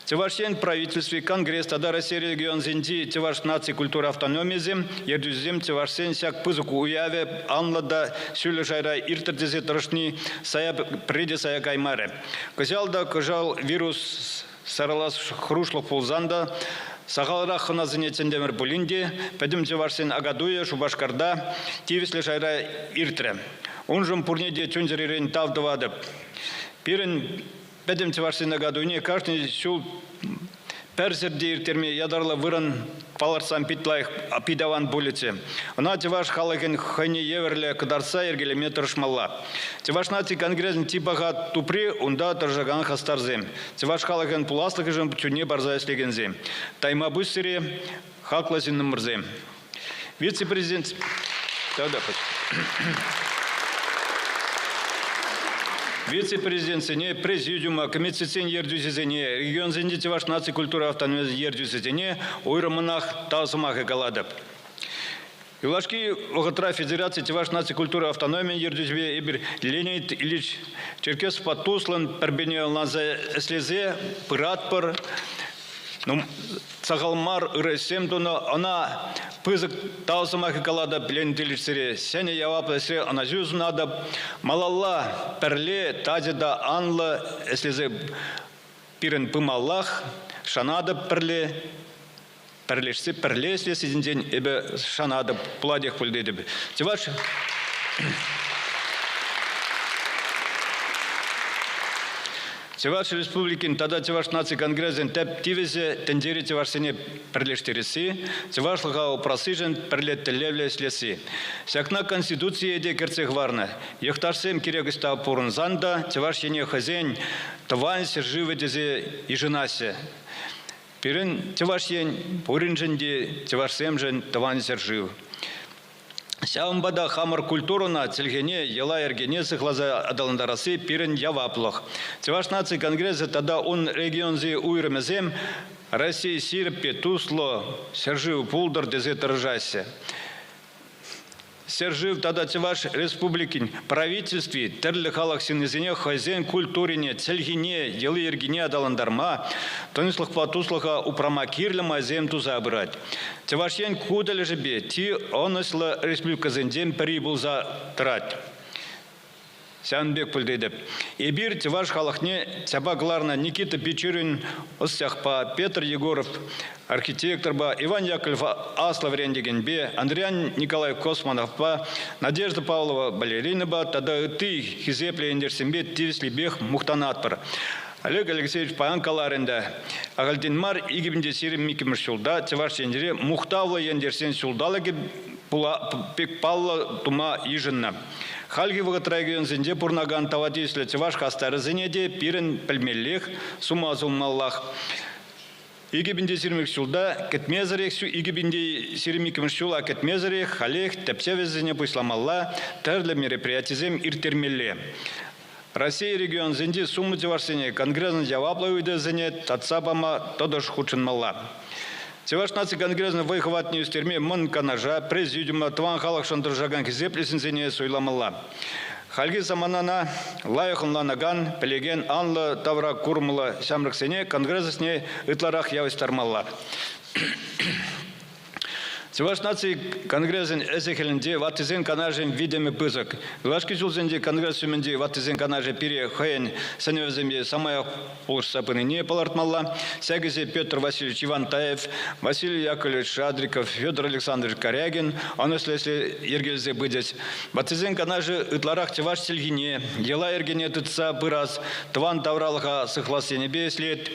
Чӑваш Ен правительстви, Конгресс тата Раҫҫей регионсенчи чӑваш наци культура автономийӗсем, ертӳҫисем чӑвашсен ҫак пысӑк уявӗ анлӑ та ҫӳллӗ шайра ирттӗр тесе тӑрӑшни сая пӗрре те сая каймарӗ. Кӑҫал та кӑшал вирус сарӑлас хӑрушлӑх пулсан та сахалрах хӑнасене чӗнтӗмӗр пулин те пӗтӗм чӑвашсен Акатуйӗ Шупашкарта тивӗҫлӗ шайра иртрӗ. Уншӑн пурне те чун-чӗререн тав тӑватӑп. Пирӗн Пӗтӗм чӑвашсен Акатуйне кашни ҫул Пӗр ҫӗрте ирттерме ятарлӑ вырӑн палӑртсан пит лайӑх, пит аван пулӗччӗ. Ӑна чӑваш халӑхӗн хӑйне евӗрлӗ кӑтартса йӗркелеме тӑрӑшмалла. Чӑваш наци конгресӗн чи паха тупри унта тӑрӑшакан хастарсем, чӑваш халӑхӗн пуласлӑхӗшӗн чунне парса ӗҫлекенсем. Тайма пуҫ сире, хаклӑ ҫыннӑмӑрсем. Вице-президент... Да-да. Вице-президентсене, президиума, комитетсен ертӳҫисене, регионсенчи чӑваш наци культура автономийӗн ертӳҫисене уйрӑммӑнах тав сӑмахӗ калатӑп. Юлашки вӑхӑтра Федераци чӑваш наци культура автономийӗн ертӳҫипе эпир Леонид Ильич Черкесовпа туслӑн пӗр-пӗрне ӑнланса ӗҫлесе пыратпӑр. Ну, сахал мар ырӑ ӗҫсем тунӑ. Ӑна пысӑк тав сӑмахӗ калатӑп Леонид Ильич сире. Ҫӗнӗ яваплӑ ӗҫре ӑнӑҫу сунатӑп. Малалла пӗрле тачӑ та анлӑ ӗҫлесе пирӗн пымаллах. Шанатӑп пӗрле пӗрлешсе пӗрле ӗҫлес тесенчен эпӗ шанатӑп, пулатех пуль тетӗп. Чӑваш Чӑваш Республикин тата Чӑваш наци конгресӗн тӗп тивӗҫӗ тӗнчери чӑвашсене пӗрлештересси, чӑвашлӑха упрассишӗн пӗрле тӗллевлӗ ӗҫлесси. Ҫакна Конституцие те кӗртсе хӑварнӑ. Йӑхташсем кирек ӑҫта пурӑнсан та Чӑваш Ене хӑйсен тӑван ҫӗршывӗ тесе йышӑнаҫҫӗ. Пирӗн Чӑваш Ен пуриншӗн те чӑвашсемшӗн тӑван ҫӗршыв. Ҫавӑнпа та хамӑр культурӑна, чӗлхене, йӑла-йӗркене сыхласа аталантарасси пирӗн яваплӑх. Чӑваш наци конгресӗ тата ун регионси уйрӑмӗсем Россия ҫирӗп те туслӑ ҫӗршыв пултӑр тесе тӑрӑшаҫҫӗ. Ҫӗршыв тата Чӑваш Республикин правительстви тӗрлӗ халӑх ҫыннисене хӑйсен культурине, чӗлхине, йӑли-йӗркине аталантарма, тӑнӑҫлӑхпа туслӑха упрама кирлӗ майсем туса пырать. Чӑваш Ен ку тӗлӗшӗпе чи ӑнӑҫлӑ республикӑсенчен пӗри пулса тӑрать. Ҫавӑн пек пӗлтетӗп. Эпир чӑваш халӑхне чапа кӑларнӑ Никита Печорин ӑсчахпа, Петр Егоров архитекторпа, Иван Яковлев аслӑ вӗрентекенпе, Андриян Николаев космонавтпа, Надежда Павлова балеринӑпа тата ытти хисеплӗ ентешсемпе тивӗҫлипех мухтанатпӑр. Олег Алексеевич паян каларӗ ӗнтӗ, ахальтен мар 2022 ҫулта Чӑваш Енре мухтавлӑ ентешсен ҫулталӑкӗ пек паллӑ тума йышӑннӑ. Хальхи вӑхӑтра регионсенче пурӑнакан тава тивӗҫлӗ чӑваш хастарӗсене те пирӗн пӗлмеллех, сума сумаллах. 2022 ҫулта кӗтмесӗрех, 2022 ҫула кӗтмесӗрех халех тӗпчев ӗҫӗсене пуҫламалла, тӗрлӗ мероприятисем ирттермелле. Россия регионсенчи сумлӑ чӑвашсене Конгресӑн яваплӑ ыйтӑвӗсене татса пама тӑтӑш хутшӑнмалла. Чӑваш наци конгресӗн вӑй-хӑватне ӳстерме Мӑн Канаша, Президиума, тӑван халӑхшӑн тӑрӑшакан хисеплӗ ҫынсене суйламалла. Хальхи саманана лайӑх ӑнланакан, пӗлекен анлӑ тавра курӑмлӑ ҫамрӑксене конгресс ӗҫне ытларах явӑҫтармалла. Чӑваш наци конгресӗн ӗҫӗ-хӗлӗнче ваттисен канашӗн витӗмӗ пысӑк. Юлашки ҫулсенче конгресс ҫумӗнчи ваттисен канашӗ пире хӑйӗн сӗнӗвӗсемпе самаях пулӑшса пынине палӑртмалла. Ҫак ӗҫе Петр Васильевич Ивантаев, Василий Яковлевич Шадриков, Федор Александрович Корягин ӑнӑҫлӑ ӗҫле йӗркелесе пычӗҫ. Ваттисен канашӗ ытларах чӑваш чӗлхине, йӑла-йӗркене тытса пырас, тӑван тавралӑха сыхлас енӗпе ӗҫлет.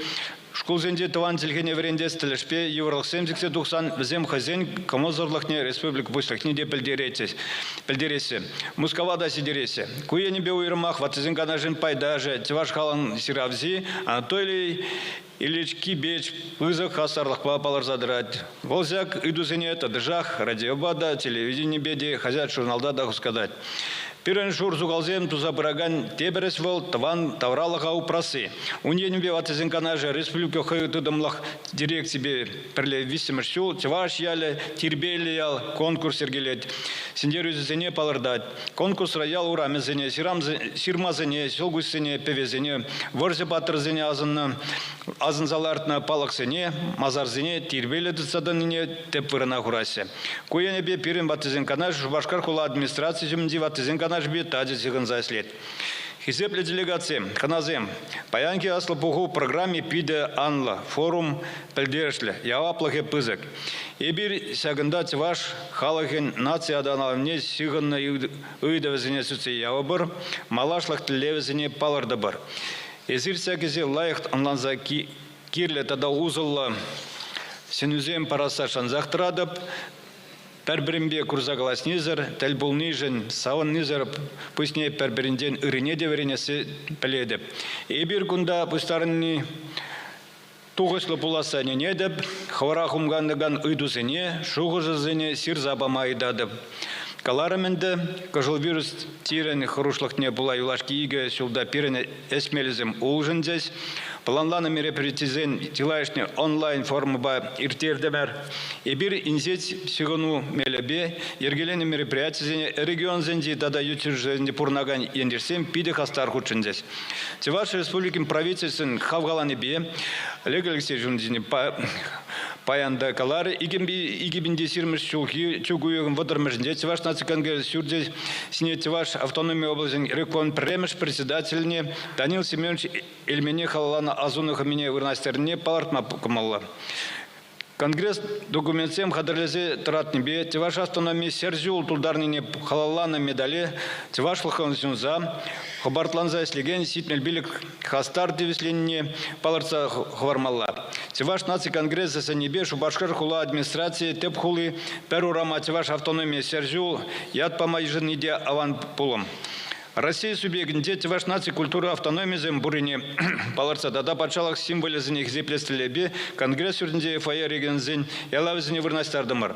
Шкулсенче тӑван чӗлхене вӗрентес тӗлӗшпе йывӑрлӑхсем сиксе тухсан вӗсем хӑйсен кӑмӑлсӑрлӑхне республика Пуҫлӑхне те пӗлтереҫҫӗ, Мускава та ҫитереҫҫӗ. Ку енӗпе уйрӑмах ваттисен канашӗн пайташӗ, чӑваш халӑхӗн ҫыравҫи Анатолий Ильич Кибеч пысӑк хастарлӑхпа палӑрса тӑрать. Вӑл ҫак ыйтусене тӑтӑшах радиопа та, телевиденипе те, хаҫат-журналта та хускатать. Пирӗн шур сухалсем туса пыракан тепӗр ӗҫ вӑл тӑван тавралӑха упрасси. Ун енӗпе ваттисен канашӗ республика хӑй тытӑмлӑх дирекципе пӗрле виҫҫӗмӗш ҫул Чӑваш ялӗ, тирпейлӗ ял конкурс йӗркелет. Ҫӗнтерӳҫӗсене палӑртать. Конкурсра ял урамӗсене, ҫырмасене, ҫӑлкуҫсене, пӗвесене, вӑрҫӑ паттӑрӗсене асӑннӑ асӑнса лартнӑ палӑксене, масарсене тирпейлӗ тытса тӑнине тӗп вырӑна хураҫҫӗ. Ку енӗпе пирӗн ваттисен канашӗ Шупашкар хула администрацийӗ ҫумӗнчи ваттисен канашӗпе тачӑ ҫыхӑнса ӗҫлет. Хисеплӗ делегатсем, хӑнасем, паянхи Аслӑ пуху программи питӗ анлӑ, форум пӗлтерӗшлӗ, яваплӑхӗ пысӑк. Эпир ҫакӑнта чӑваш халӑхӗн наци аталанӑвне ҫыхӑннӑ ыйтӑвӗсене сӳтсе явӑпӑр, малашлӑх тӗллевӗсене палӑртӑпӑр. Эсир ҫак ӗҫе лайӑх ӑнланса кирлӗ тата усӑллӑ сӗнӳсем парасса шансах тӑратӑп. Пӗр-пӗринпе курса калаҫнисӗр, тӗл пулнишӗн савӑннисӗр пуҫне пӗр-пӗринчен ыррине те вӗренессе пӗлетӗп. Эпир кунта пуҫтарӑнни тухӑҫлӑ пуласса ӗненетӗп, хӑвӑра хумханакан ыйтусене, шухӑшӗсене ҫырса пама ыйтатӑп. Каларӑм ӗнтӗ, кӑшӑлвирус чирӗн хӑрушлӑхне пула юлашки икӗ ҫулта пирӗн ӗҫ мелӗсем улшӑнчӗҫ. Планланӑ мероприятисен чылайӑшне онлайн формӑпа ирттертӗмӗр. Эпир инҫет ҫыхӑну мелӗпе йӗркеленӗ мероприятисене регионсенчи тата ют ҫӗршывсенче пурӑнакан ентешсем питӗ хастар хутшӑнчӗҫ. Чӑваш Республикин правительствин хавхаланипе Олег Алексеевич паян та каларӗ, 2020 ҫулхи чӳк уйӑхӗн 30-мӗшӗнче Чӑваш наци конгресс ҫурчӗ ҫине Чӑваш автономи облаҫӗн рекон пӗрремӗш председательне Данил Семенович Эльмене халалланӑ асӑну хӑмине вырнаҫтарнине палӑртма кӑмӑллӑ. Конгресс документсем хатӗрлесе тӑратнипе Чӑваш автономи ҫӗр ҫул тултарнине халалланӑ медале чӑвашлӑхшӑн ҫунса, хӑпартланса ӗҫлекен 75 хастар тивӗҫленине палӑртса хӑвармалла. Чӑваш наци конгресӗ сӗннипе Шупашкар хула администрацийӗ тӗп хули пӗр урама Чӑваш автономийӗ ҫӗр ҫул ят пама йышӑнни те аван пулӑм. Россия субъектӗнче чӑваш наци культура автономийӗсем пуррине палӑртса тата патшалӑх символӗсене хисеплес тӗллевпе Конгресс ҫуртӗнче ФАЕ регионсен ялавӗсене вырнаҫтартӑмӑр.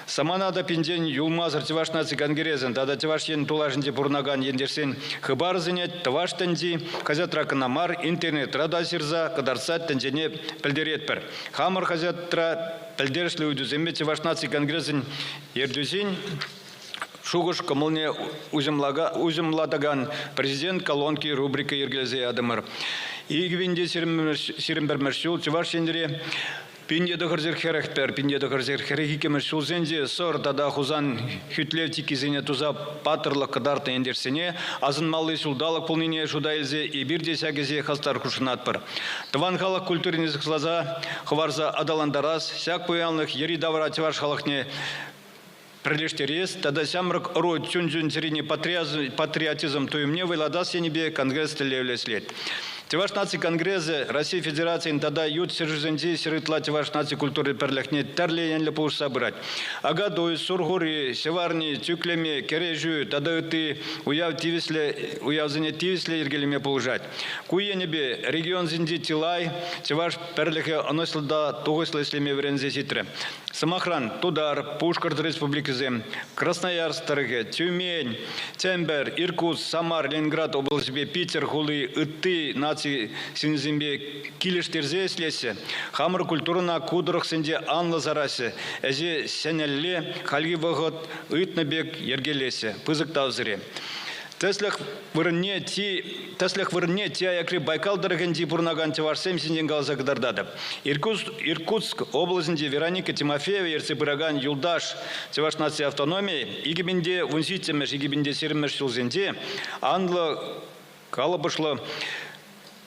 Самана таппинчен юлмасӑр Чӑваш наци конгресӗн тата Чӑваш Ен тулашӗнче пурӑнакан ентешсен хыпарӗсене Тӑваш тӗнчи хаҫатра кӑна мар, интернетра та ҫырса кӑтартса тӗнчене пӗлтеретпӗр. Хамӑр хаҫатра пӗлтерӗшлӗ ыйтусемпе Чӑваш наци конгресӗн ертӳҫин шухӑш-кӑмӑлне уҫӑмлатакан «Президент колонки» рубрика йӗркелесе ятӑмӑр. 2021 ҫул Чӑваш Енре 1941, 1942 ҫулсенче Сӑр тата Хусан хӳтлев чиккисене туса паттӑрлӑх кӑтартнӑ ентешсене асӑнмалли ҫулталӑк пулнине шута илсе эпир те ҫак ӗҫе хастар хутшӑнатпӑр. Тӑван халӑх культурине сыхласа хӑварса аталантарас, ҫак пуянлӑх йӗри-тавра чӑваш халӑхне пӗрлештерес тата ҫамрӑк ӑру чун-чун-чӗрине патриотизм туйӑмне вӑйлатас енӗпе конгресс тӗллевлӗ ӗҫлет. Чӑваш наци конгресӗ Россия Федерацийӗн тата ют ҫӗршывсенчи ҫӗр ытла чӑваш наци культури пӗрлӗхне тӗрлӗ енлӗ пулӑшса пырать. Акатуй, Сурхури, Ҫӑварни, Чӳклеме, Кӗрешӳ тата ытти уяв тивӗҫлӗ уявсене тивӗҫлӗ йӗркелеме пулӑшать. Ку енӗпе регионсенчи чылай чӑваш пӗрлӗхӗ ӑнӑҫлӑ та тухӑҫлӑ ӗҫлеме вӗренсе ҫитрӗ. Сӑмахран, Тутар, Пушкӑрт республикисем, Красноярск тӑрӑхӗ, Тюмень, Чӗмпӗр, Иркутск, Самар, Ленинград облаҫӗпе Питӗр хули ытти наци ҫыннисемпе килӗштерсе ӗҫлеҫҫӗ. Хамӑр культурӑна ку тӑрӑхсенче анлӑ сараҫҫӗ, ӗҫе ҫӗнӗлле, хальхи вӑхӑт ыйтнӑ пек йӗркелеҫҫӗ. Пысӑк тав сире. Тӗслӗх вырӑнне ти тӗслӗх вырӑнне ти аякри Байкал тӑрӑхӗнчи пурӑнакан чӑвашсем ҫинчен каласа кӑтартатӑп. Иркутск облаҫӗнчи Вероника Тимофеева ертсе пыракан Юлташ Чӑваш наци автономийӗ 2017-мӗш 2020-мӗш ҫулсенче анлӑ калӑпӑшлӑ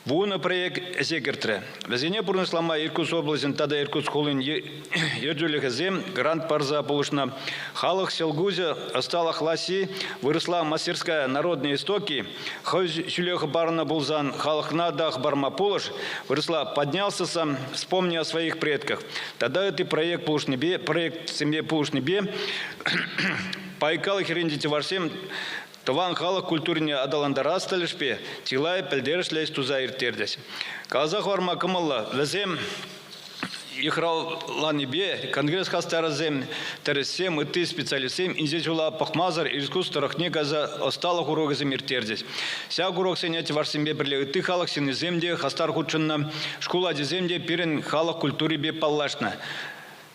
10 проект ӗҫе кӗртрӗ. Вӗсене пурнӑҫлама Иркутск облаҫӗн тата Иркутск хулин ертӳлӗхӗсем грант парса пулӑшнӑ. Халӑх ҫӑлкуҫӗ ӑсталӑх лаҫҫи вырӑсла мастерская народные истоки хӑй ҫӳле хӑпарнӑ пулсан халӑхна та хӑпарма пулӑш, вырӑсла поднялся сам, вспомни о своих предках. Тата ытти проект пулӑшнипе, проектсемпе пулӑшнипе Байкал хӗрринчи чӑвашсем тӑван халӑх культурине аталантарас тӗлӗшпе чылай пӗлтерӗшлӗ ӗҫ туса ирттерчӗҫ. Каласа хӑварма кӑмӑллӑ, вӗсем йыхравланипе конгресс хастарӗсем, тӗрӗссем, ытти специалистсем инҫе ҫула пӑхмасӑр искусство тӑрӑхне кайса ӑсталӑх урокӗсем ирттерчӗҫ. Ҫак уроксене чӑвашсемпе пӗрле ытти халӑх ҫыннисем те хастар хутшӑннӑ, шкул ачисем те пирӗн халӑх культурипе паллашнӑ.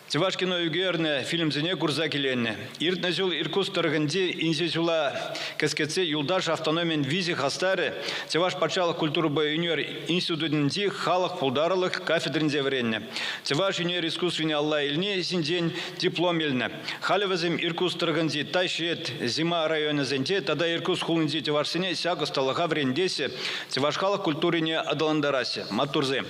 Чӑваш кино ӳкернӗ фильмсене курса киленнӗ. Иртнӗ ҫул Иркутск тӑрӑхӗнчи инҫе ҫула кӗскетсе Юлташ автономин виҫӗ хастарӗ Чӑваш патшалӑх культурӑпа ӳнер институтӗнчи халӑх пултарулӑх кафедринче вӗреннӗ. Чӑваш ӳнер искусствине алла илни ҫинчен диплом илнӗ. Халӗ вӗсем Иркутск тӑрӑхӗнчи Тайшет, Зима районӗсенче тата Иркутск хулинчи чӑвашсене ҫак ӑсталӑха вӗрентеҫҫӗ, чӑваш халӑх культурине аталантараҫҫӗ. Маттурсем!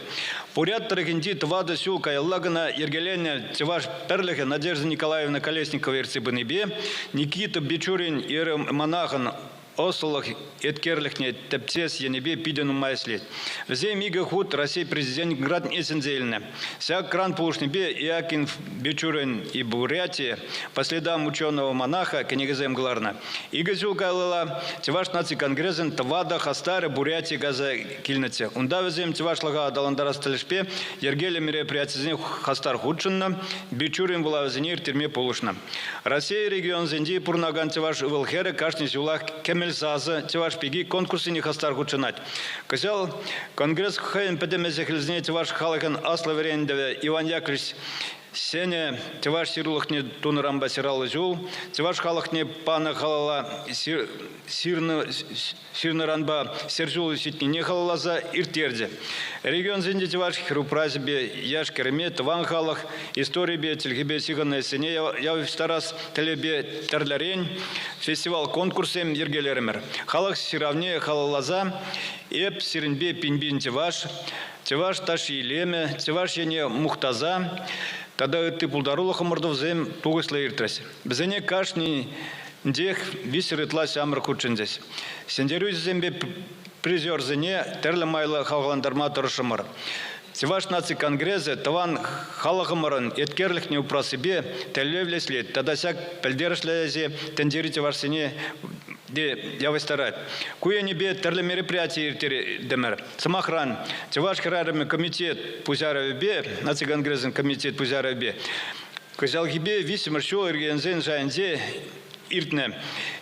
Бурят тӑрӑхӗнчи тӑватӑ ҫул каялла кӑна йӗркеленнӗ чӑваш пӗрлӗхӗ Надежда Николаевна Колесникова ертсе пынипе Никита Бичурин иеромонахӑн ӑслӑлӑх еткерлӗхне тӗпчес енӗпе питӗ нумай ӗҫлет. Вӗсем икӗ хут Раҫҫей Президенчӗн грантне ҫӗнсе илнӗ. Ҫак грант пулӑшнипе Иакинф Бичурин и Бурятия по следам ученого монаха кӗнекесем кӑларнӑ. Икӗ ҫул каялла Чӑваш наци конгресӗн тӑватӑ хастарӗ Бурятие кайса килнӗччӗ. Унта вӗсем чӑвашлӑха аталантарас тӗлӗшпе йӗркеллӗ мероприятисене хастар хутшӑннӑ, Бичурин вулавӗсене ирттерме пулӑшнӑ. Россия регионсенчи пурӑнакан чӑваш ывӑл-хӗрӗ кашни ҫулах Кӗмӗл сасӑ чӑваш пики конкурссене хастар хутшӑнать. Кӑҫал Конгресс хӑйӗн пӗтӗм ӗҫӗ-хӗлӗсене чӑваш халӑхӗн аслӑ вӗрентӗвӗ Иван Яковлевич ҫӗнӗ чӑваш ҫырулӑхне тунӑранпа ҫыраллӑ ҫул, чӑваш халӑхне панӑ халала ҫырнӑранпа ҫӗр ҫул ҫитнине халалласа ирттерчӗ. Регионсенчи чӑваш хӗрупраҫӗпе яш-кӗрӗме тӑван халӑх историйӗпе, чӗлхипе ҫыхӑннӑ ӗҫсене явӑҫтарас тӗллевпе тӗрлӗрен фестиваль-конкурссем йӗркелерӗмӗр. Халӑх ҫыравне халалласа «Эп сирӗнпе пин-пин чӑваш», «Чӑваш ташши илемӗ», «Чӑваш Ене мухтаса» тата ытти пултарулӑх ӑмӑртӑвӗсем тухӑҫлӑ иртрӗҫ. Вӗсене кашнинчех виҫҫӗр ытла ҫамрӑк хутшӑнчӗҫ. Ҫӗнтерӳҫӗсемпе призерсене тӗрлӗ майлӑ хавхалантарма тӑрӑшрӑмӑр. Чӑваш наци конгресӗ тӑван халӑхӑмӑрӑн еткерлӗхне упрассипе тӗллевлӗ ӗҫлет тата ҫак пӗлтерӗшлӗ ӗҫе тӗнчери чӑвашсене те явӑҫтарать. Ку енӗпе тӗрлӗ мероприяти ирттертӗмӗр. Сӑмахран, Чӑваш хӗрарӑмӗ комитет пуҫарӑвӗпе, наци конгресӗн комитет пуҫарӑвӗпе кӑҫалхипе виҫҫӗмӗш ҫул регионсен шайӗнче иртнӗ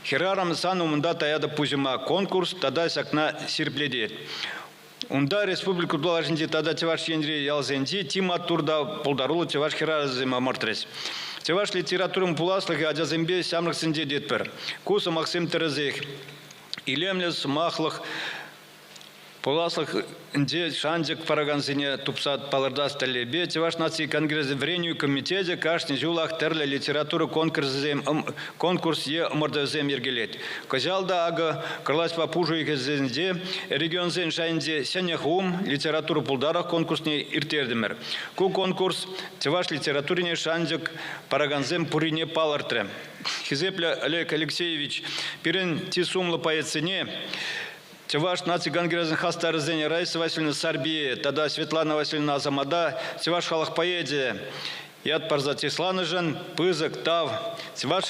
«Хӗрарӑм сан умӑнта таятӑп пуҫӑма» конкурс тата ҫакна ҫирӗплетет. Унта республика тулашӗнчи тата Чӑваш Енри ялсенчи чи маттур та пултаруллӑ чӑваш хӗрарӑмӗсем ӑмӑртрӗҫ. Чӑваш литературин пуласлӑхӗ ачасемпе ҫамрӑксенче тетпӗр. Ку сӑмахсем тӗрӗсех. Илемлӗ сӑмахлӑх Пуласлӑхӗнче шанчӑк паракансене тупса палӑртас тӗллевпе Чӑваш наци конгресӗн вӗренӳ комитечӗ кашни ҫулах тӗрлӗ литература конкурсӗсем конкурс е ӑмӑртӑвӗсем йӗркелет. Кӑҫал та акӑ кӑрлачпа пуш уйӑхӗсенче регионсен шайӗнче Ҫӗнӗ хум литература пултарулӑх конкурсне ирттертӗмӗр. Ку конкурс чӑваш литературине шанчӑк паракансем пуррине палӑртрӗ. Хисеплӗ Олег Алексеевич, пирӗн чи сумлӑ поэтсене Чӑваш наци конгресӗн хастарӗсен Раиса Васильевна Сарпие тата Светлана Васильевна Асамата чӑваш халӑх поэчӗ ят парса чысланӑшӑн пысӑк тав. Чӑваш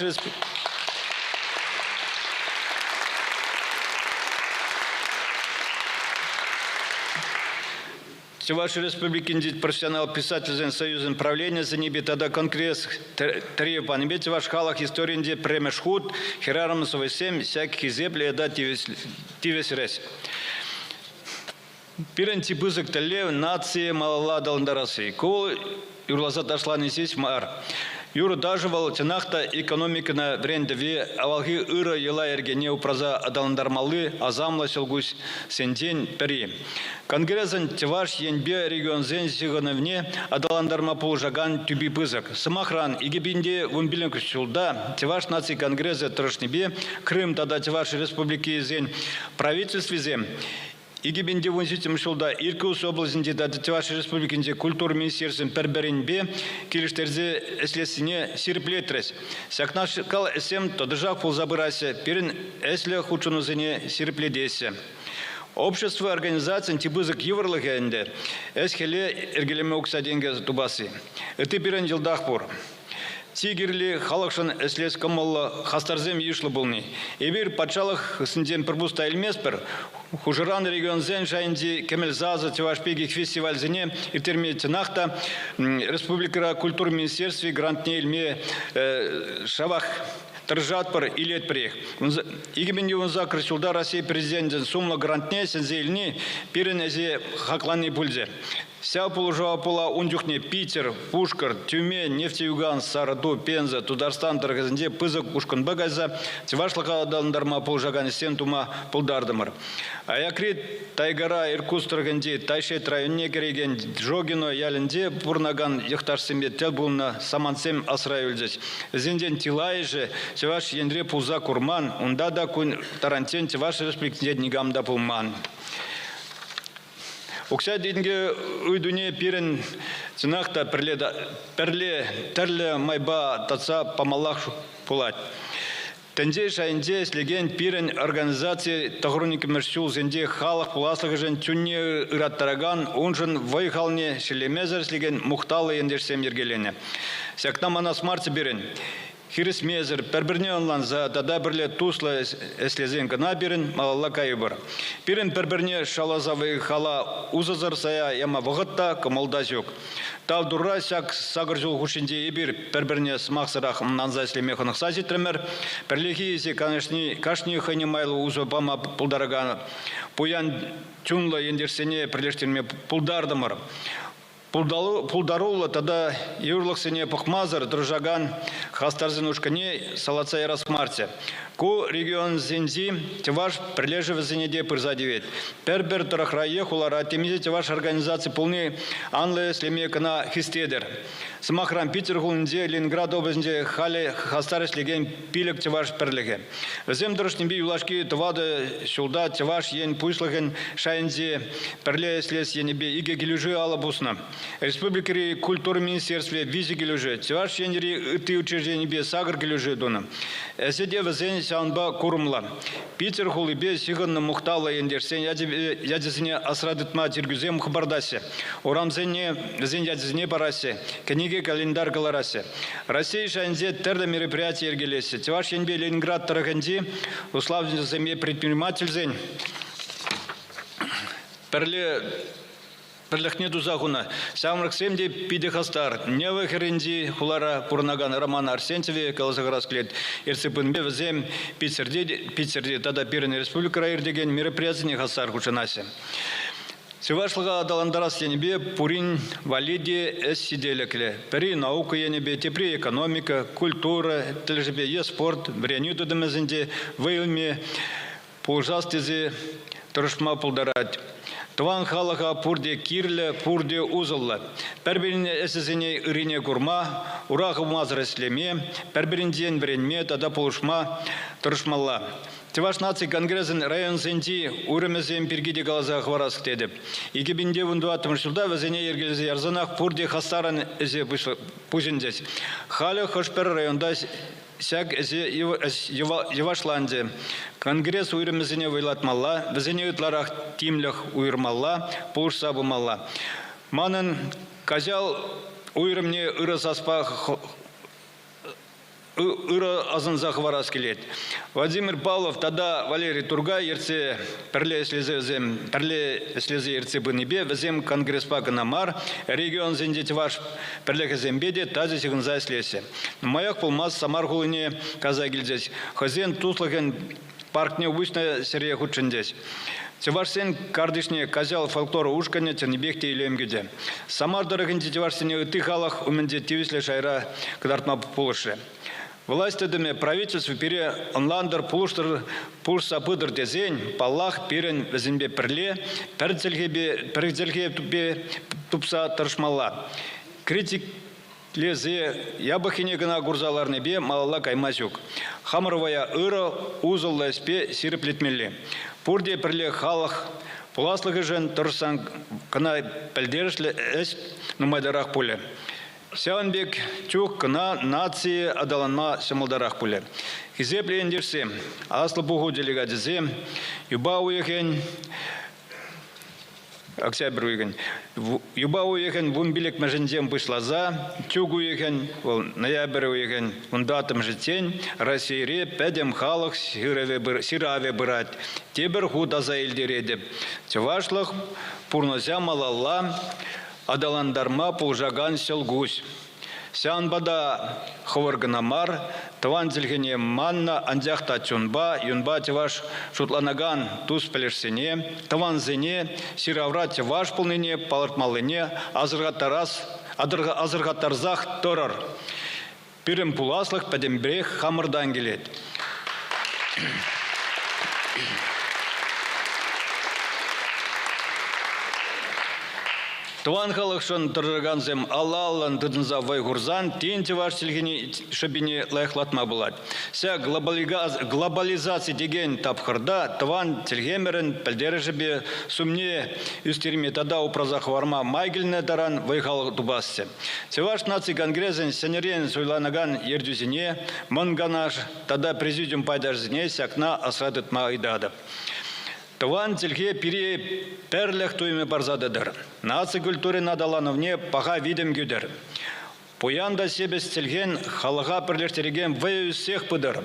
Чӑваш Республикинчи профессионал писательсен союзӗн правленийӗ сӗннипе тата конгресс тӗрев панипе чӑваш халӑх историйӗнче пӗрремӗш хут хӗрарӑм сӑвӑҫсем ҫак хисеплӗ ята тивӗҫрӗҫ. Пирӗн чи пысӑк тӗллев нацие малалла аталантарасси. Ку юрласа ташлани ҫеҫ мар. Юрӑ-ташӑ вӑл чӑнах та экономикӑна вӗрентӗве, авалхи ырӑ йӑла-йӗркене упраса аталантармалли асамлӑ ҫӑлкуҫсенчен пӗри. Конгресӑн Чӑваш Енпе регионсен ҫыхӑнӑвне аталантарма пулӑшакан тӳпи пысӑк. Сӑмахран, 2015 ҫулта Чӑваш наци конгресӗ тӑрӑшнипе Крым тата Чӑваш Республикисен правительствисем 2017 ҫулта Иркутск облаҫӗнчи тата Чӑваш Республикинчи культура министерствин пӗр-пӗринпе килӗштерсе ӗҫлессине ҫирӗплетрӗҫ. Ҫакнашкал ӗҫсем тӑтӑшах пулса пыраҫҫӗ, пирӗн ӗҫлӗ хутшӑнусене ҫирӗплетеҫҫӗ. Общество организацийӗн чи пысӑк йывӑрлӑхӗ ӗнтӗ ӗҫ-хӗле йӗркелеме укҫа-тенкӗ тупасси. Ытти пирӗн йӑлтах пур. Чи кирли халӑхшӑн ӗҫлес кӑмӑллӑ хастарсем йышлӑ пулни. Эпир патшалӑх хыснинчен пӗр пус та илместпӗр. Хушӑран регионсен шайӗнчи Кӗмӗл сасӑ чӑваш пики фестивальсене ирттерме чӑнах та республикӑра культура министерстви грантне илме шавах тӑрӑшатпӑр, илетпӗрех. 2018 ҫулта Россия Президенчӗн сумлӑ грантне ҫӗнсе илни пирӗн ӗҫе хаклани пулчӗ. Ҫав пулӑшӑва пула ун чухне Питер, Пушкӑрт, Тюмень, Нефтеюганск, Сарӑту, Пенза, Тутарстан тӑрӑхӗсенче пысӑк ушкӑнпа кайса чӑвашлӑха аталантарма пулӑшакан ӗҫсем тума пултартӑмӑр. Аякри тайгара Иркутск тӑрӑхӗнчи Тайшет районне кӗрекен Джогино ялӗнче пурӑнакан йӑхташсемпе тӗл пулнӑ самантсем асра юлчӗҫ. Вӗсенчен чылайӑшӗ Чӑваш Енре пулса курман, унта та кун таранччен Чӑваш Республикинче никам та пулман. Укҫа-тенкӗ ыйтуне пирӗн чӑнах та пӗрле, пӗрле тӗрлӗ майпа татса памаллах пулать. Тӗнче шайӗнче ӗҫлекен пирӗн организаци тӑхӑрвун-иккӗмӗш ҫулсенче халӑх пуласлӑхӗшӗн чунне ыраттаракан, уншӑн вӑй-халне шеллемесӗр ӗҫлекен мухтавлӑ ентешсем йӗркеленӗ. Ҫакна манас марччӗ пирӗн. Хирӗҫмесӗр, пӗр-пӗрне ӑнланса тата пӗрле туслӑ ӗҫлесен кӑна пирӗн малалла кайӑпӑр. Пирӗн пӗр-пӗрне шаласа вӑй-хала усӑсӑр сая яма вӑхӑт та, кӑмӑл та ҫук. Тав Турра ҫак сакӑр ҫул хушшинче эпир пӗр-пӗрне сӑмахсӑрах ӑнланса ӗҫлеме хӑнӑхса ҫитрӗмӗр. Пӗрлехи ӗҫе кашни хӑйне майлӑ усӑ пама пултаракан пуян чунлӑ ентешсене пӗрлештерме пултартӑмӑр. Пултаруллӑ тата йывӑрлӑхсене пӑхмасӑр тӑрӑшакан хастарсен ушкӑнне салатса ярас марччӗ. Ку регионсенчи чӑваш пӗрлешӗвӗсене те пырса тивет. Пӗр-пӗр тӑрӑхра е хулара темиҫе чӑваш организаци пулни анлӑ ӗҫлеме кӑна хистетӗр. Сӑмахран, Питӗр хулинче, Ленинград облаҫӗнче халӗ хастар ӗҫлекен пилӗк чӑваш пӗрлӗхӗ. Вӗсем тӑрӑшнипе юлашки тӑватӑ ҫулта Чӑваш Ен Пуҫлӑхӗн шайӗнче пӗрле ӗҫлес енӗпе икӗ килӗшӳ алӑ пуснӑ. Республикӑри культура министерстви виҫӗ килӗшӳ, Чӑваш Енри ытти учрежденипе сакӑр килӗшӳ тунӑ. Ӗҫӗ те вӗсен ҫавӑнпа курӑмлӑ. Питӗр хулипе ҫыхӑннӑ мухтавлӑ ентешсен ячӗсене асра тытма чиркӳсем хӑпартаҫҫӗ, урамсене вӗсен ячӗсене параҫҫӗ, кӗнеке-календарь кӑлараҫҫӗ. Раҫҫей шайӗнче тӗрлӗ мероприяти йӗркелеҫҫӗ. Чӑваш Енпе Ленинград тӑрӑхӗнчи усламҫӑсемпе предпринимательсен пӗрле пӗрлӗхне туса хунӑ. Ҫамрӑксем те питӗ хастар. Нева хӗрринчи хулара пурӑнакан Роман Арсентьеве каласа хӑварас килет. Ертсе пынипе вӗсем Питӗрте, Питӗрте тата пирӗн республикӑра иртекен мероприятисене хастар хутшӑнаҫҫӗ. Чӑвашлӑха аталантарас енӗпе пурин валли те ӗҫ ҫителӗклӗ. Пӗри наука енӗпе, тепри экономика, культура тӗлӗшӗпе е спорт, вӗренӳ тытӑмӗсенче вӑй илме пулӑшас тесе тӑрӑшма пултарать. Тӑван халӑха пурте кирлӗ, пурте усӑллӑ. Пӗр-пӗрин ӗҫӗсене ырине курма, ура хывмасӑр ӗҫлеме, пӗр-пӗринчен вӗренме тата пулӑшма тӑрӑшмалла. Чӑваш наци конгресӗн районсенчи уйрӑмӗсем пирки те каласа хӑварас тетӗп. 2014 ҫулта вӗсене йӗркелесе ярсанах пурте хастаррӑн ӗҫе пуҫӑнчӗҫ. Халӗ хӑш-пӗр районта ҫак ӗҫе йӑвашланчӗ. Конгресс уйрӑмӗсене вӑйлатмалла, вӗсене ытларах тимлӗх уйӑрмалла, пулӑшса пымалла. Манӑн Каҫал уйрӑмне ырӑ саспа ырӑ асӑнса хӑварас килет. Владимир Павлов тата Валерий Тургай ертсе пӗрле ӗҫлесе вӗсем пӗрле ӗҫлесе ертсе пынипе вӗсем конгреспа кӑна мар, регионсенчи чӑваш пӗрлӗхӗсемпе те тачӑ ҫыхӑнса ӗҫлеҫҫӗ. Нумаях пулмасть Самар хулине кайса килчӗҫ, хӑйсен туслӑхӗн паркне уҫнӑ ҫӗре хутшӑнчӗҫ. Чӑвашсен картишне Каҫал фольклор ушкӑнӗ чӑннипех те илем кӳчӗ. Самар тӑрӑхӗнчи чӑвашсене ытти халӑх умӗнче тивӗҫлӗ шайра кӑтартма пулӑшрӗ. Власть тытӑмӗ правительство пире ӑнлантӑр, пулӑштӑр, пулӑшса пытӑр тесен, паллах, пирӗн вӗсемпе пӗрле пӗр чӗлхепе, пӗр чӗлхепе тупса тӑрӑшмалла. Критик Лесе япӑххине кӑна курса ларнипе малалла кайма ҫук. Хамӑр вӑя ырӑ, усӑллӑ ӗҫпе ҫирӗплетмелле. Пурте пӗрле халӑх пуласлӑхӗшӗн тӑрӑшсан кӑна пӗлтерӗшлӗ ӗҫ нумайтарах пулӗ. Ҫавӑн пек чух кӑна наци аталанма ҫӑмӑлтарах пулӗ. Хисеплӗ ентешсем, Аслӑ Пуху делегачӗсем, юпа уйӑхӗн октябрь уйӑхӗн, юпа уйӑхӗн вунпиллӗкмӗшӗнчен пуҫласа чӳк уйӑхӗн, вӑл ноябрь уйӑхӗн вунтӑваттӑмӗшӗччен Раҫҫейре пӗтӗм халӑх ҫыравӗ пырать. Тепӗр хут аса илтеретӗп, чӑвашлӑх пурнӑҫа малалла аталантарма пулӑшакан ҫӑлкуҫ. Ҫавӑнпа та хӑвӑр кӑна мар, тӑван чӗлхене маннӑ, анчах та чунпа, юнпа чӑваш шутланакан тус-пӗлӗшсене, тӑвансене ҫыравра чӑваш пулнине палӑртмаллине асӑрхаттарас, асӑрхаттарсах тӑрӑр. Пирӗн пуласлӑх пӗтӗмпех хамӑртан килет. Тӑван халӑхшӑн тӑрӑшакансем алла-аллӑн тытӑнса вӑй хурсан тин чӑваш чӗлхине шӑпине лайӑхлатма пулать. Ҫак глобализаци текен тапхӑрта тӑван чӗлхемӗрӗн пӗлтерӗшӗпе сумне ӳстерме тата упраса хӑварма май килнӗ таран вӑй-хал тупасчӗ. Чӑваш наци конгресӗн ҫӗнӗрен суйланакан ертӳҫине Мӑн Канаш тата президиум пайташӗсене ҫакна асра тытма ыйтатӑп. Тӑван чӗлхе пире пӗрлӗх туйӑмӗ парса тӑтӑр, наци культурин аталанӑвне паха витӗм кӳтӗр. Пуян та ҫепӗҫ чӗлхен халӑха пӗрлештерекен вӑйӗ ӳссех пытӑр.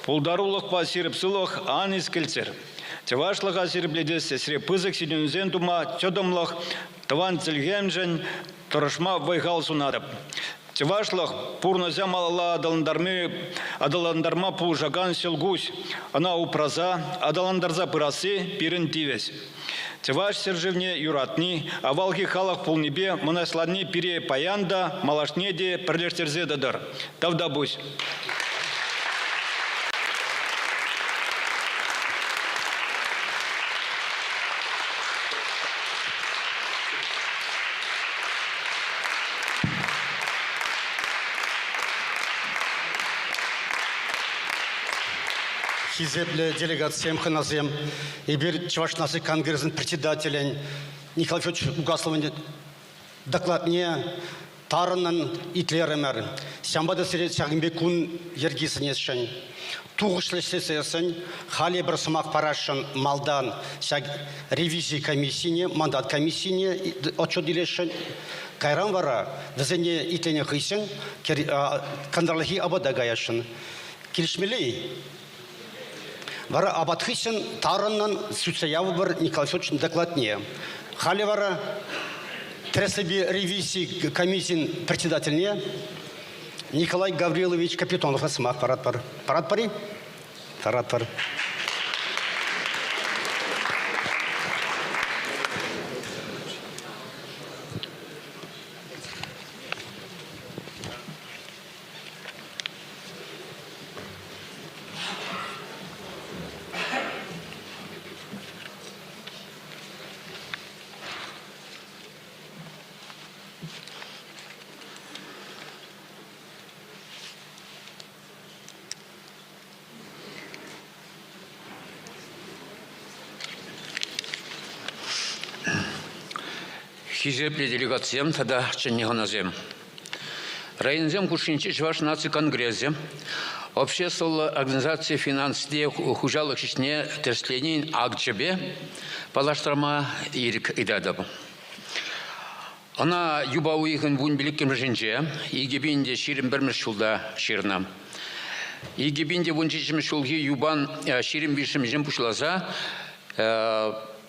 Пултарулӑхпа ҫирӗп сывлӑх ан иксӗлччӗр. Чӑвашлӑха ҫирӗплетес ӗҫре пысӑк ҫитӗнӳсем тума чӑтӑмлӑх, тӑван чӗлхемшӗн тӑрӑшма вӑй-хал сунатӑп. Чӑвашлӑх пурнӑҫа малалла аталантарма пулӑшакан ҫӑлкуҫ. Ӑна упраса, аталантарса пырасси пирӗн тивӗҫ. Чӑваш ҫӗршывне юратни, авалхи халӑх пулнипе мӑнаҫланни пире паян та, малашне те пӗрлештерсе тӑтӑр. Тавтапуҫ. Хисеплӗ делегатсем, хӑнасем, эпир Чӑваш наци конгресӗн председателӗн Николай Федорович Угасловӑн докладне тарӑннӑн итлерӗмӗр. Ҫавӑнпа та сире ҫакӑн пек кун йӗрки сӗнесшӗн. Тухӑҫлӑ ӗҫлесессӗн халӗ пӗр сӑмах парасшӑн малтан ҫак ревизи комиссине, мандат комиссине отчет илесшӗн. Кайран вара вӗсене итленӗ хыҫҫӑн кӑнтӑрлахи апата каясшӑн. Килӗшмелле-и? Вара апат хыҫҫӑн тарӑннӑн сӳтсе явӑпӑр Николай Федоровичӑн докладне. Халӗ вара тӗрӗслевпе ревизи комиссин председательне Николай Гаврилович Капитонова сӑмах паратпӑр. Паратпӑр-и? Паратпӑр. Хисеплӗ делегатсем тата чӗннӗ хӑнасем! Районсем хушшинчи Чӑваш наци конгресӗ обществӑллӑ организаци финансне хуҫалӑх ӗҫне тӗрӗсленин акчӗпе паллаштарма ирӗк ыйтатӑп. Ӑна юпа уйӑхӗн 15-мӗшӗнче 2021 ҫулта ҫырнӑ. 2017 ҫулхи юпан 23-мӗшӗнчен пуҫласа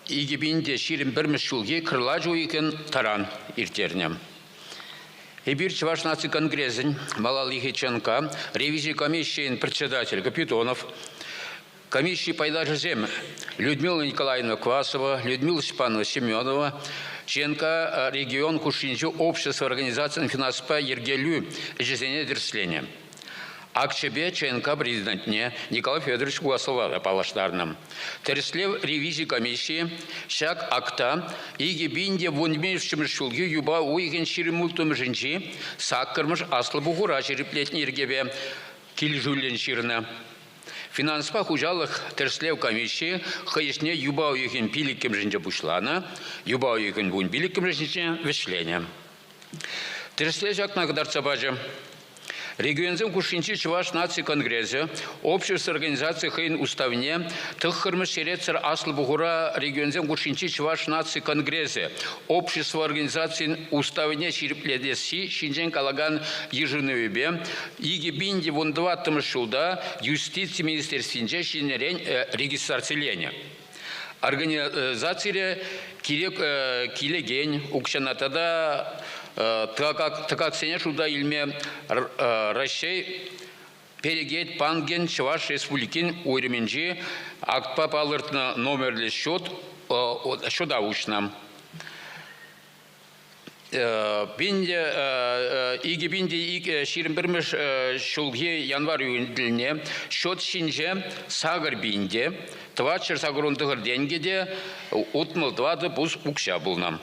2021 ҫулхи кӑрлач уйӑхӗн таран ирттернӗ. Эпир Чӑваш наци конгресӗн Малаллихи ЧНК ревизи комиссийӗн председатель Капитонов, комисси пайташӗсем Людмила Николаевна Квасова, Людмила Степанова Семенова, ЧНК регион хушшинчи общество организацийӗн финанспа йӗркелӳ ӗҫӗсене тӗрӗсленӗ. Акципе ЧНК президентне Николай Федорович Угаслова та паллаштарнӑ. Тӗрӗслев ревизи комиссийӗ ҫак акта 2015 ҫулхи юпа уйӑхӗн 26-мӗшӗнчи саккӑрмӗш аслӑ пухура ҫирӗплетнӗ йӗркепе килӗшӳллӗн ҫырнӑ. Финанспа хуҫалӑх тӗрӗслев комиссийӗ хӑй ӗҫне юпа уйӑхӗн пилӗккӗмӗшӗнче пуҫланӑ, юпа уйӑхӗн 15-мӗшӗнче вӗҫленӗ. Тӗрӗслев ҫакна кӑтартса пачӗ. Регионсем хушшинчи Чӑваш наци конгресӗ общество организаци хӑйӗн уставне тӑххӑрмӗш черетсӗр Аслӑ Пухура регионсем хушшинчи Чӑваш наци конгресӗ общество организацийӗн уставне ҫирӗплетесси ҫинчен калакан йышӑнӑвӗпе 2014 ҫулта Юстици министерствинче ҫӗнӗрен регистрациленӗ. Организацире килекен укҫана тата тӑкаксене шута илме Раҫҫей Перекет банкӗн Чӑваш Республикин уйрӑмӗнчи актпа палӑртнӑ номерлӗ счет счета уҫнӑ. 2021 ҫулхи январь уйӑхӗн счет ҫинче 8 000 те 489 тенкӗ те 64 пус укҫа пулнӑ.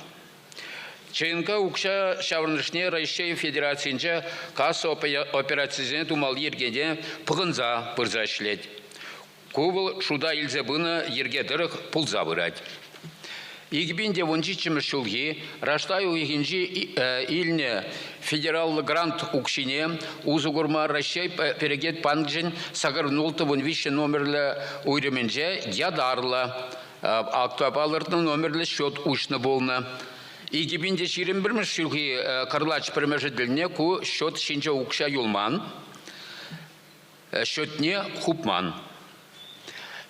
ЧНК укҫа ҫаврӑнӑшне Раҫҫей Федерацийӗнче касса операцисене тумалли йӗркене пӑхӑнса пырса ӗҫлет. Ку вӑл шута илсе пынӑ йӗрке тӑрӑх пулса пырать. 2017 ҫулхи Раштав уйӑхӗнчи илнӗ федераллӑ грант укҫине усӑ курма Раҫҫей Перекет банкӗн 80 номерлӗ уйрӑмӗнче ятарлӑ актпа палӑртнӑ номерлӗ счет уҫнӑ пулнӑ. 2021 ҫулхи кӑрлач пӗрмӗшӗ тӗлне ку счет ҫинче укҫа юлман, счетне хупман.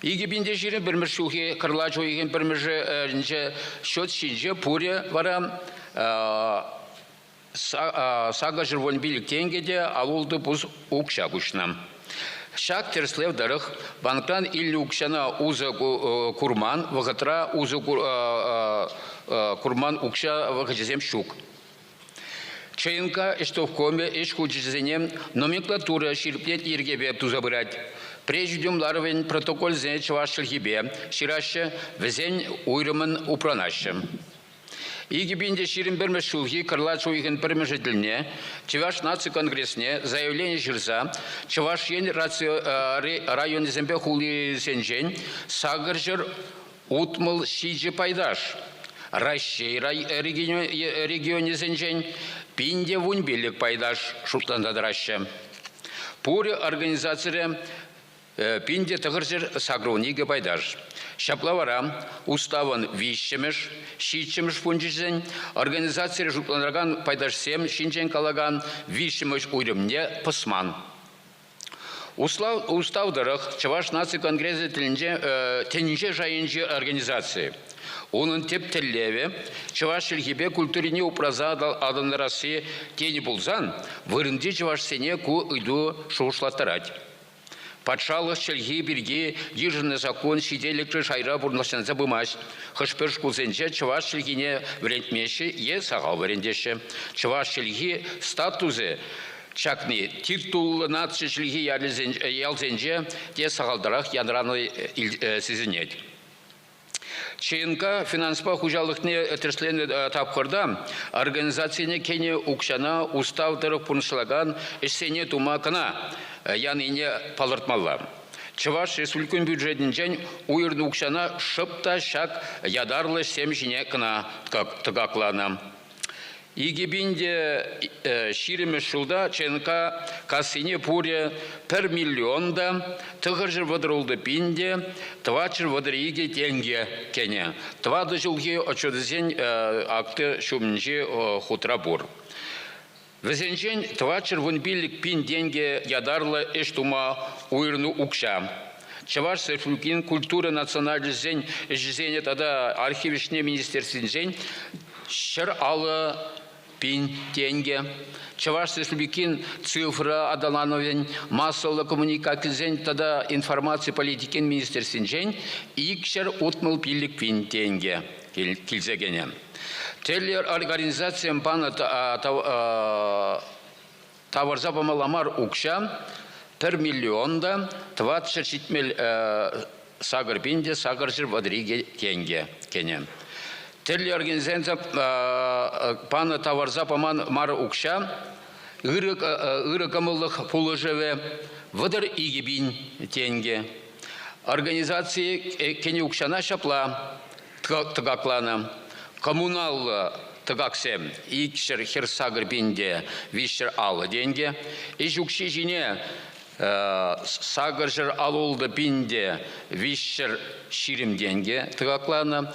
2021 ҫулхи кӑрлач уйӑхӗн пӗрмӗшӗнче счет ҫинче пурӗ вара 815 тенкӗ те 56 пус укҫа куҫнӑ. Ҫак тӗрӗслев тӑрӑх банкран илнӗ укҫана усӑ курман вӑхӑтра усӑ курман укҫа вӑхӑчӗсем ҫук. ЧНК ӗҫтӑвкомӗ ӗҫ хучӗсене номенклатура ҫирӗплетнӗ йӗркепе туса пырать. Президиум ларӑвӗн протоколӗсене чӑваш чӗлхипе ҫыраҫҫӗ, вӗсен уйрӑмӑн упранаҫҫӗ. 2021 ҫулхи кӑрлач уйӑхӗн пӗрмӗшӗ тӗлне Чӑваш наци конгресне заявлени ҫырса Чӑваш Ен районӗсемпе хулисенчен 867 пайташ, Раҫҫей регионӗсенчен 1015 пайташ шутланса тӑраҫҫӗ. Пурӗ организацире 1982 пайташ. Ҫапла вара уставӑн виҫҫӗмӗш, ҫиччӗмӗш пункчӗсен организацире шутланакан пайташсем ҫинчен калакан виҫҫӗмӗш уйрӑмне пӑсман. Устав тӑрӑх Чӑваш наци конгресӗ тӗнче шайӗнчи организаци. Унӑн тӗп тӗллевӗ чӑваш чӗлхипе культурине упраса аталантарасси тенӗ пулсан вырӑнти чӑвашсене ку ыйту шухӑшлаттарать. Патшалӑх чӗлхи пирки йышӑннӑ саккун ҫителӗклӗ шайра пурнӑҫланса пымасть. Хӑш-пӗр шкулсенче чӑваш чӗлхине вӗрентмеҫҫӗ е сахал вӗрентеҫҫӗ. Чӑваш чӗлхи статусӗ чакни титуллӑ наци чӗлхи ялсенче те сахалтарах янрани сисӗнет. ЧНК финанспа хуҫалӑхне тӗрӗсленӗ тапхӑрта организацине кӗнӗ укҫана устав тӑрӑх пурнӑҫлакан ӗҫсене тума кӑна янине палӑртмалла. Чӑваш Республикин бюджетӗнчен уйӑрнӑ укҫана шӑп та ҫак ятарлӑ ӗҫсем ҫине кӑна тӑкакланӑ. 2020 ҫулта ЧНК кассине пурӗ 1 миллион та 936 пин те 432 тенкӗ кӗнӗ. Тӑватӑ ҫулхи отчетӗсен акты ҫумӗнчи хутра пур. Вӗсенчен 415 пин тенкӗ ятарлӑ ӗҫ тума уйӑрнӑ укҫа. Чӑваш Республикин культура национальноҫӗсен ӗҫӗсене тата архив ӗҫне министерствинчен 150 пин тенкӗ. Чӑваш Республикин цифра аталанӑвӗн, массӑллӑ коммуникацисен тата информаци политикин министерствинчен 265 пин тенкӗ килсе кӗнӗ. Тӗрлӗ организацисем панӑ тавӑрса памалла мар укҫа 1 миллион та 478 пин те 832 тенкӗ кӗнӗ. Тӗрлӗ организаци панӑ тавӑрса паман мар укҫа ырӑ кӑмӑллӑх пулӑшӑвӗ 32 пин тенкӗ. Организаци кӗнӗ укҫана ҫапла тӑкакланӑ. Коммуналлӑ тӑкаксем 248 пин те 350 тенкӗ. Ӗҫ укҫи ҫине 856 пин те 320 тенкӗ тӑкакланӑ.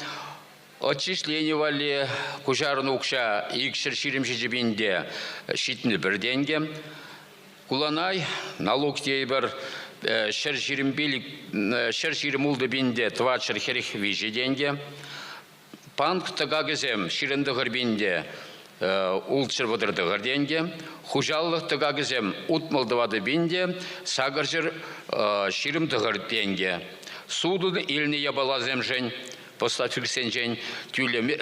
Отчислени валли куҫарнӑ укҫа 227 пин те 71 тенкӗ. Куланай налук тейӗпӗр 125 126 пин те 443 тенкӗ. Банк тӑкакӗсем 29 пин те 639 тенкӗ. Хуҫалӑх тӑкакӗсем 64 пин те 829 тенкӗ. Сутӑн илнӗ япаласемшӗн поставщиксенчен тӳлеме,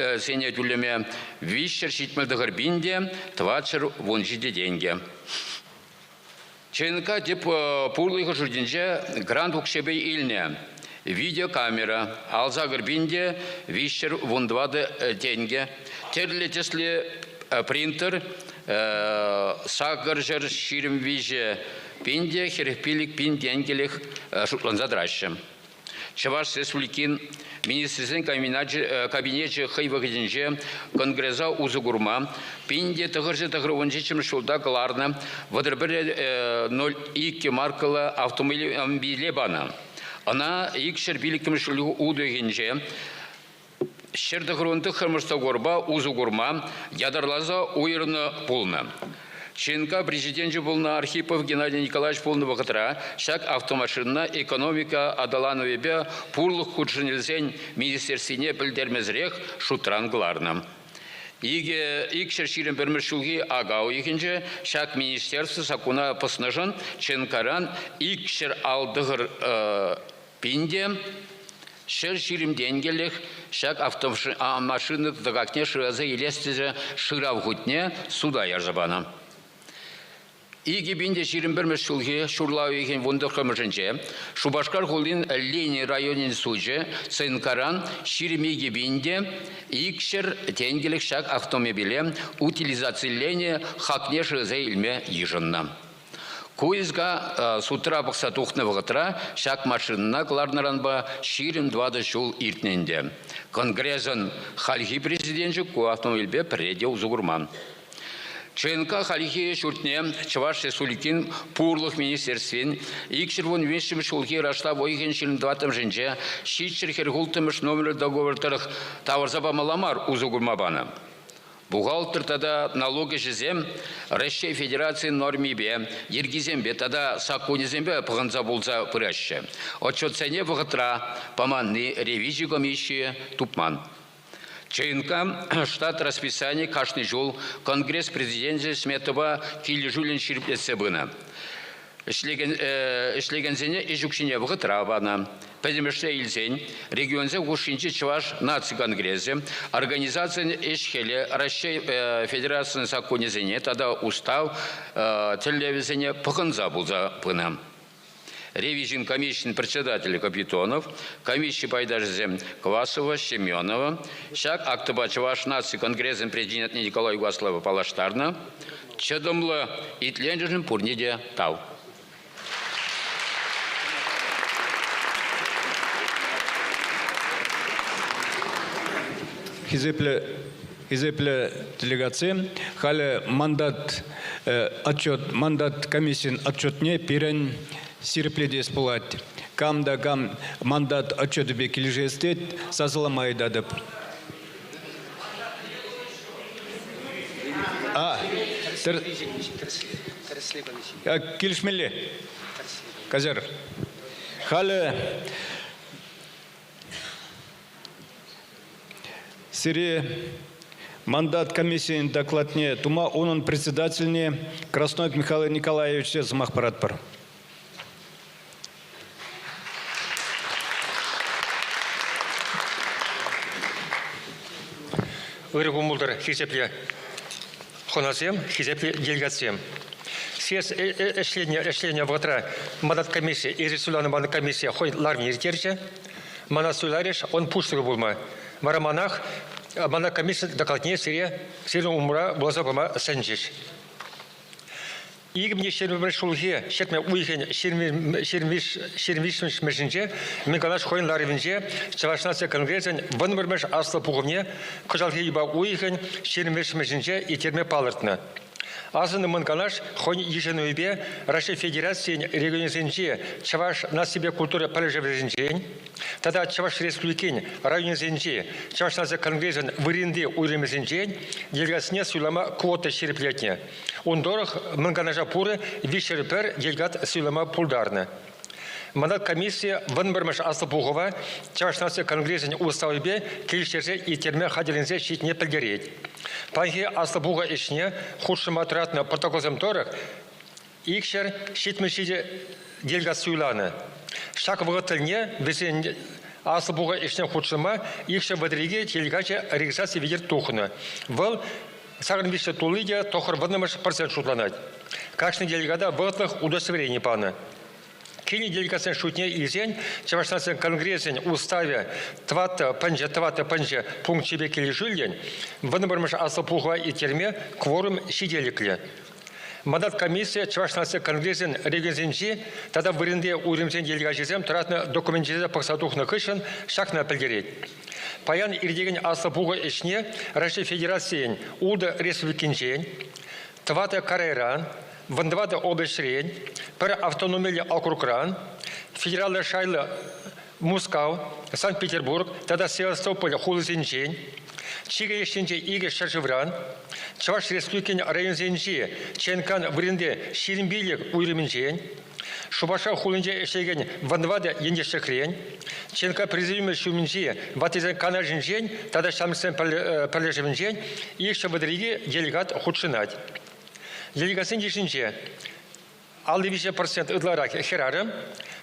тӳлеме 379 пин те 417 тенкӗ. ЧНК тӗп пурлӑхӗ шутӗнче грант укҫипе илнӗ видеокамера, алсакӑр пин те 314 тенкӗ. Тӗрлӗ тӗслӗ принтер 823 пин те 45 пин тенкӗлӗх шутланса тӑраҫҫӗ. Чӑваш Республикин Министрсен Кабинечӗ хӑй вӑхӑтӗнче Конгреса усӑ курма 1997 ҫулта кӑларнӑ 31.02 маркӑллӑ автомобиле панӑ. Ӑна 205 ҫулхи уйӑхӗнче 199-мӗш договорпа усӑ курма ятарласа уйӑрнӑ пулнӑ. ЧНК президенчӗ пулнӑ Архипов Геннадий Николаевич пулнӑ вӑхӑтра ҫак автомашинӑна экономика аталанӑвӗпе пурлӑх хутшӑнӑвӗсен министерствине пӗлтермесӗрех шутран кӑларнӑ. 221 ҫулхи ака уйӑхӗнче ҫак министерство саккуна пӑснӑшӑн ЧНКран 269 пин те 120 тенкӗлӗх ҫак автомашина тӑкакне шыраса илес тесе шырав хутне суда ярса панӑ. 2021 ҫулхи ҫурла уйӑхӗн 19-мӗшӗнче Шупашкар хулин Ленин районӗн сучӗ ЦНКран 22 пин те 200 тенкӗлӗх ҫак автомобиле утилизациленӗ хакне шыраса илме йышӑннӑ. Ку ИСКа судра пӑхса тухнӑ вӑхӑтра ҫак машинӑна кӑларнӑранпа 24 ҫул иртнӗ ӗнтӗ. Конгресӑн хальхи президенчӗ ку автомобильпе пӗрре те усӑ курман. ЧНК хальхи ҫуртне Чӑваш Республикин Пурлӑх министерствин 213 ҫулхи раштав уйӑхӗн 24-мӗшӗнче 746 номерлӗ договор тӑрӑх тавӑрса памалла мар усӑ курма панӑ. Бухгалтер тата налог ӗҫӗсем Раҫҫей Федерацийӗн нормипе, йӗркисемпе тата саккунӗсемпе пӑхӑнса пулса пыраҫҫӗ. Отчетсене вӑхӑтра паманни ревизи комиссийӗ тупман. ЧНК штат расписани кашни ҫул Конгресс президенчӗ сметӑпа килӗшӳллӗн ҫирӗплетсе пынӑ. Ӗҫлекенсене ӗҫ укҫине вӑхӑтра панӑ. Пӗтӗмӗшле илсен, регионсен хушшинчи Чӑваш наци конгресӗ организацин ӗҫ-хӗлӗ Раҫҫей Федерацийӗн саккунӗсене тата устав тӗллевӗсене пӑхӑнса пулса пынӑ. Ревизин комиссийӗн председателӗ Капитонов, комисси пайташӗсем Квасова, Семенова ҫак актӑпа Чӑваш наци конгресӗн президентне Николай Угаслова паллаштарнӑ. Чӑтӑмлӑ итленӗшӗн пурне те тав. Хисеплӗ хисеплӗ делегатсем, халӗ мандат отчет, мандат комиссин отчетне пирӗн ҫирӗплетес пулать. Кам та кам мандат отчетӗпе килӗшес тет, сасӑлама ыйтатӑп. А, килӗшмелле. Каҫар. Халӗ сире мандат комиссийӗн докладне тума унӑн председательне Краснов Михаил Николаевича сӑмах паратпӑр. Ырӑ кун пултӑр, хисеплӗ хӑнасем, хисеплӗ делегатсем. Съезд ӗҫленӗ, ӗҫленӗ вӑхӑтра мандат комиссийӗ, эсир суйланӑ мандат комиссийӗ хӑй ларни ирттерчӗ. Мана суйларӗҫ, он пуҫлӑхӗ пулма. Вара манах мандат комисси докладне сире сирӗн умра вуласа пама сӗнчӗҫ. 2021 ҫулхи ҫӗртме уйӑхӗн 23-мӗшӗнче Микулаш хӑйӗн ларӑвӗнче Чӑваш наци конгресӗн 11-мӗш аслӑ пухӑвне кӑҫалхи юпа уйӑхӗн 23-мӗшӗнче ирттерме палӑртнӑ. Асӑннӑ Мӑн Канаш хӑйӗн йышӑнӑвӗпе Раҫҫей Федерацийӗн регионӗсенчи чӑваш наципе культура пӗрлешӗвӗсенчен тата Чӑваш Республикин районӗсенчи Чӑваш наци конгресӗн вырӑнти уйрӑмӗсенчен делегатсене суйлама квота ҫирӗплетнӗ. Ун тӑрӑх Мӑн Канаша пурӗ 301 делегат суйлама пултарнӑ. Мандат комиссийӗ 11-мӗш Аслӑ Пухӑва Чӑваш наци конгресӗн уставӗпе килӗштерсе ирттерме хатӗрленсе ҫитнине пӗлтерет. Паянхи Аслӑ Пуху ӗҫне хутшӑнма тӑратнӑ протоколсем тӑрӑх 277 делегат суйланӑ. Ҫак вӑхӑт тӗлне вӗсен Аслӑ Пуху ӗҫне хутшӑнма 232 делегачӗ регистраци витӗр тухнӑ. Вӑл 83 тулли те 90 процент шутланать. Кашни делегата вӑхӑтлӑх удостоверени панӑ. Килнӗ делегатсен шутне илсен Чӑваш наци конгресӗн уставӗ тӑваттӑ пӑнчӑ тӑваттӑ пӑнчӑ пункчӗпе килӗшӳллӗн вунпӗрмӗш аслӑ пухӑва ирттерме кворум ҫителӗклӗ. Мандат комиссийӗ Чӑваш наци конгресӗн регионсенчи тата вырӑнти уйрӑмсен делегачӗсем тӑратнӑ докуменчӗсене пӑхса тухнӑ хыҫҫӑн ҫакна пӗлтерет. Паян иртекен Аслӑ Пуху ӗҫне Раҫҫей Федерацийӗн ултӑ республикинчен, тӑватӑ Корейӑран, вунтӑватӑ облаҫрен, пӗр автономиллӗ округран, федераллӑ шайлӑ Мускав, Санкт-Петербург тата Севастополь хулисенчен, чикӗ леш икӗ ҫӗршывран, Чӑваш Республикин районсенчи ЧНКан вырӑнти 25 уйрӑмӗнчен, Шупашкар хулинче ӗҫлекен вунтӑватӑ ентешлӗхрен, ЧНК президиумӗ ҫумӗнчи ваттисен канашӗнчен тата ҫамрӑксен пӗрлешӗвӗнчен 232 делегат хутшӑнать. Делегатсен йышӗнче 53% ытларах хӗрарӑм,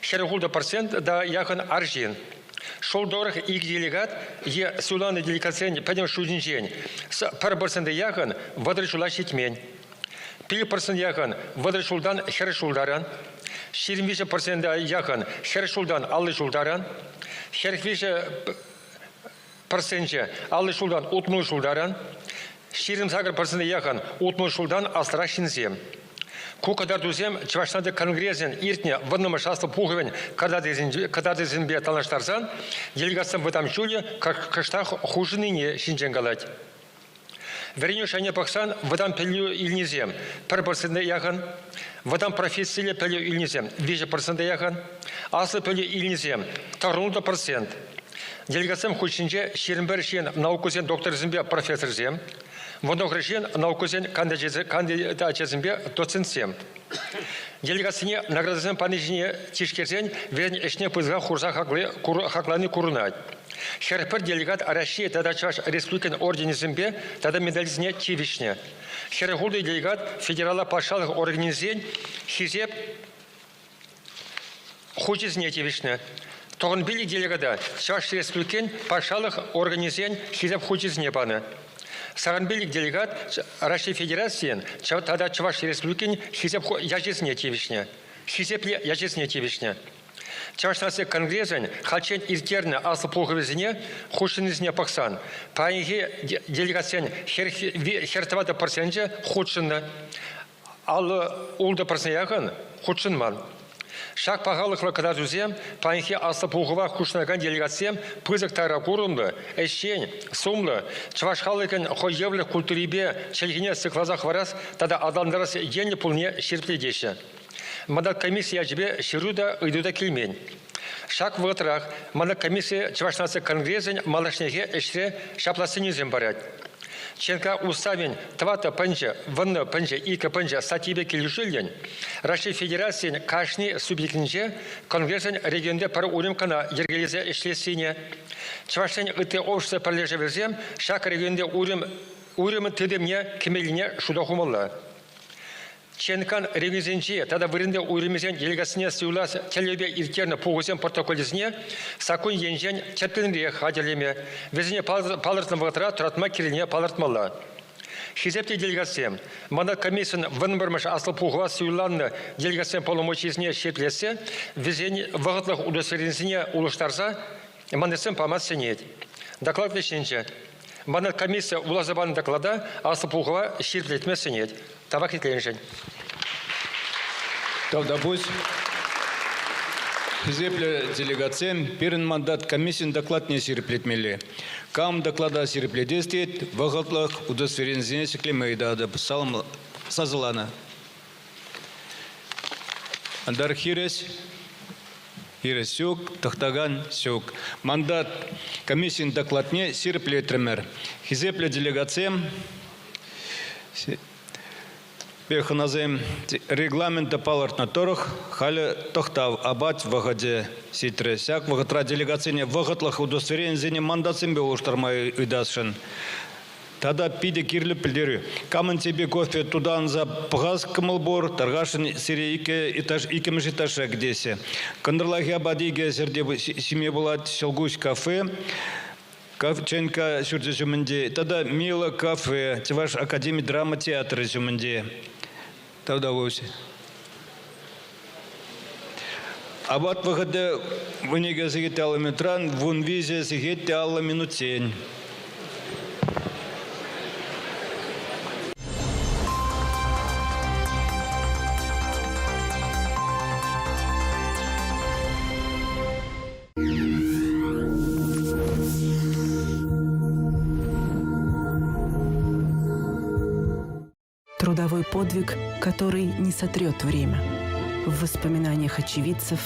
46% та яхӑн арҫын. Шул тӑрӑх икӗ делегат е суйланӑ делегатсен пӗтӗм шутӗнчен пӗр процента яхӑн 30 ҫула ҫитмен. 5% яхӑн 30 ҫултан 40 ҫул таран, 23% яхӑн 40 ҫултан 50 ҫул таран, 43 проценчӗ 50 ҫултан 60 ҫул таран, 28% яхӑн 60 ҫултан аслӑрах ҫынсем. Ку кӑтартусем Чӑваш наци конгресӗн иртнӗ вуннӑмӗш аслӑ пухӑвӗн кӑтартӑвӗсемпе танлаштарсан делегатсен вӑтам ҫулӗ кӑштах хушӑннине ҫинчен калать. Вӗренӳ шайне пӑхсан вӑтам пӗлӳ илнисем пӗр процента яхӑн, вӑтам профессиллӗ пӗлӳ илнисем 3% яхӑн, аслӑ пӗлӳ илнисем 90%. Делегатсем хушшинче 21 ҫын наукӑсен докторӗсемпе профессорсем, 19 ҫын наукӑсен кандидачӗсемпе доцентсем. Делегатсене наградӑсем пани ҫине тишкерсен вӗсен ӗҫне пысӑка хурса хаклани курӑнать. 41 делегат Раҫҫей тата Чӑваш Республикин орденӗсемпе тата медалӗсене тивӗҫнӗ. 46 делегат федераллӑ патшалӑх органӗсен хисеп хучӗсене тивӗҫнӗ. Тӑхӑнпилӗк делегата Чӑваш Республикин патшалӑх органӗсен хисеп хучӗсене панӑ. Сарӑнпилӗк делегат Раҫҫей Федерацийӗн тата Чӑваш Республикин хисеп ячӗсене тивӗҫнӗ. Хисеплӗ ячӗсене тивӗҫнӗ. Чӑваш наци конгресӗн хальччен ирттернӗ аслӑ пухӑвӗсене хутшӑннисене пӑхсан паянхи делегатсен 44 проценчӗ хутшӑннӑ. 56 процент яхӑн хутшӑнман. Ҫак пахалӑхлӑ кӑтартусем паянхи аслӑ пухӑва хутшӑнакан делегатсем пысӑк тара курӑмлӑ, ӗҫчен, сумлӑ, чӑваш халӑхӗн хӑй евӗрлӗх культурипе чӗлхине сыхласа хӑварас тата аталантарас енлӗ пулнине ҫирӗплетеҫҫӗ. Мандат комисси ячӗпе ҫыру та, ыйту та килмен. Ҫак вӑхӑтрах мандат комисси Чӑваш наци конгресӗн малашнехи ӗҫре ҫапла сӗнӳсем парать. ЧНК Уставӗн тӑваттӑ пӑнчӑ, вуннӑ пӑнчӑ, икӗ пӑнчӑ статйипе килӗшӳллӗн Раҫҫей Федерацийӗн кашни субъектӗнче Конгресӗн регионти пӗр уйрӑм кӑна йӗркелесе ӗҫлессине, Чӑвашсен ытти общество пӗрлешӗвӗсем ҫак регионти уйрӑм уйрӑмӑн тытӑмне кӗмеллине шута хумалла. ЧНКан регионсенчи тата вырӑнти уйрӑмӗсен делегацине суйлас тӗллевпе ирттернӗ пухусен протоколӗсене саккун енчен тӗплӗнрех хатӗрлеме, вӗсене палӑртнӑ вӑхӑтра тӑратма кирлине палӑртмалла. Хисеплӗ делегатсем, мандат комиссин вунпӗрмӗш аслӑ пухӑва суйланнӑ делегатсен полномочийӗсене ҫирӗплетсе вӗсен вӑхӑтлӑх удостоверенисене улӑштарса мандатсем пама сӗнет. Доклад вӗҫленчӗ. Мандат комисси вуласа панӑ доклада аслӑ пухӑва ҫирӗплетме сӗнет. Тавах итленӗшӗн. Тавтапуҫ. Хисеплӗ делегатсем, пирӗн мандат комиссин докладне ҫирӗплетмелле. Кам доклада ҫирӗплетес тет, вӑхӑтлӑх удостоверенисене ҫӗклеме ыйтатӑп. Салам сасӑланӑ. Андар хирӗҫ. Хирӗҫ ҫук, тӑхтакан ҫук. Мандат комиссин докладне ҫирӗплетрӗмӗр. Хисеплӗ делегатсем, хӑнасем регламента палӑртнӑ тӑрӑх халӗ тӑхтав апат вӑхӑчӗ ҫитрӗ. Ҫак вӑхӑтра делегатсене вӑхӑтлӑх удостоверенисене мандатсемпе улӑштарма ыйтасшӑн. Тата питӗ кирлӗ пӗлтерӳ. Камӑн типӗ кофе тутанса пӑхас кӑмӑл пур, тархасшӑн сире икӗ этаж, иккӗмӗш этажра кӗтеҫҫӗ. Кӑнтӑрлахи апат икӗ ҫӗрте ҫиме пулать. Ҫӑлкуҫ кафе, ЧНК ҫурчӗ ҫумӗнче тата Мила кафе, Чӑваш академи драма театрӗ ҫумӗнче. Тавтапуҫ. Апат вӑхӑтӗ 12 сехет 50 минутран 13 сехет те 50 минутсен. Трудовой подвиг, который не сотрет время. В воспоминаниях очевидцев,